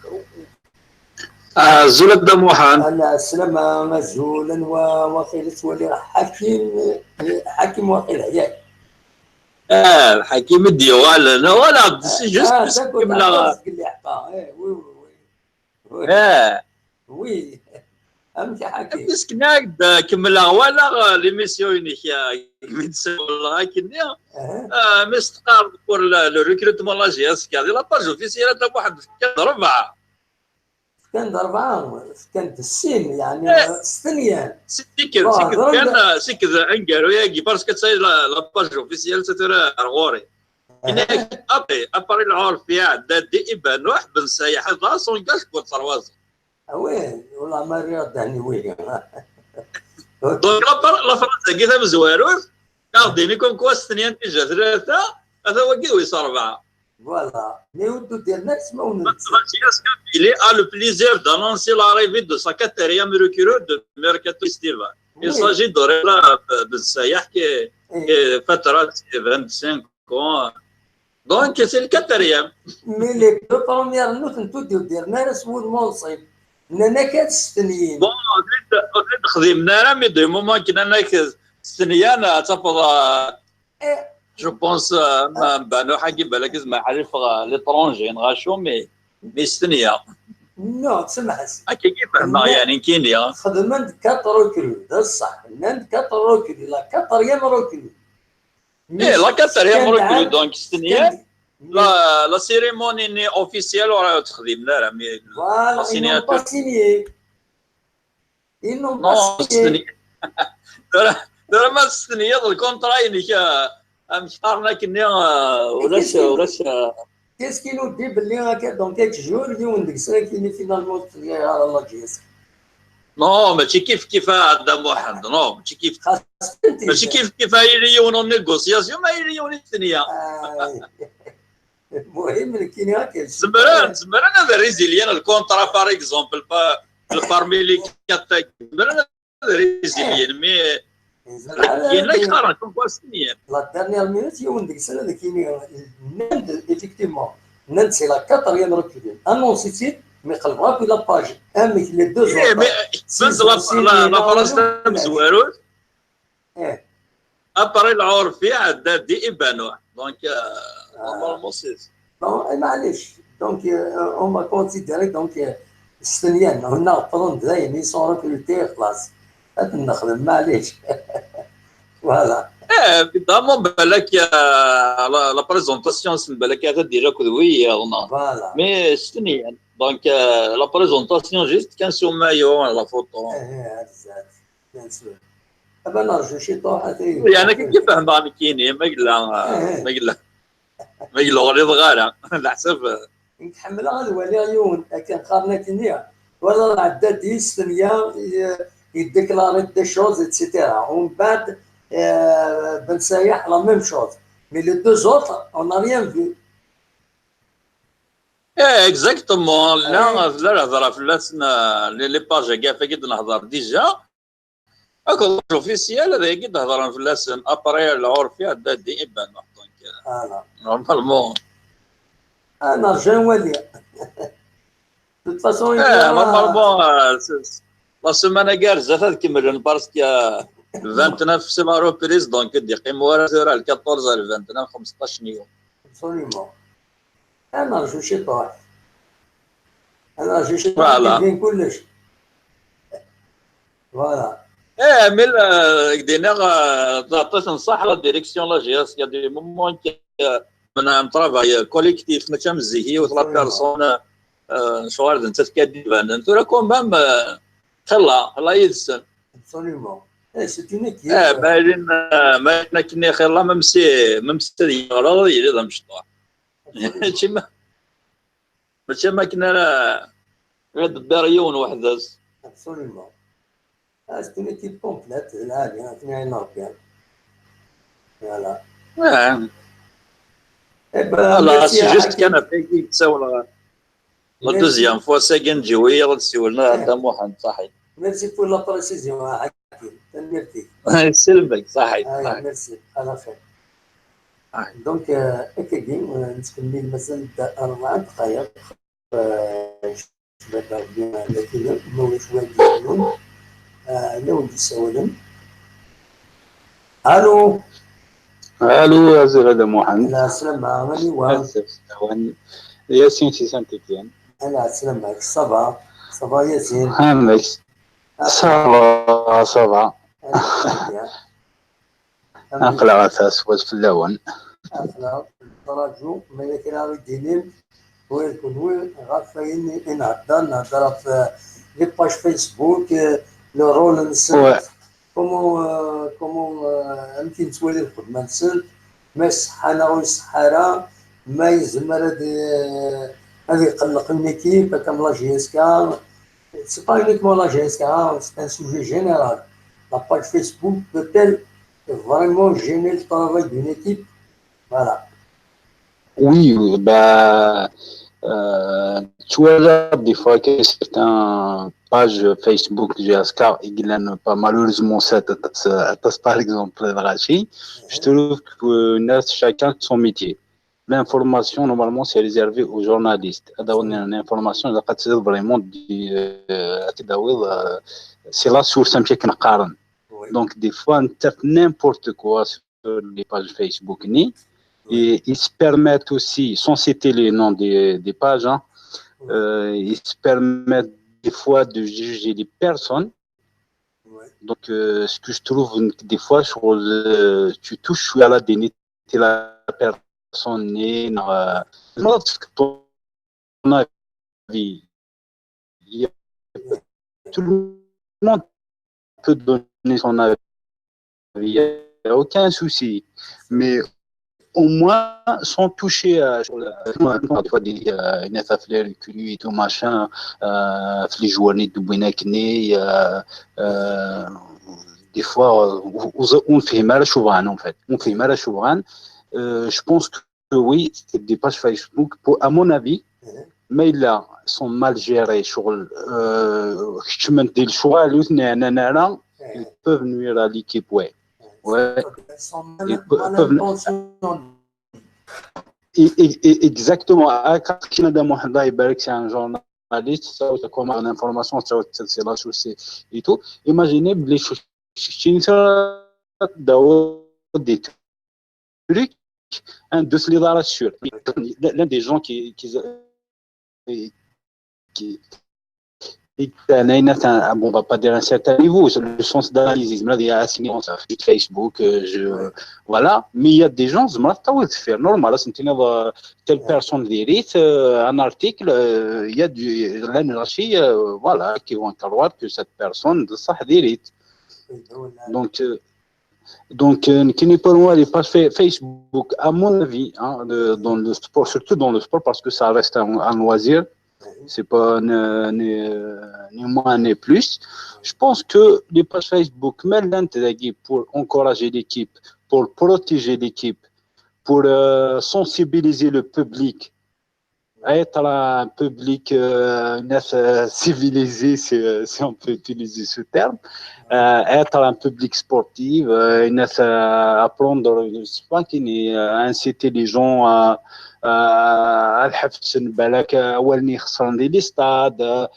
أزول الدموحان أنا السلامة مزولا وقيل تولي حكيم وقيل ياك حكيم ديوال ولا c'est juste كملا oui oui امتى حكيم parce que كملا ولا l'émission كني مستقر pour le recrutement la JSK la page officielle تاع واحد كان ربعه كان أربعة كانت السين يعني ستنيان سيكد كان سيكد انكارو ياكي parce que تساي la page officielle ترى غوري هناك après العرف عداد ابان واحد بن سايح هذا s'engage pour trois ans oui والله ما رياض oui donc la phrase كي مزوارور كارديني comme quoi ستنيان déjà ثلاثة هذا هو كي ويص أربعة. Voilà. Mais Il a le plaisir d'annoncer l'arrivée de sa quatrième recrue de mercato estival. Il s'agit de Reda Ben Sayah qui est 25 ans. Donc c'est le quatrième. Mais les deux premières notes, tout dernière, c'est le منصب. نانا كتستنيين. Bon, خدمنا mais du moment كي نانا كتستنيان تفضل. je pense بانو حاجة بالك زعما عارف l'étranger نغاشو mais ستنيا non تسمح هكا كيف فهمنا يعني كاين خدمت quatre recrues ده الصح نان quatre recrues la quatrième recrue ايه la quatrième recrue donc ستنيا la cérémonie officielle وراه تخدمنا راه mais voilà ils n'ont pas signé ils n'ont pas signé ما ستنيا ال contrat يعني مشطارنا كني ولاش ولاش qu'est-ce qui nous dit باللي هكا dans quelques jours يون ديك السنة كاين finalement على la JSK non ماشي كيف كيف عندنا محمد non ماشي كيف ماشي كيف كيف يليون négociation ما يليون الثانية المهم كاين هكا زمران زمران هذا résilier ال contrat par exemple parmi les quatre زمران هذا résilier mais كاين لا يقارن comme quoi سنية la dernière minute يون ديك السنة كاين ناند effectivement ناند c'est la quatrième recrue annoncée mais قلبها في la page امك les deux autres la phrase تاع مزوارود après العرفي عداد دي ابانو donc normalement c'est bon معليش donc on va considérer donc ستنيان هنا قرون داين ils sont recrutés خلاص نخدم معليش voilà évidemment بالك la présentation بالك هذا déjà كذوي voilà mais ستنيان donc la présentation juste كان sous maillot la photo ايه بزاف bien sûr ابا نرجو شي طوحه يعني كيف فهم كيني ما قلا ما قلا ما قلا غليظ غالا على حسب نتحمل غير ولي يون كان قارنا كينيا ولا عداد دي ستنيا يديكلاري des choses et cetera ومن بعد بن سايح la même chose mais les deux autres on n'a rien vu ايه exactement لا لا الهضرة فلاتنا les pages كاع فاكيد نهضر déjà اكو officiel هذا كي تهضر فلاسن après العرفي عندها دي ابان donc normalement انا رجع نولي de façon normalement la semaine كاع زاد كمل parce que 29 c'est la reprise donc دي قيموا راه 14 29 15 يوم absolument انا رجو شي طاح انا رجو شي طاح كاين كلش voilà ايه mais قدينا تعطيت نصح la direction la JSK du moment من un travail collectif ماشي مزيهي و trois personnes شغل انت تكاديفان انت راه quand même خلا خلا يدسن absolument c'est une équipe ما ما كني خير لا ممسي ممسي غلط يلي مشطوح ماشي ما ماشي ما كنا غير دار يون وحده absolument c'est une équipe complète العالية اثنين ربي voilà voilà c'est juste كان في تساوي La deuxième fois ساكن نجيو غادي سولنا هذا محمد صحيح. Merci pour la précision حكيم، تنميرتي. سلمك صحيح. ميرسي على خير. Donc اكاكي نتكمل مازال 4 دقائق شباب لكن موش واجد لو يسولن. الو. الو عزيز هذا محمد. لا سلامة ماني وا ياسين سي Saint-Étienne. لا سلامة ça va ça va ياسين؟ هامك ça va ça va. أقلع أسود في اللون. أقلع راجو ما يكرا يدينين ويكون وين غافين نهضر في les pages Facebook le rôle نسن comment يمكن تولي الخدمة نسن ما يصحانا ويصحارا ما يزمر هذا يقلق une équipe comme la JSK. C'est pas uniquement la JSK, c'est un sujet général. La page Facebook peut-elle vraiment gêner le travail d'une équipe? Voilà. Oui, bah, tu vois, des fois que certaines pages Facebook JSK, ils pas malheureusement ça, par exemple, je trouve que chacun son métier. L'information, normalement, c'est réservé aux journalistes. L'information, vraiment, c'est la source un peu. Donc, des fois, on tape n'importe quoi sur les pages Facebook. Et ils se permettent aussi, sans citer les noms des pages, hein, ils se permettent des fois de juger les personnes. Donc, ce que je trouve, des fois, tu touches à la dignité de la personne. Ton avis, tout le monde peut donner son avis, il n'y a aucun souci, mais au moins sans toucher à des fois des et tout machin, les joueurs des fois on fait mal à Chouvan en fait, on fait mal à Chouvan. Je pense que oui, des pages Facebook, pour, à mon avis, mais là, sont mal gérées. Ils peuvent nuire à l'équipe, ouais. Ouais. Ils peuvent... Exactement. C'est un journaliste, ça, comme une information, c'est la source et tout. Imaginez les choses des trucs. Un de ces sûr, l'un des gens qui bon, on va pas dire un certain niveau, le sens d'analyse, il y a Facebook, voilà, mais il y a des gens, c'est normal, telle personne vérite, un article, il y a du l'anarchie, voilà, qui vont croire que cette personne, ça vérite. Donc, pour moi, les pages Facebook, à mon avis, hein, dans le sport, surtout dans le sport, parce que ça reste un loisir, c'est pas ni moins ni plus. Je pense que les pages Facebook, même pour encourager l'équipe, pour protéger l'équipe, pour sensibiliser le public, être un public civilisé, si on peut utiliser ce terme, être un public sportif, apprendre, inciter les gens à الحفس بالك اولني خسران les stades,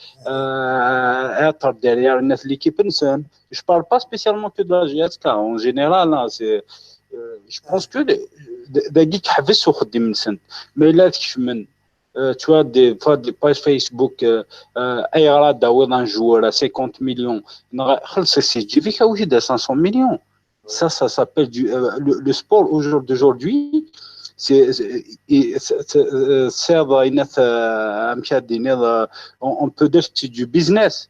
être derrière l'équipe. Je parle pas spécialement que de la JSK, en général, hein, c'est je pense que داكي تحبس وخدم نسن mais là تكشمن. Tu vois, des fois, des pages Facebook, un joueur à 50 millions, c'est 500 millions. Ça s'appelle le sport aujourd'hui, c'est on peut dire que c'est du business.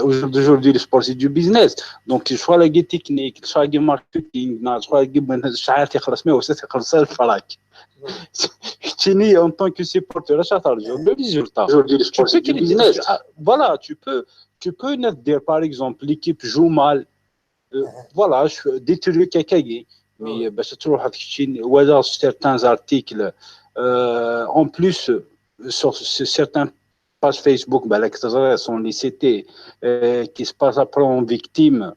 Aujourd'hui, le sport, c'est du business. Donc, soit la technique, soit le marketing, soit le en tant que supporter, le résultat. Aujourd'hui, le sport, c'est du business. Voilà, tu peux dire, par exemple, l'équipe joue mal. Voilà, des trucs à caguer. Mais bah, c'est toujours certains articles, En plus, sur certaines pages Facebook, sont les cités qui se passent après en victime.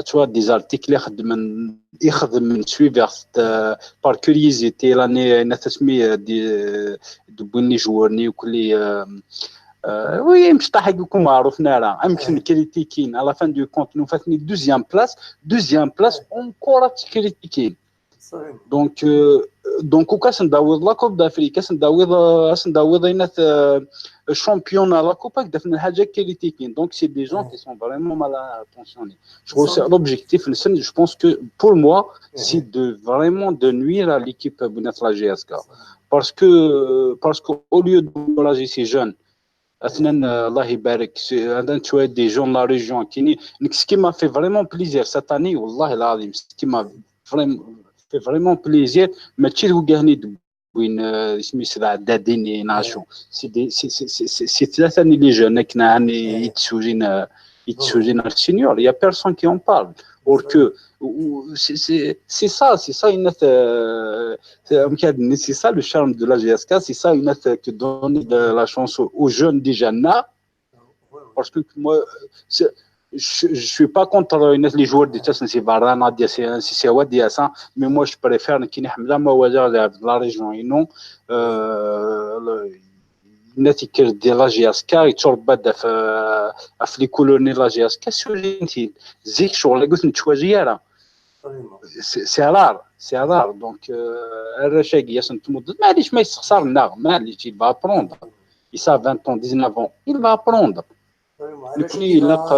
Tu vois, des articles يخدم suivre par curiosité l'année نتسمي دي دبوني جوارني وكلي oui مش طاح يكون معروف نارا يمكن كريتيكين à la fin du compte nous فاتني deuxième place encore critiquين. Donc وكاس نداوض la Coupe d'Afrique, كاس نداوض اينات championnat, la coupe دفن الحاجه critiquين. Donc c'est des gens qui sont vraiment mal intentionnés. Je l'objectif نسن, je pense que pour moi, c'est de vraiment de nuire à l'équipe بنات la JSK, parce que au lieu d'encourager ces jeunes, اثنان الله يبارك عندنا شويه des jeunes la région كيني. Ce qui m'a fait vraiment plaisir cette année, والله العظيم, ce qui m'a fait vraiment plaisir, ماشي وكاهني وين اسمي عدادين ناشو, c'est des c'est c'est c'est c'est ثلاثه les jeunes كنا يتسوجين ال seniors, y a personne qui en parle, or que c'est ça une c'est ça le charme de la JSK, c'est ça une que donne de la chance aux jeunes déjà là, parce que moi, je suis pas contre les joueurs de c'est Varane, c'est Wadi, mais moi, je préfère كي نحمل ما هو de la région et non نتيكر ديال la JSK يتربى في les couleurs la JSK سولينتي زيك شغل قلت نتواجي راه c'est rare, c'est rare. Donc الرشاقي تمد معليش ما يستخسر لنا معليش, il va apprendre, il a 20 ans, 19 ans, il va apprendre. نكوني يلق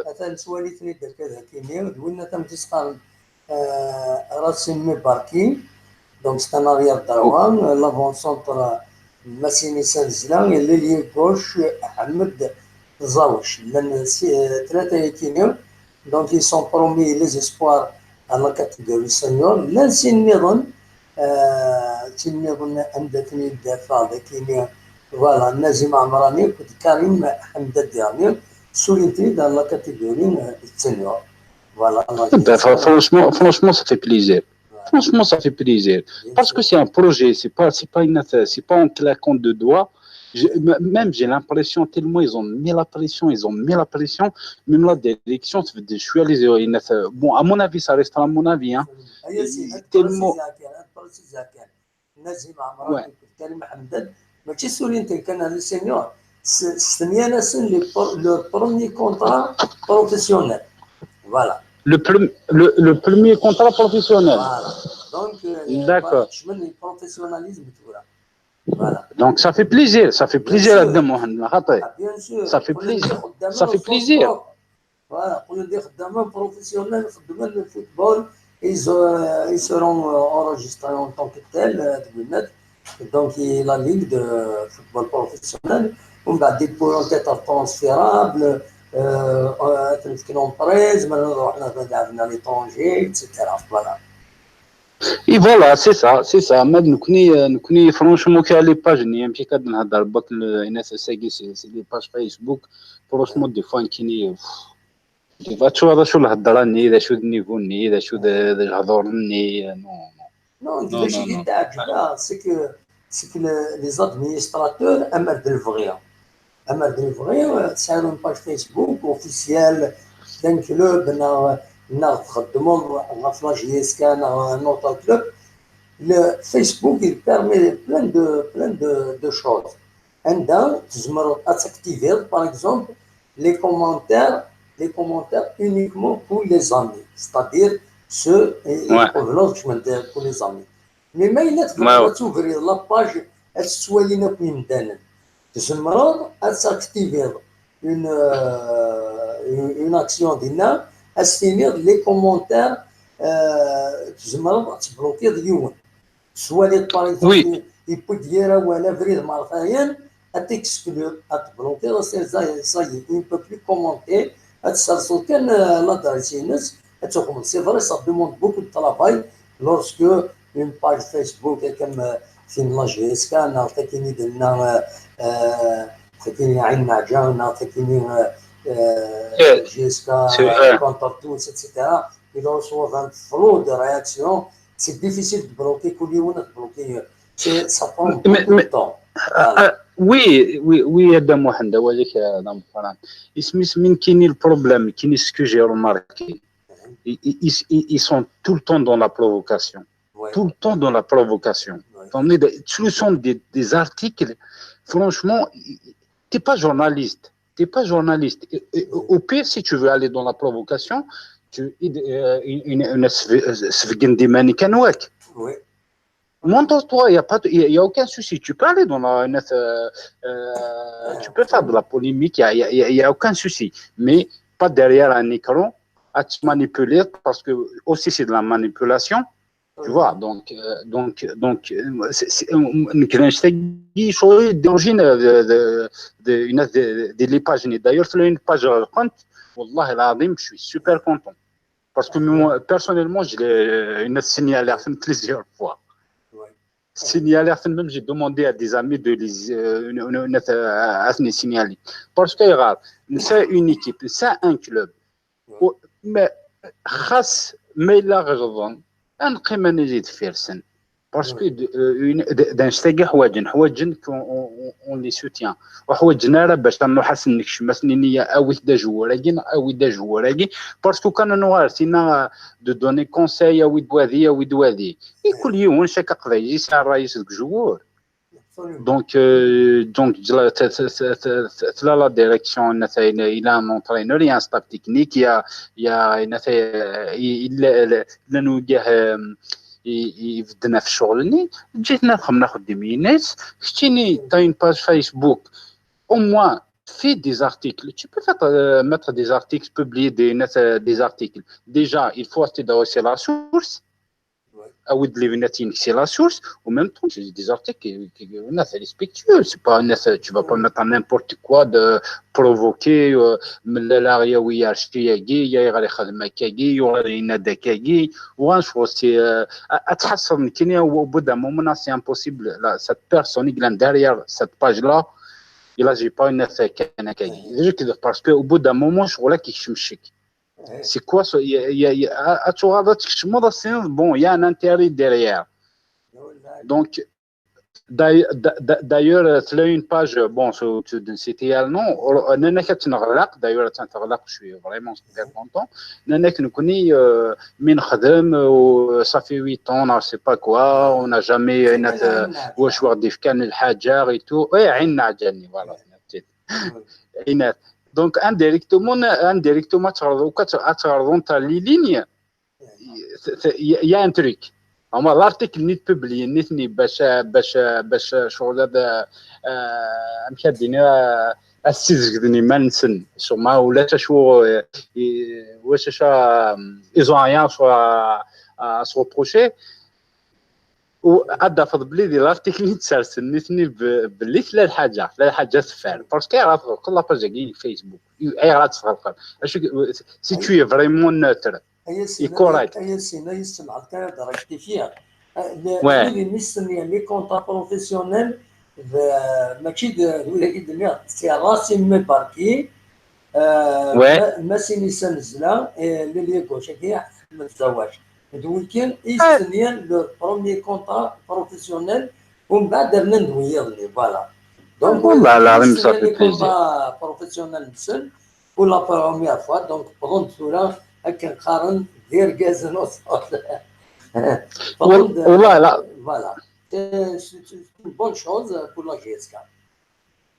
مثلا سوالي تريد كذا كيميا دوينا تم تسقى راسم مباركي, donc c'est un arrière droit, l'avant-centre ماسيني سانزلا, l'ailier gauche احمد زاوش لان ثلاثه يكينيو. Donc ils sont parmi les espoirs à la catégorie senior. لان سين نظن سين نظن عندتني الدفاع كينيا, voilà, نازم عمراني كنت كريم حمد الدياني سولينتي dans la catégorie senior, voilà. Franchement, franchement, ça fait plaisir. Franchement, ça fait plaisir. Parce que c'est un projet, c'est pas en claquant de doigts. Même j'ai l'impression, tellement ils ont mis la pression, ils ont mis la pression, même la direction, je suis allé, bon, à mon avis, ça reste à mon avis, hein. Tellement. نازم عمراني كريم حمدان ماشي سولينتي كان les seniors سنيانا سن le premier contrat professionnel, voilà. Le premier contrat professionnel. Voilà. Donc, D'accord. Je professionnalisme, voilà. Donc ça fait plaisir, ça fait plaisir à Mohamed. Bien sûr. Ça fait plaisir. Ça fait plaisir. Voilà, pour dire professionnel, le football, ils seront enregistrés en tant que tels, donc la ligue de football professionnel, on va des pourront être transférables, l'entreprise, maintenant à l'étranger, etc. Voilà. Et voilà, c'est ça, c'est ça. ما نكوني franchement كي les pages ني ماشي كنهضر باك الناس ساكي c'est les pages Facebook, franchement, des fois كيني des fois تشوف هذا شو الهضره ني اذا شو ال niveau ني اذا شو الهضور ني non. Non, non, non, non. C'est que les administrateurs أمر بالفغيا أمر بالفغيا تسالوا page Facebook officielle d'un club نا تخدموا غف la JSK نا un autre club. Le Facebook, il permet plein de choses. عندها تزمر activer, par exemple, les commentaires uniquement pour les amis, c'est-à-dire ceux pour les amis, mais ما إلا تقدر t'ouvrir la page تسوالينا في مدانا تزمر activer une action ديالنا استينير les commentaires تزمر تبلوكي ديون سوالي par exemple يبو ولا فريد مرثايا t'exclure, تبلوكي, ça y est, il peut plus commenter, تسرسل كان l'adresse ينس تخدم. C'est vrai, ça demande beaucoup de travail lorsque une page Facebook كم فين la JSK نعطيكني درنا تكيني عين نعجة نعطيكني JSK contre tous, etc. Ils reçoivent un flot de réactions. C'est difficile de bloquer كل يوم تبلوكي Ça prend beaucoup de temps. Oui, oui, oui, هذا محمد هذيك هذا مقارن اسمي من كاين ال problème كاين ce que j'ai remarqué, ils sont tout le temps dans la provocation, tout le temps dans la provocation. Ce sont des articles, franchement, t'es pas journaliste, t'es pas journaliste. Au pire, si tu veux aller dans la provocation, tu une des كان. Montre-toi, il n'y a pas, il y a aucun souci. Tu peux aller dans la, tu peux faire de la polémique, il y a aucun souci. Mais pas derrière un écran à te manipuler, parce que aussi c'est de la manipulation. Tu vois, donc, d'origine de les pages. D'ailleurs, c'est une page compte. والله العظيم, je suis super content. Parce que moi, personnellement, je l'ai signalé plusieurs fois. Signalé, même j'ai demandé à des amis de les signaler. Parce que c'est une équipe, c'est un club. Mais خاص ما إلا غلظن نقيم نزيد فيرسن parce que دانشتاقي حواجن حواجن on les soutient وحواجنا راه باش نروح نكشف مثلا نية او دا joueur او دا joueur, parce que كان نوار سينا de donner conseil او دوادي او دوادي كل يوم شاك قضايا يسعى الرئيس joueur. Donc, la direction, il a un entraîneur, il y a un staff technique, il y a, il يفدنا في الشغل جيت ناخذ ناخذ des minutes شتيني t'as une page Facebook, au moins fais des articles. Tu peux faire, mettre des articles, publier des articles. Déjà, il faut acheter la source. C'est la source. Au même temps, c'est des articles qui c'est respectueux. C'est pas, tu vas pas mettre n'importe quoi de provoquer. من لا يا ويا شتياكي يا غادي يخدم كاكي ينادى كاكي وان c'est اتحسر كاين au bout d'un moment, c'est impossible. Cette personne qui est derrière cette page là, il agit pas une كاكي parce que au bout d'un moment شغله كيشمشك. C'est quoi ça? Il y a, bon, il y a un intérêt derrière. Donc, d'ailleurs, tu as une page, bon, c'était non, d'ailleurs, je suis vraiment super content. نانا نكوني من خدم ça fait 8 ans, je sais pas quoi, on n'a jamais واش وغدي كان الحاجة et tout. Oui, عين عجلني, voilà. عينات. Donc, indirectement, les lignes, il y a un truc. اما l'article نيت publié نيتني باش باش باش شغل هذا مكاديني السيزكدني ما نسن شو ما ولا شو واش شو ils ont rien à se reprocher. وأدا بلي دي l'article اللي تسرسل نيتني بلي ثلاث حاجه تفعل parce que راه تغلق la page كي فيسبوك اي راه تغلق si tu es vraiment neutre et correct. هي سينا يسمع كان rectifier les نستني les contrats professionnels ماشي ولا c'est راسم مباركي ما سيني سنزلا لي gauche كي الزواج دويكين يستنيان le premier contrat professionnel ومن بعد درنا ندويضني voilà. Donc والله العظيم ça fait plaisir. Professionnel نسن pour la première fois, donc بغون ثورة هكا نقارن دير غاز نص. والله لا. Voilà, c'est une bonne chose pour la JSK.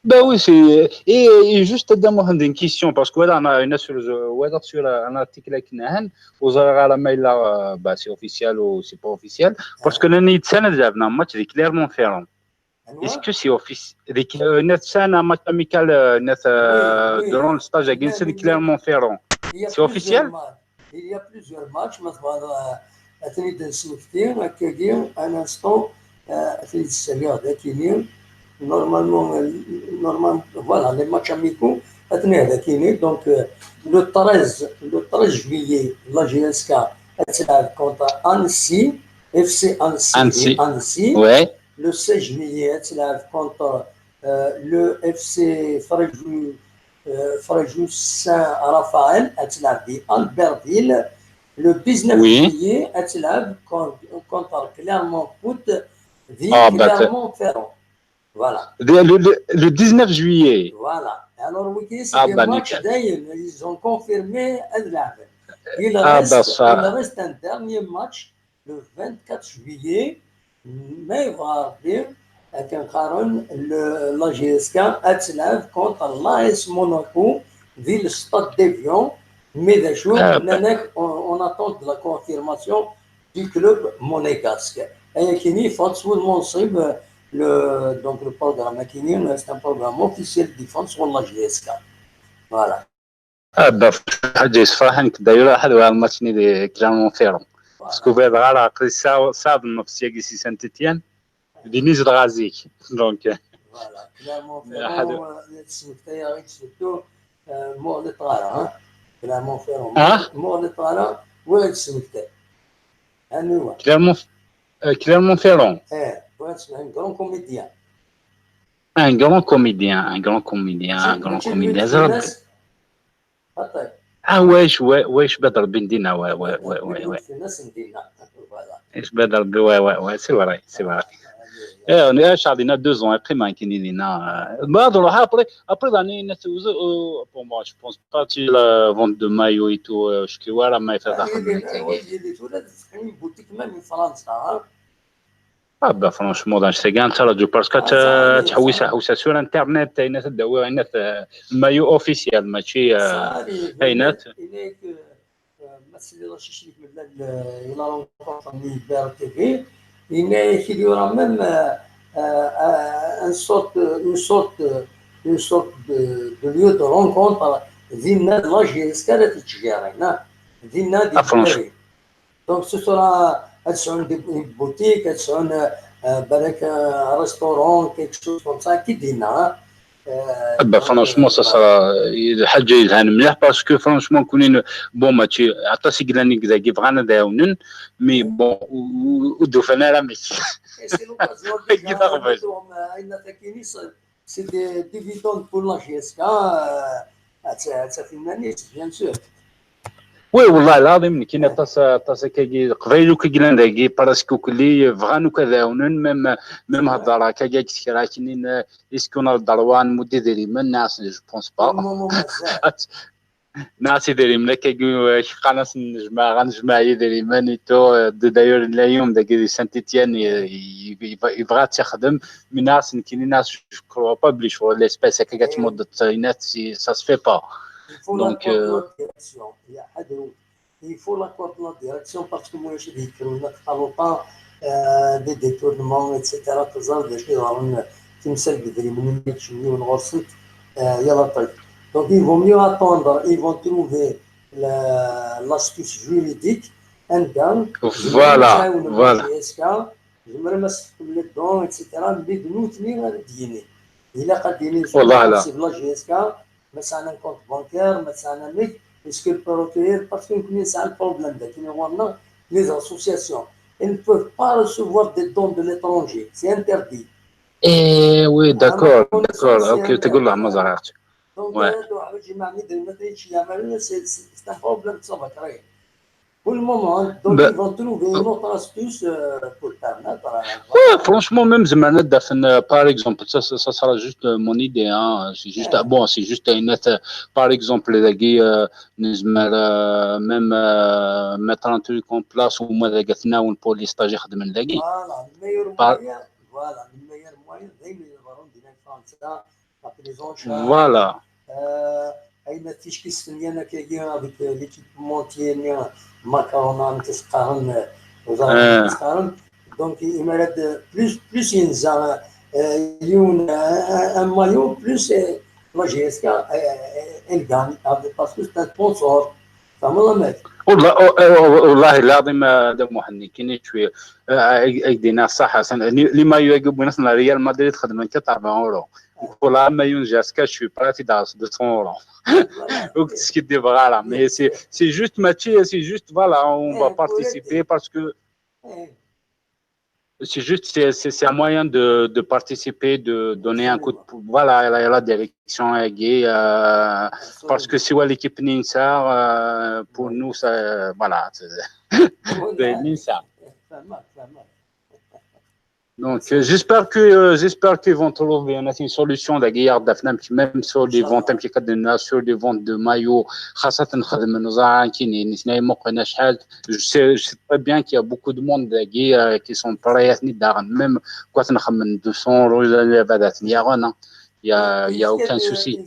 Ben oui, c'est. Et juste عندي une question, parce que voilà, on a une sur, voilà, sur un article qui n'a وزارة على ما bah, c'est officiel ou c'est pas officiel, parce que l'année de لعبنا match de Clermont-Ferrand. Est-ce que c'est officiel? Un match amical durant le stage à Clermont-Ferrand. C'est officiel? Il y a plusieurs matchs, مثلا تريد نسمكتي هكاكي un instant تريد السريع ذاكيني normalement, voilà, les matchs amicaux اتني هذاكيني. Donc le 13 juillet, la JSK تلعب contre Annecy, FC Annecy. Annecy. Le 16 juillet تلعب contre le FC Fréjus, Fréjus Saint-Raphaël تلعب في Albertville. Le 19 juillet تلعب contre Clermont Foot. في Clermont-Ferrand. Voilà. Le 19 juillet. Voilà. Alors, oui, c'est des matchs d'ailleurs, ils ont confirmé Il reste un dernier match le 24 juillet, mais va dire la JSK contre l'AS Monaco, ville Stade d'Evian, mais on attend de la confirmation du club monégasque. Et qui donc le programme c'est un programme officiel de défense sur la JSK. Voilà. حاجة يصفرحنك داير واحد الماتش ني Clermont-Ferrand parce que بعد غير صعب النفس ياكي سي Saint-Étienne دينيز الغازيك donc voilà Clermont-Ferrand تسمكتايا surtout مور لي طالع Clermont-Ferrand مور لي طالع وين تسمكتا انوا Clermont-Ferrand اه un grand comédien. Un grand comédien, un grand comédien, un grand comédien. Ah wesh, wesh, بدر بن دينا, ouais. ايش بدر بن, ouais, c'est vrai, c'est vrai. Eh, on a 2 ans après, ما كاين لنا بعد نروح après l'année bon, moi je pense pas que la vente de maillot et tout شكي ورا ما يفتح. boutique même فرنسا. Ah bah franchement dans ce cas radio parce que تحويسه حوسه sur internet اين تداوي اين ال maillot officiel ماشي اينات مثلا شي من الى rencontre TV il y aura même une sorte de lieu de rencontre ديالنا la JSK تتجارينا ديالنا دي. Donc ce sera تسعون des boutiques, تسعون بالك restaurant, quelque chose comme ça كي دينا. Bah franchement ça sera حاجه يلهان مليح parce que franchement كونين bon ماشي عطا سيكلاني كذا كيف غانا داونن mais bon ودوفنا راه ماشي كي تغبل. C'est des dividendes pour la JSK, bien sûr. Oui والله العظيم كاين طاس كاكي قبايلو كيقلان داكي parce que كلي فغانو كذاونن même هضره كاكي كثيرا كاينين est-ce qu'on a le droit مودي ديري من ناس je pense pas ناس يديري من كاكي قناص نجمع غنجمع يديري من tout d'ailleurs اليوم داكي Saint-Étienne يبغى تخدم من ناس كاينين ناس je crois pas بلي شغل l'espèce هكا تمد ça se fait pas. Donc, il faut l'accord de la direction parce que moi je dis que des détournements, etc. تمثال بدري من ونغرسنت يلا طيب. Donc il vaut mieux attendre, ils vont trouver l'astuce juridique عندهم. Voilà. زمر ما les dons, etc. Mais بنوتني ديني الا قد والله لا la JSK مثلا compte bancaire مثلا ميك est-ce que procureur parce que يمكن يسعى ال problème ذاك كاين les associations, ils ne peuvent pas recevoir des dons de l'étranger, c'est interdit. Eh oui, d'accord, ok, تقول له ما زرعت. Donc c'est un problème, ça va créer. Pour le moment, donc ils vont trouver une autre astuce pour permettre. Ouais, franchement, même زعما دفن par exemple, ça sera juste mon idée, hein. C'est juste, bon, c'est juste une par exemple, ذاكي نزمر même mettre un truc en place وما ذاك ثناون pour les stages يخدم ذاكي. Voilà, le meilleur moyen, voilà, le meilleur moyen, دايما يظهرون دينا فرنسا la prise en charge. Voilà. اين تيش كيستنيانا كاين avec l'équipementier ماكرونا تسقارن وزارة تسقارن donc يمرد plus ينزا يون un maillot, plus la JSK elle gagne parce que c'est un sponsor. فهم ولا والله والله العظيم هذا محني كاين شويه دينا صح les maillots يجيبوا ناس ريال مدريد خدمه 4 اورو ولا maillot JSK je suis prêt داس 200 اورو ce qui dit voilà, mais c'est juste ماشي c'est juste voilà, on va participer parce que c'est juste c'est un moyen de participer, de donner un coup de voilà la direction est gay parce que si l'équipe Ninsa pour nous ça voilà Ninsa. Donc, j'espère qu'ils vont trouver une solution d'ailleurs même sur les ventes sur les ventes de maillots خاصة خدم النزاع كاين نسنا موقعنا شحال. Je sais très bien qu'il y a beaucoup de monde qui sont prêts même quoi نخمم 200 euros بعد يا il y a aucun souci.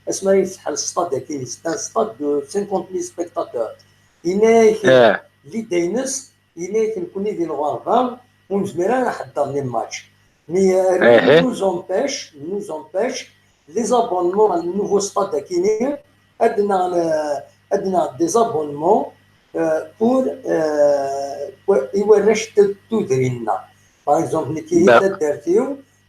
اسمها يفتح الستاد كاين c'est un stade de 50000 spectateurs هناك اللي داينس هناك نكون ديال الغربه ونزمير نحضر les matchs mais nous empêche les abonnements ال nouveau stade كاينين عندنا des abonnements pour يوراش تودرينا par exemple كاين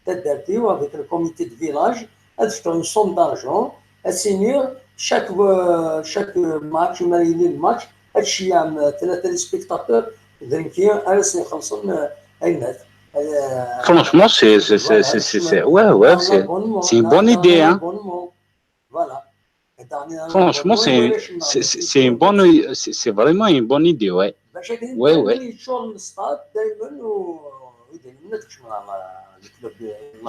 تدارتيو avec le comité de village هاد une somme d'argent اسينير chaque match وما يلي الماتش هادشي عام 3 les spectateurs درنكي انا يخلصون اينات. Franchement, c'est ouais ouais c'est une bonne idée hein. Voilà. Franchement, c'est une bonne c'est vraiment une bonne idée ouais. Ouais ouais.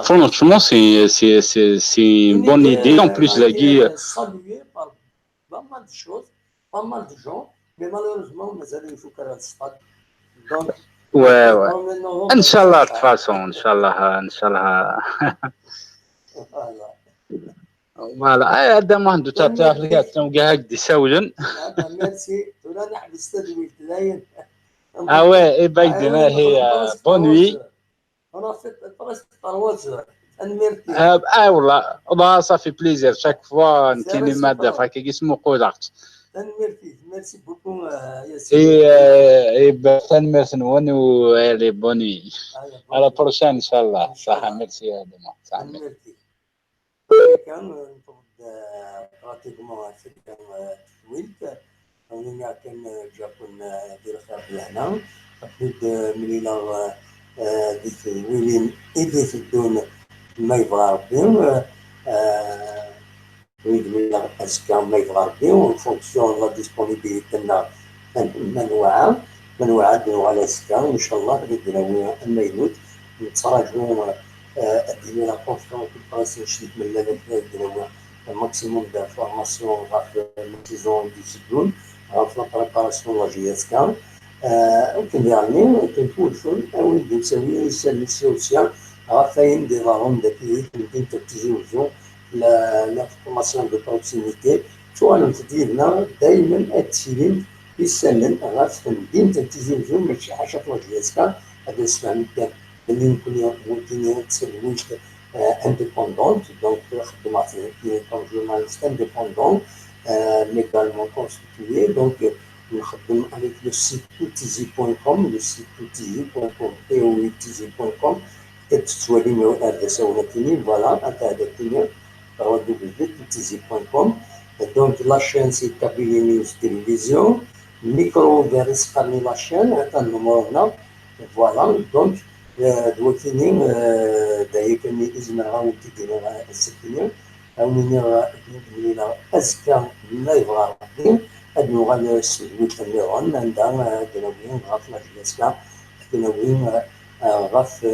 Franchement, c'est une bonne idée. En plus, la guille. Salué par pas mal de choses, pas mal de gens, mais malheureusement, nous allons il faut qu'à le stade. Donc, ouais, ouais. Inch'Allah, de toute façon, Inch'Allah, Inch'Allah. Voilà. هذا ما عنده تعرف قاعد يسولن. Merci. Ah ouais, et ben, bonne nuit. On a fait presque 3 heures. اه والله ça fait plaisir chaque fois نكيني ماده فاكي اسمه قولارت. Merci beaucoup ياسين. اي تنميرت نون و allez bonne nuit. À la prochaine ان شاء الله. صح ميرسي يا دما. صح ميرسي. كان نفرض pratiquement كان ويلت ونيا كان جاكون ديال الخير لهنا قد ملينا ديك ويلين إذا تدون ما يبغى ربي ويد من أسكان ما يبغى ربي en fonction la disponibilité تاعنا منوعة على سكان وإن شاء الله غادي ناوي أما يموت نتراجعو ديالو la conférence de presse نشريك من لا ديالو maximum d'informations غاف la saison دي سيدون غاف la préparation la JSK وكنديرني كنفوتو او نسوي سيل غافين دي ضرون داكي مدينة تيزي la formation de proximité سؤال تديرنا دائما التسليم يسلم غاف مدينة تيزي وزو ماشي حاجة في JSK هذا السلام اللي نكون ممكن تسلميش indépendante donc خدمات comme journaliste indépendant légalement constitué donc نخدم avec le site toutizi.com le site toutizi.com toutizi.com تتوالي هذا سولتيني voilà انت هذا كيني www.toutizi.com donc la chaîne c'est Kabylie News Télévision micro vers parmi la chaîne هذا ال numéro هنا voilà donc دوكيني دايك اني ازمر غاو تيدير السكينه او نينا ازكى ما يبغى ربي هاد نوغال السلويت النظام عندها دناويين غاف la JSK دناويين غاف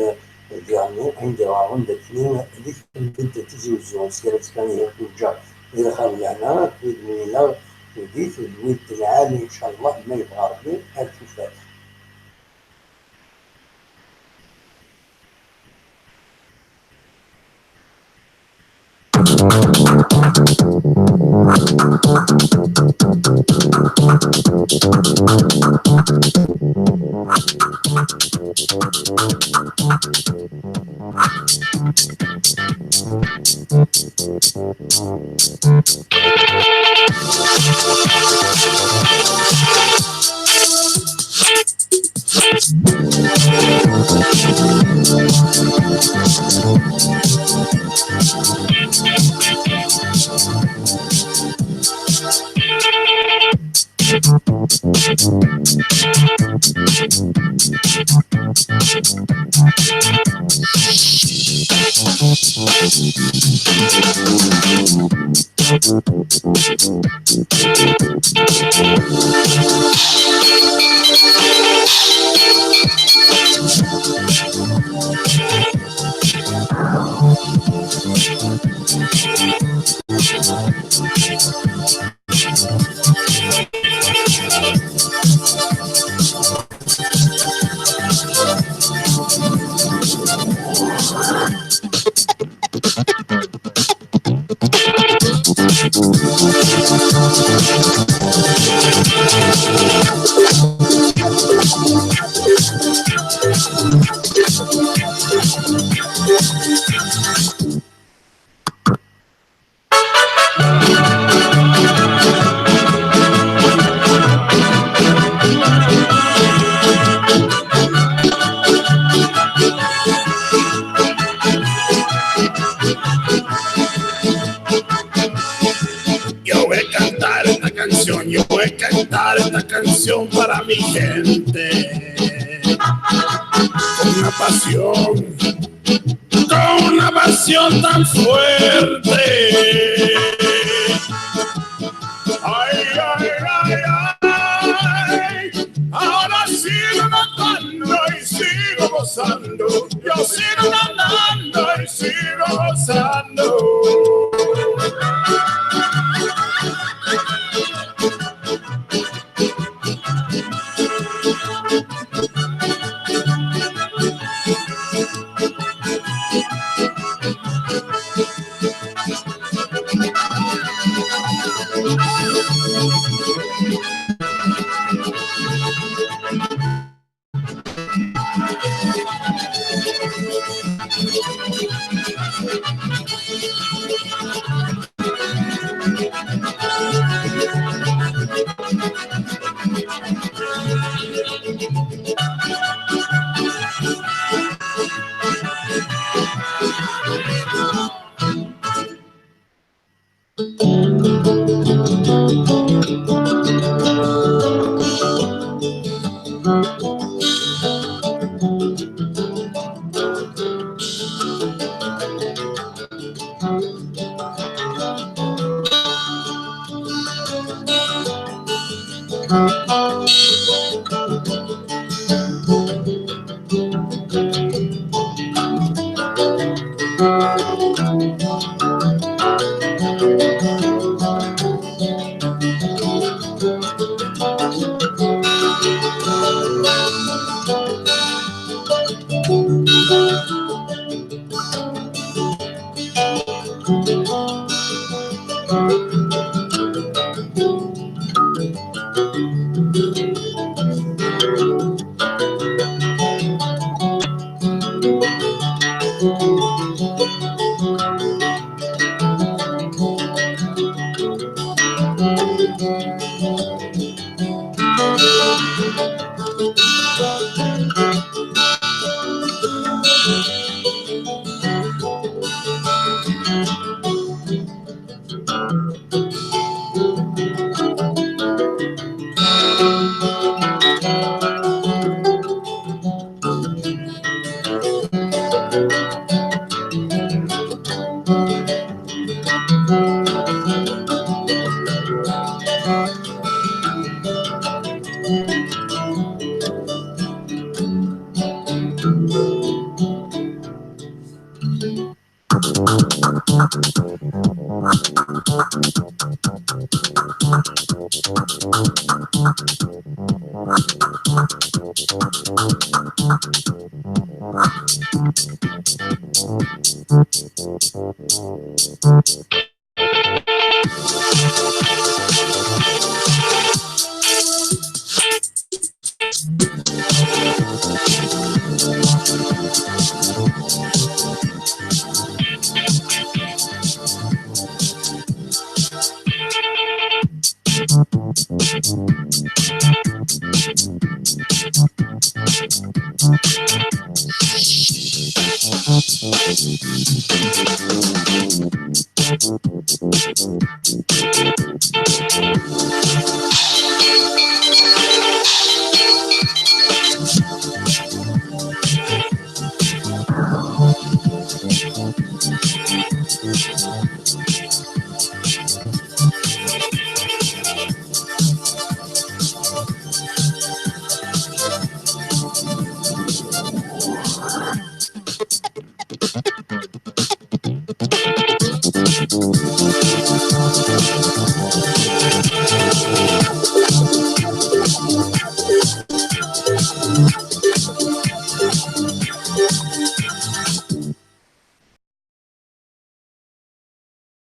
ديالو عندي راهم داكنين ديك بنت تيجي وزون سيرت كان يرجع إلى خارج لهنا بإذن الله وديت الود العالي إن شاء الله ما يبغى ربي ألف فاتح. Yo voy a cantar esta canción, yo voy a cantar esta canción para mi gente. Con una pasión tan fuerte. Ay, ay, ay, ay. Ahora sigo cantando y sigo gozando. Yo sigo cantando y sigo gozando.